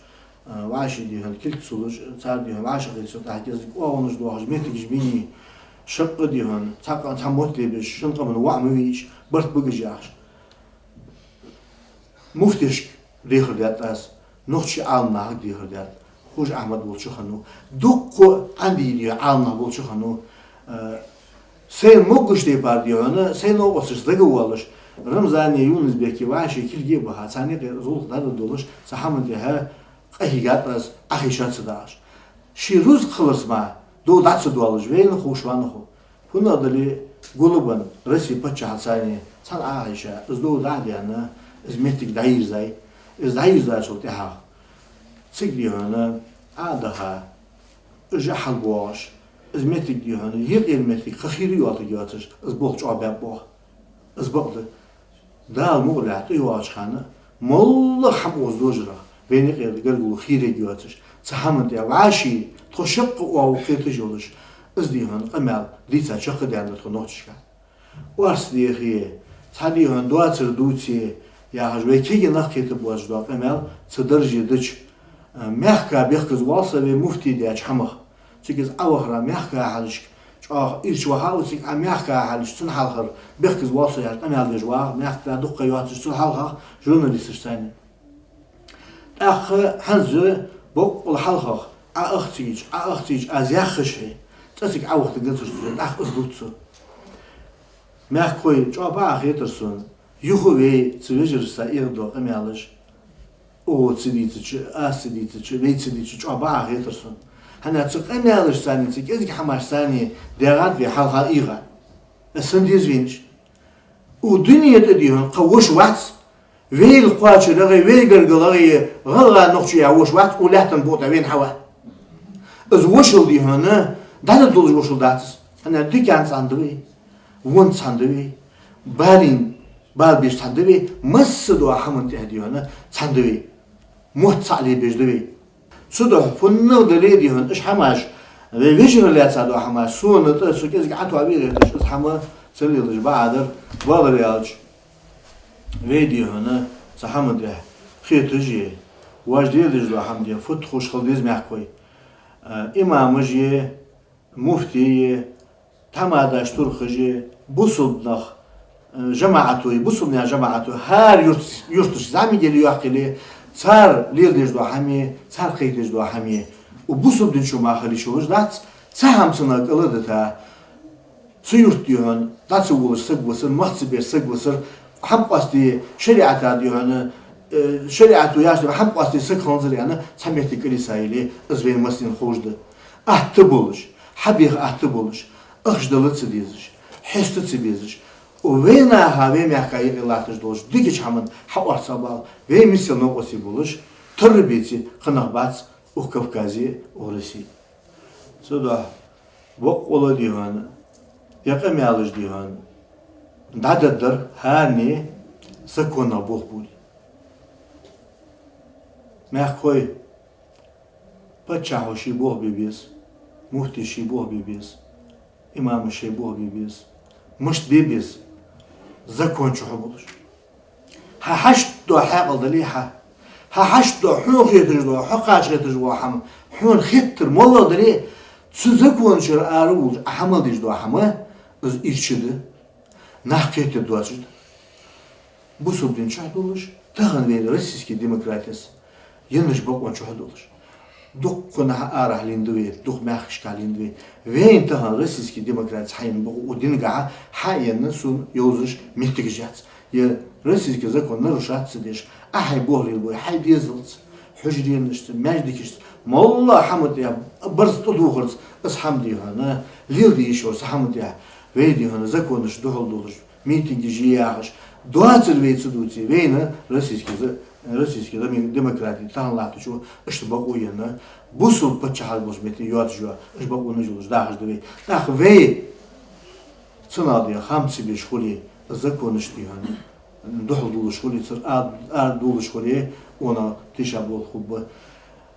вӀаший, дий хьона, кулг ца луш, цар, дий хьона, вӀашагӀкхеташ сох, тӀаккха кӀезига оагӀонаш доахаш, моттигаш бий, шаккха, дий хьона, цхьа къа-, цхьа мотт лебеш, шин къаман воӀ ма вий уж, барт бигаш яхаш. Муфтешка дехар даьд аз, нохчий Ӏаламнахага дехар даьд. Хож-Ахьмад волча хана, дуккха Ӏандийна Ӏаламнах болча хана, э, сайна могаш тайпара, дий хьона, сай новкъосташца дагавоалаш, Рамзане, Юнус-Беке, вӀаший кулге баха, царна юкъе зулх дӀадоалаш, цу хӀаман тӀехьа къахьийгад аз, Ӏохайша ца дагӀаш. Ший рузкъа хиларца мара, дов дӀа ца доалаш, вайна хов, шоана хов. ХӀана аьлча, гулбенна Россе паччахьалца цхьана Ӏохайша, из дов дӀа а даьнна, из моттиг дӀайийрзай, из дӀайийрзачул тӀехьагӀа цига, дий хьона, Ӏа а даха, уж а хьалбоагӀаш, из моттиг, дий хьона, юкъера моттиг кхы хийра йоалийтаргйоацаш, из болх чӀоагӀа баьб оаха. Из бакъда, Дала мукъалехь тӀайоагӀача хана, моллагӀа хӀама укхаза дожарах, вайна юкъера гаргало хийраргйоацаш, цу хӀаман тӀа вӀаший тхо шаккха оагӀув кхеташ йолаш, из, дий хьона, къамаьл дийца чакхдаьннад тхо нохчашка. Орц дехе, цхьа, дий хьона, доацар дувце яхаш, вай кагий нах кхетаб оаш доа къамаьл цу дарже дича, а, мехка бехказа воал со вай муфти даьча хӀамах. Цига из Ӏовахар мехка хьалхашка, чӀоагӀа ирча ваха а ва цига, а мехка хьалхашка, цун хьалхара бехказа воал со яхаш къамаьл деш вагӀа, мехка дукха йоацаш цул хьалхагӀа журналисташца цхьана. ТӀаккха хӀанз боккъал хьалхагӀа, Ӏа ахцийча, Ӏа ахцийча, аз яххаш хье, цкъа цига Ӏовахийтаргьяц цо, тӀаккха из дувц цо. Мехкахой, чӀоагӀа бакъахьа хетар сона, юха вай цу вежарашца эгӀадоа къамаьлаш, оаха ца дийцача, аз ца дийцача, вай ца дийцача, чӀоагӀа бакъахьа хетар сона. ХӀана, цу къамаьлашца цхьана, цу кӀезига хӀамашца цхьана даьгӀад вай хьалха ийгӀа. Из санна деза вайна уж. Укх дунен тӀа, дий хьона, кхы воша вац, вайл кхоачарагӀа, вай гаргалагӀа гӀалгӀа, нохчо яха воша вац укх лаьттан букъа тӀа вайна хьавена. Из вошал, дий хьона, дӀадоалаш вошал дац из. ХӀана, диканца цхьана да вай, вонца цхьана да вай, балийна бала беш цхьана да вай, массадола хӀаман тӀехьа, дий хьона, цхьана да вай, мотт цхьа лебеш да вай. Цудухьа фуннагӀа дале а, дий хьона, уж хӀамаш, вай вежарашта лаьца дола хӀамаш, сона тӀа, со кӀезига ӀотӀавига гӀерташ, из хӀама ца лелаш бакъахьа дар, балар аьлча, вай, дий хьона, цу хӀаман тӀехьа кхеташ е, вож леладеш дола хӀама, дий хьона, фуд ховш хила деза мехкахой. А, имамаш е, муфти е, тхьамадаш, туркхаш е, бусалба нах, э, жамаӀато е, бусалба наьха жамаӀато е, хӀара юрт-, юрташка зӀамига яле, йоккха яле, цар леладеш дола хӀама е, цар кхетадеш дола хӀама е, укх бусалба дина чу мара хила йиш йолаш дац, цхьа хӀама цунах кӀал а дита, цу юрта, дий хьона, дӀа ца волаш саг висар, мах ца беш саг висар, хӀама къоастаде шариӀата, дий хьона, э, шариӀато яхача тайпара хӀама къоастаде саг хиланзар аьнна, цхьа моттиг кӀалйиса яле, из вайна массанена ховш да. Атта болаш, хьабеха атта болаш, ахча дала ца дезаш, хьеста ца безаш, укх вайнаха, вай мехка юкъе латташ долча дикача хӀаман хьаорцабала, вай миссел новкъостий болаш, тарра беце, кхы нах бац укх Кавказе, укх Россе. Цудухьа боккъала, дий хьона, е къамаьлаш, дий хьона, дӀададдар хӀанз законах болх бе. Мехкахой, паччахьо ший болх бе беза, муфтис ший болх бе беза, имамас ший болх бе беза, мишта бе беза, закон чу хьо болаш. Хьа хьашт дола хьаькъал дале хьа, Хьа хьашт дола, хьона хеташ дола, хьо кхача хеташ дола хӀама, хьона хетар моллагӀа дале, цу законашкара ара а вувлаш, Ӏа хӀама деш дола хӀама, из ирча да. Нах кхетаде доацаш да. Бусалба дин чу долаш, тахан вай российски демократес еннача бокъон чу долаш. Дукха нах арахьа лийннад вай, дукха мехкашка лийннад вай. Вайна тахан российски демократес хьаенна бокъо, укх динагахьа хьаенна сона йовзаш моттигаш яц. Е российски закон нарушать ца деш, Ӏа хьай болх лелабой, хьай дезалца, хьужаренашца, маьждигашца, моллагӀа хӀама тӀа, барзкъа тӀадувхарца, из хӀама, дий хьона, леладе йиш йолаш цхьа хӀама тӀа, вай, дий хьона, законашта духьал долаш, митингаш е яхаш, доацар вай ца дувце, вайна российски за-, российски дем-, демократи тахан латтача иштта бокъо енна, бусалба паччахьал болча метте йоацаш йола, иштта бокъонаш йолаш дахаш да вай. ТӀаккха вай цунах, дий хьона, хӀама ца беш хуле, законашта, дий хьона, духьал дуллаш хуле, цар а, а дуллаш хуле, укхунах тийшаболх хургба.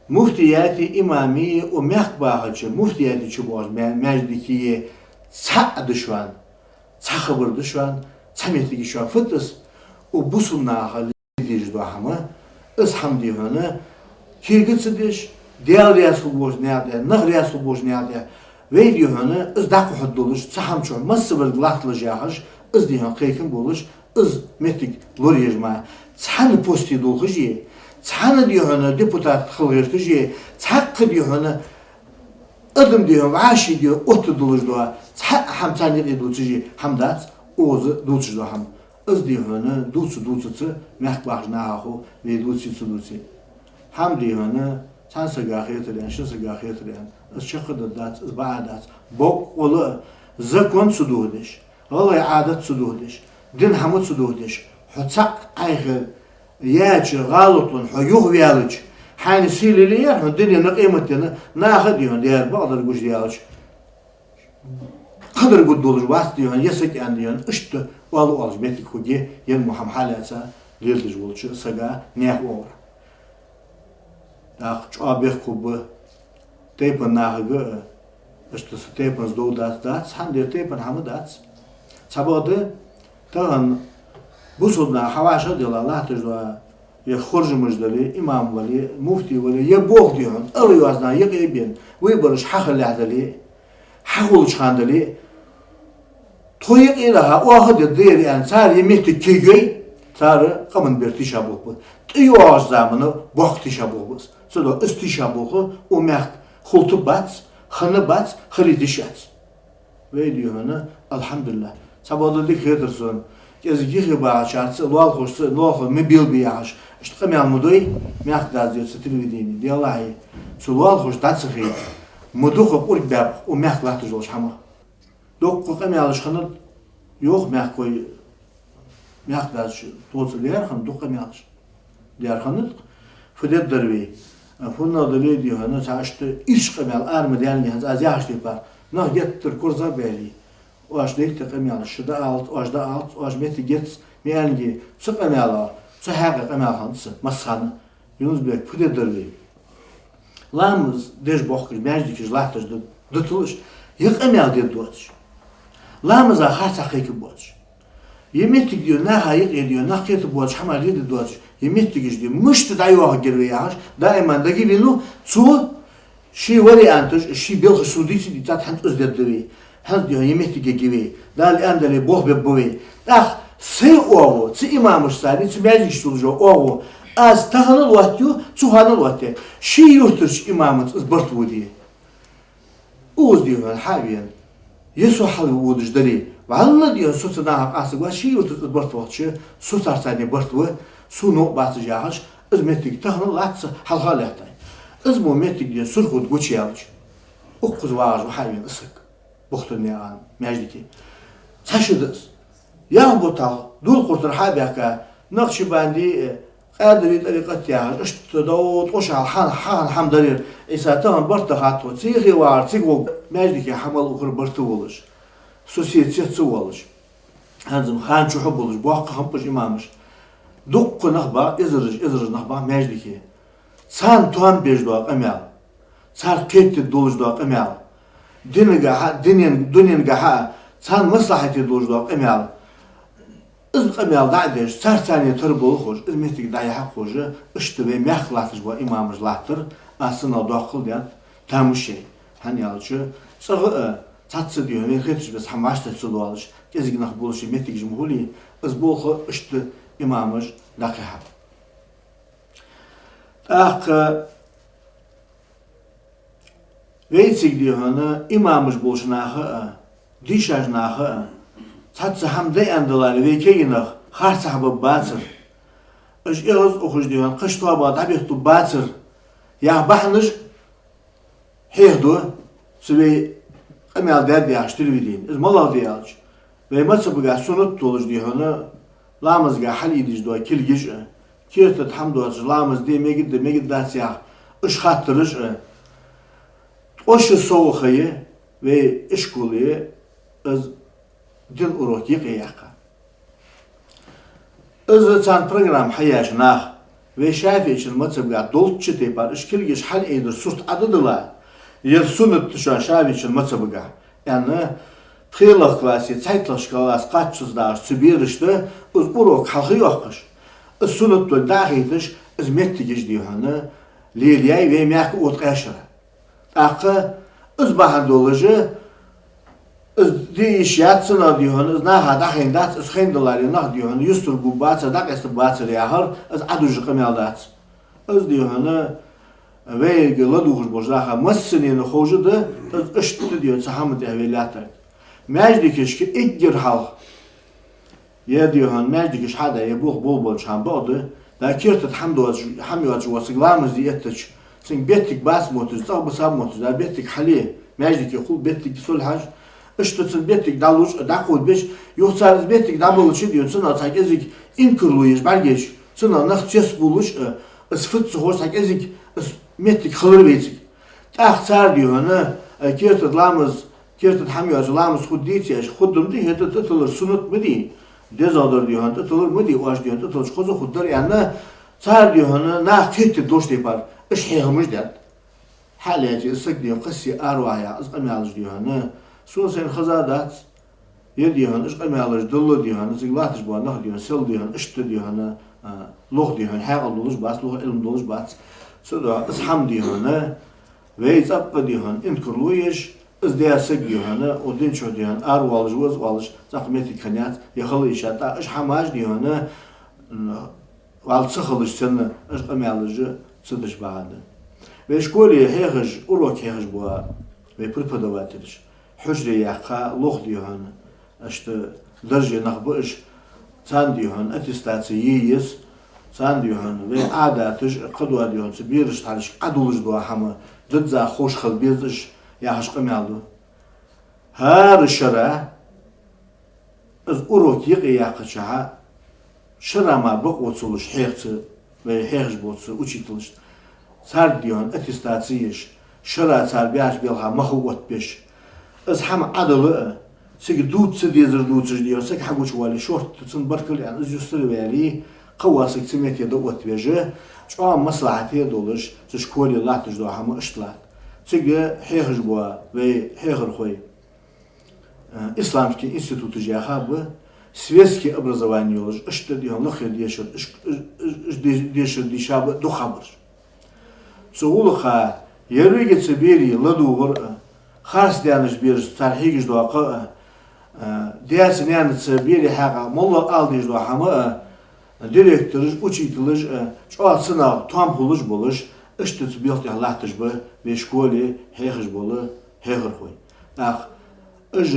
Муфтияти, имами, укх мехка бахача муфтияти чу боагӀача ма-, маьждиге цхьа а душван, цхьа хабар душван, цхьа моттиг йишван фу да из, укх бусалба наха леладе дезаш дола хӀама, из хӀама, дий хьона, кега ца деш, Даьла раьза хургволча наькъа тӀа, нах раьза хургволча наькъа тӀа, вай, дий хьона, из дӀакхухьаргдолаш, цу хӀама чу массаварг латталаш яхаш, из, дий хьона, кхайкам болаш, из моттиг лораеш ма, цхьан посте долхаш е, цхьан, дий хьона, депутат хила гӀерташ е, цхьаккха, дий хьона, адам, дий хьона, вӀаший, дий хьона, оттадолаш дола цхьа а хӀама царна юкъе дувцаш е хӀама дац, укхаза дувцаш дола хӀама. Из, дий хьона, дувца-дувцаца мехка бахача нахах вай дувце ца дувце. ХӀама, дий хьона, цхьан сага хетар аьнна, шин сага хетар аьнна, из чакхдаргдац, из бакъдаргдац. Боккъала а закон ца дохадеш, гӀалгӀай Ӏадат ца дохадеш, дина хӀама ца дохадеш, хьо цхьаккха Ӏайха яьча гӀалатах хьо юхаваьлча, хьайна сийле лелаяр хьона дунен а къематден а, наха а, дий хьона, дера бакъдар гуш даьлча, кхадар гургдолаш вац, дий хьона, е саг аьнна, дий хьона, иштта оал оалаш моттиг хургья, ер мо хӀама хьалаьца леладеш волча сага наьха оагӀорахьа. ТӀаккха чӀоагӀа бехк хургба тайпан нахага а, иштта са тайпанца дов дац, дац, хӀана дера тайпан хӀама дац. Цхьабакъда, тахан бусалба наха хьавӀашагӀделла латташ дола, е хоржамаш дале, имам вале, муфти вале, е болх, дий хьона, ала йоазна юкъе а бена, выбораш хьахиллалехь дале, хьахулача хана дале, тхо юкъера хьа оаха де дера аьнна, цар е моттиг кегайой, цар къаман бер тийшаболх ба. ТӀайоагӀача замана боккха тийшаболх ба из. Цудухьа из тийшаболх укх мехка хулаш бац, хинна бац, хила йиш яц. Вай, дий хьона, алхьамдулиллахӀ. Цхьабакъда дика хетар сона, кӀезига юхе бахачарца, лоалахошца, лоалахой ма белабе яхаш, иштта къамаьл ма дой, мехка дазде цу телевидене, делахьий, цу лоалахошта дӀа ца хе, ма дукха къург баьб укх мехка латташ долча хӀамах. Дукха къамаьлаш хиннад, йоах мехкахой, мехка дазача тоцал яьр хиннад дукха къамаьлаш. Даьр хиннад-кх, фу дергдар вай. ХӀана дале, дий хьона, цхьа иштта ирча къамаьл ара ма даьннадий, хӀанз аз яхача тайпара, нах геттара корзагӀбаьле, оаш дайта къамаьлаш, шо дӀаалац, оаш дӀаалац, оаш моттиг ец, ма аьннадий, цу къамаьла, цу хьакъехьа къамаьл хиннад са массахана. Юнус-Бек, фу дергдар вай? Ламаз деш боахкаш, маьждигаш латташ да, дуталаш, е къамаьл дергдоацаш, ламаза харцахьа кхайкаргбоацаш, е моттиг, дий хьона, наха юкъе, дий хьона, нах кхетаргбоацаш хӀама леладергдоацаш, е моттигаш, дий хьона, мишта дӀайоахаргьяр вай яхаш, даиман дагавенав цо ший варианташ, ший белхаш сона дийца а дийцад, хӀанз из дергда вай. ХӀанз, дий хьона, е моттиг ергья вай. Дала аьннадале, болх бергба вай. ТӀаккха сай оагӀув, цу имамашца, цу маьждигашца долаш йола оагӀув аз тахан а лоаттаю, цу хана а лоаттаю. Ший юртарча имамаца из барт водий? Укхаза, дий хьона, хьа а вена, е со хьалве водаш дале, валлахӀи, дий хьона, со цу нахах къастаргвац, ший юртаца из барт вахача, со царца барт ва, сона новкъа бац уж яхаш, из моттиг тахан а латт са, хьалха а лаьттай. Из мо моттиг, дий хьона, Сурхо тӀа гучаяьлча, укхаза вагӀаш ва хьа а вена из саг. Бухтаннаькъан маьждиге. Цхьа шу да из. Ялх бутт хьалха Дулкхур тӀара хьа а баьхка, накъшбанди, э, къадарий тӀарикъат яхаш, иштта дов ткъо шу хьалха хьа-, хьахинна хӀама дар ер. Ӏийса, тахан барт дахад тхона, цу юхе вагӀар цига гӀоргва, маьждиге хьа мел ухар барт а волаш, со сецца ца воалаш. ХӀанз-м хана чухь а болаш, боккха хиннаб уж имамаш. Дуккха нах ба, эзараш, эзараш нах ба маьждиге. Царна тоам беш дола къамаьл, царга кхетаде долаш дола къамаьл, динагахьа, дунен-, дуненгахьа царна маслахьате долаш дола къамаьл, Из къамаьл дӀа а деш, царца цхьана тара болх беш, из моттиг дӀаяхьа а ховш, иштта вай мехка латташ бола имамаш латтар, аз цунах доаккхал даьд, тамашийна. ХӀана аьлча, цӀагӀа а, цхьацца, дий хьона, вайна хеташ бесса хӀама вӀаштӀехьа ца доалаш, кӀезига нах болаш моттигаш ма хулий, из болх иштта имамаша дӀакхихьаб. ТӀаккха вайцига, дий хьона, имамаш болча наха а, дийшача наха а, цхьацца хӀама да аьнна даларе, вай кагий нах харцахьа бергбацар, уж эгӀаз ухаш, дий хьона, кхыча тоабах дӀабеттаргбацар яха бахьанаш хьехаду цу вай къамаьл даьд яхача телевидене. Из малагӀа да аьлча, вай мазхӀабагахь суннат долаш, дий хьона, ламазгахь хьалъийдеш дола кулгаш а, керта тӀа хӀама доацаш, ламаз де мегаргда, мегаргдац яха, уж хаттараш а, ткъо шу совгӀа ха я вай ишколе из дина урок юкъеяьккха. Из царна программа хьаяьча наха, вай шафиӀийча мазхӀабагахь долчча тайпара, уж кулгаш хьалъайдар сурт Ӏодилла, ер суннат да шоана шафиӀийча мазхӀабагахь, аьнна, пхелагӀча классе цхьайтталагӀча класс кхаччалца дагӀаш цу берашта из урок хьалха йоаккхаш, из суннат долга дӀахайташ, из моттигаш, дий хьона, лелаяьй вай мехка оаха къаьшара. ТӀаккха из бахьан долаш, из де йиш яц цунах, дий хьона, из наха дӀахайна дац, из хайна даларе нах, дий хьона, юстара бергбацар, дӀакъаьстаргбацар яхар, из Ӏодужаш къамаьл дац. Из, дий хьона, вайга ладувгӀаш болча наха массанена ховш да, из иштта, дий хьона, цу хӀаман тӀа вай лаьттар. Маьждигашка эггара хьалха, е, дий хьона, маьждигаш хьадаь, е болх болабеннача хана бакъда, да керта тӀа хӀама доацаш, хӀама йоацаш воаца саг ламаз де эттача, цунга беттиг бац мотташ, цӀагӀа бисаб мотташ, да беттиг хьале, маьждиге хул беттиг, сулхьаш. Иштта цунна беттиг дӀалуш а, дӀакховдабеш, юха цар из беттиг дӀабаллача, дий хьона, цунах цхьа кӀезига инкарло еш бӀаргайча, цунах нах цецбувлаш а, из фуд ца ховш, цхьа кӀезига из моттиг хилар вайцига. ТӀаккха цар, дий хьона, э, керта тӀа ламаз, керта тӀа хӀама йоацаш ламаз хургдий, ца яхаш, хургда ма дий, хӀаьта тӀатиллар суннат ма дий, дезагӀдар, дий хьона, тӀатиллар ма дий, оаш, дий хьона, тӀатиллача хоза хургдар аьнна, цар, дий хьона, наха кхетаде долча тайпара уж хьехамаш даьд. Хьалаьцача из саг, дий хьона, кхассий араваха яха из къамаьлаш, дий хьона, сона сайна хеза дац. Е, дий хьона, уж къамаьлаш дилла, дий хьона, цига латташ бола нах, дий хьона, сел, дий хьона, иштта, дий хьона, а, лоха, дий хьона, хьаькъал долаш бац, лоха Ӏилма долаш бац. Цудухьа из хӀама, дий хьона, вай цӀаккха, дий хьона, инкарло еш, из даь саг, дий хьона, укх дина чу, дий хьона, аравоалаш ва из оалаш, цӀаккха моттиг хиннаяц, е хала йиш яц, тӀаккха уж хӀамаш, дий хьона, м, вӀалла ца хилча санна, уж къамаьлаш ца деш багӀа да. Вай школе хьехаш, урок хьехаш бола вай преподавателаш хьужаре яьккха, лоха, дий хьона, иштта дарже нах ба уж, царна, дий хьона, аттестаци е еза, царна, дий хьона, вай Ӏадаташ а, кхыдола, дий хьона, цу берашта хьалхашка Ӏодуллаш дола хӀама дизза ховш хила беза уж, яхаш къамаьл ду. ХӀара шера из урок юкъеяьккхача хана, шера мара бакъо ца луш хьеха цу вай хьехаш болча учителашта, царга, дий хьона, аттестаци еш, шера цар баьча балха мах оттабеш. Из хӀама Ӏодилла а, цига дувца ца дезар дувцаш, дий хьона, саг хьагучавале, шортта цунна баркал аьнна, из юстара ваьле, кхы вола саг цу метте дӀаоттавеш, чӀоагӀа маслахьате долаш, цу школе латташ дола хӀама иштта латт. Цига хьехаш бола вай хьехархой, э, исламский институташ яха ба, светский образовани йолаш, иштта, дий хьона, лакхера дешар, иш-, иш-, иш-, де-, дешар дийша ба дукха хабараш. Цу гӀулакха еррига цу берий ладувгӀар а, харцдаьннача берашца цар хьегаш дола кхаъ а, э, даьца-наьнаца берий хьакъехьа моллагӀа ала дезаш дола хӀама а, директораш, учителаш а, чӀоагӀа цунах тоам хулаш болаш, иштта цу белха тӀа латташ ба вай школе хьехаш бола хьехархой. ТӀаккха уж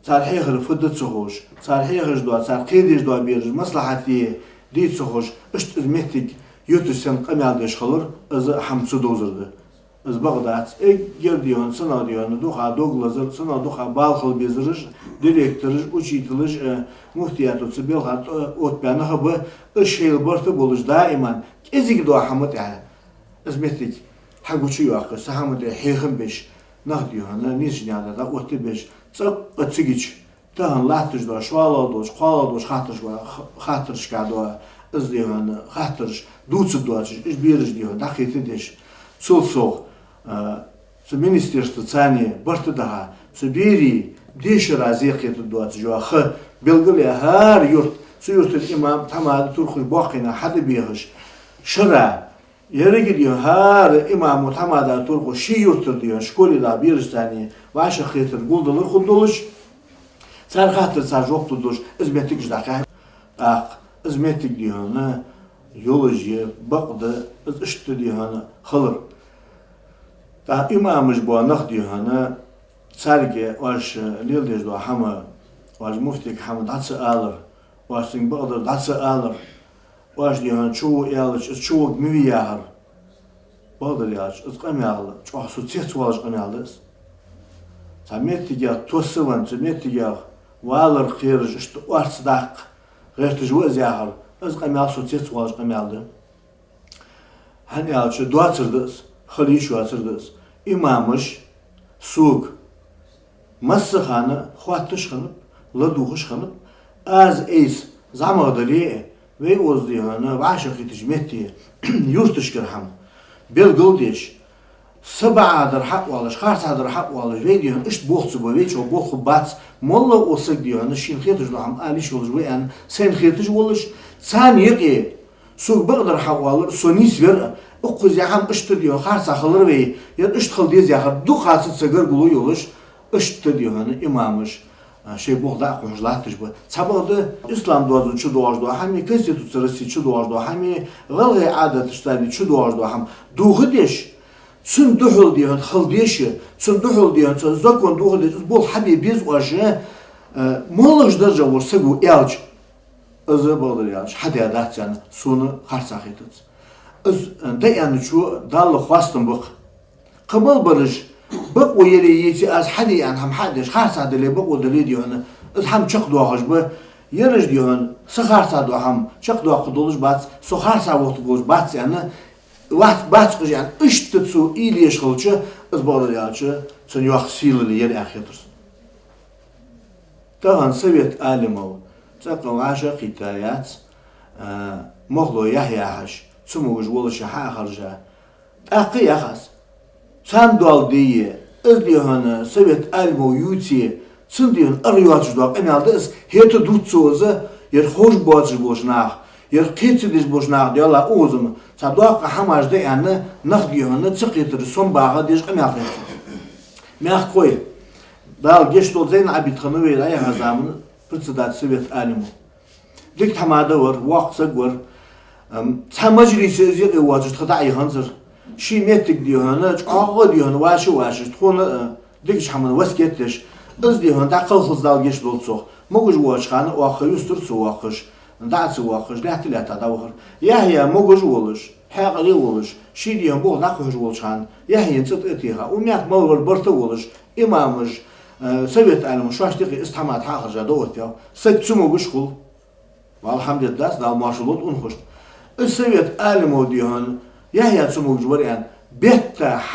цар хьехар фуд ца ховш, цар хьехаш дола, цар кхедеш дола бераш маслахьате де ца ховш, иштта из моттиг ютташ санна къамаьл деш хилар, из хӀама ца довзар да. Из бакъ дац. Эггара, дий хьона, цунах, дий хьона, дукха дог лазар, цунах дукха бала хила безараш, директораш, учителаш, э, муфтиято цу балха тӀа оттабаь нах а ба, уж шоайла барт а болаш даиман кӀезига дола хӀама тӀа из моттиг хьагучайоаккхаш, цу хӀаман тӀа хьехам беш, нах, дий хьона, нийсача наькъа тӀа дӀаоттабеш, цӀаккха цигача тахан латташ дола, шоллагӀа долча, кхоалагӀа долча хаттараш ва-, х-, хаттарашка дола, из, дий хьона, хаттараш дувцаргдоацаш, уж бераш, дий хьона, дӀакхетадеш. Цул совгӀа, а, цу министерстваца цхьана барт а даха, цу берий дешара зе кхетаргдоацаш йола ха белгалъяь, хӀара юрт Цу юртара имам, тхьамада, турхаш боккхийна хьатӀабехаш, шера, еррига, дий хьона, хӀара имамо, тхьамада, турхо ший юртара, дий хьона, школе дӀа бераш царна вӀашагӀкхетар гулдалар хургдолаш, цар хаттарашта цар жоп лургдолаш, из моттигаш дӀакхаьхьа. ТӀаккха из моттиг, дий хьона, йолаш я, бакъда, из иштта, дий хьона, хилар. ТӀаккха имамаш бола нах, дий хьона, царга оаш леладеш дола хӀама, оаш муфтега хӀама дӀа ца алар, оаш цунга бакъдар дӀа ца алар, оаш, дий хьона, чу во аьлча, из чу варг ма вий яхар. Бакъдар аьлча, из къамаьл чӀоагӀа со цецвоалаш къамаьл да из. Цхьа моттигах тоссавенна, цу моттигах валар кхераш, иштта орца даккха гӀерташ ва из яхар, из къамаьл со цецвоалаш къамаьл да. ХӀана аьлча, доацар да из, хила йиш йоацар да из. Имамаш сога массахана хоатташ хиннаб, ладувгӀаш хиннаб, аз айса зӀамагӀа дале а, вай укхаза, дий хьона, вӀашагӀкхетача метте, юрташкара хӀама белгалдеш, са бакъдар хьаоалаш, харцахьдар хьаоалаш, вай, дий хьона, иштта болх ца бой, вай чӀоагӀа болх хургбац, моллагӀа саг, дий хьона, шийна хеташ дола хӀама ала йиш йолаш ва аьнна, сайна хеташ волаш, царна юкъе сога бакъдар хьаоалар, со нийсвер, укхаза яхар иштта, дий хьона, харцахьа хилар вай, ер иштта хила деза яхар, дукха ца, ца гаргало йолаш, иштта, дий хьона, имамаш, а, шоай болх дӀа а кхухьаш латташ ба. Цхьабакъда, ислам доазон чу доагӀаш дола хӀама, Конституци России чу доагӀаш дола хӀама, гӀалгӀай Ӏадаташ царна чу доагӀаш дола хӀама дохадеш, цунна духьал, дий хьона, хила дезаш, цунна духьал, дий хьона, цун закон дохадеш, из болх хьабе беза оаш, а, моллагӀча дарже вола саг ва аьлча, из, бакъдар аьлча, хьадаь дац аьнна, сона харцахьа хетац. Из, а, дӀааьнначо Далла хоастам ба-кх. Кхы мел бараш, бакъо яле еце, аз хьаде аьнна хӀама хьа а деш, харцахьа дале, бакъо дале, дий хьона, из хӀама чакхдоахаш ба. Ераш, дий хьона, са харцахьа дола хӀама чакхдоаккхаргдолаш бац, со харцахьа вохийтаргволаш бац аьнна, вац, бац уж аьнна, иштта цо уйла еш хилча, из, бакъдар аьлча, цун йоккха сийлалла я ер аьнна хетар сона. Тахан Совет Ӏалимов цӀаккха вӀашагӀкхийтта яц, а, Мохлой Яхья яхаш, цамогаш волаш хьа а хержа, тӀаккха а яхаш. Царна дола де, из, дий хьона, Совет Ӏалимов ювце, цунна, дий хьона, ара йоацаш дола къамаьл да из, хӀета дувц цо из, ер ховш боацаш болча наха, ер кхетаца деш болча наха, Даьла, укхаза-м цхьа доккха хӀамаш да аьнна, нах, дий хьона, ца кхетар сомабаха деш къамаьл хет цо. Мехкахой, Дала гешт долда, Зейнал-Ӏабидханов вай дӀаяхача заман председатель Совет Ӏалимов. Дика тхьамада вар, воккха саг вар. Ам, цхьа мажлисе из юкъе воацаш тха дӀа а яханзар. Ший моттиг, дий хьона, чӀоагӀа, дий хьона, вӀаши а вӀаши, тхона, а, дикача хӀаман васкет деш. Из, дий хьона, дӀакхалхалца, Дала гешт долда цох. Могаш воацача хана оаха юстара ца воаккхаш, дӀа а ца воаккхаш, лаьтта-лаьтта дӀавахар. Яхья могаш волаш, хьаькъале волаш, ший, дий хьона, болх дӀакхухьаш волча хана, Яхьена цӀи тӀатеха, укх мехка мел вар барт а волаш, имамаш, э, Совет Ӏалимаш шоашта юкъе из тхьамада хьа а хержа дӀаоттаяьй. Саг цамогаш хул. Валхьамдулиллахь, Дала моаршал лолда унахошта. Из Совет Ӏалимов, дий хьона, Яхья цамогаш вар аьнна, бетта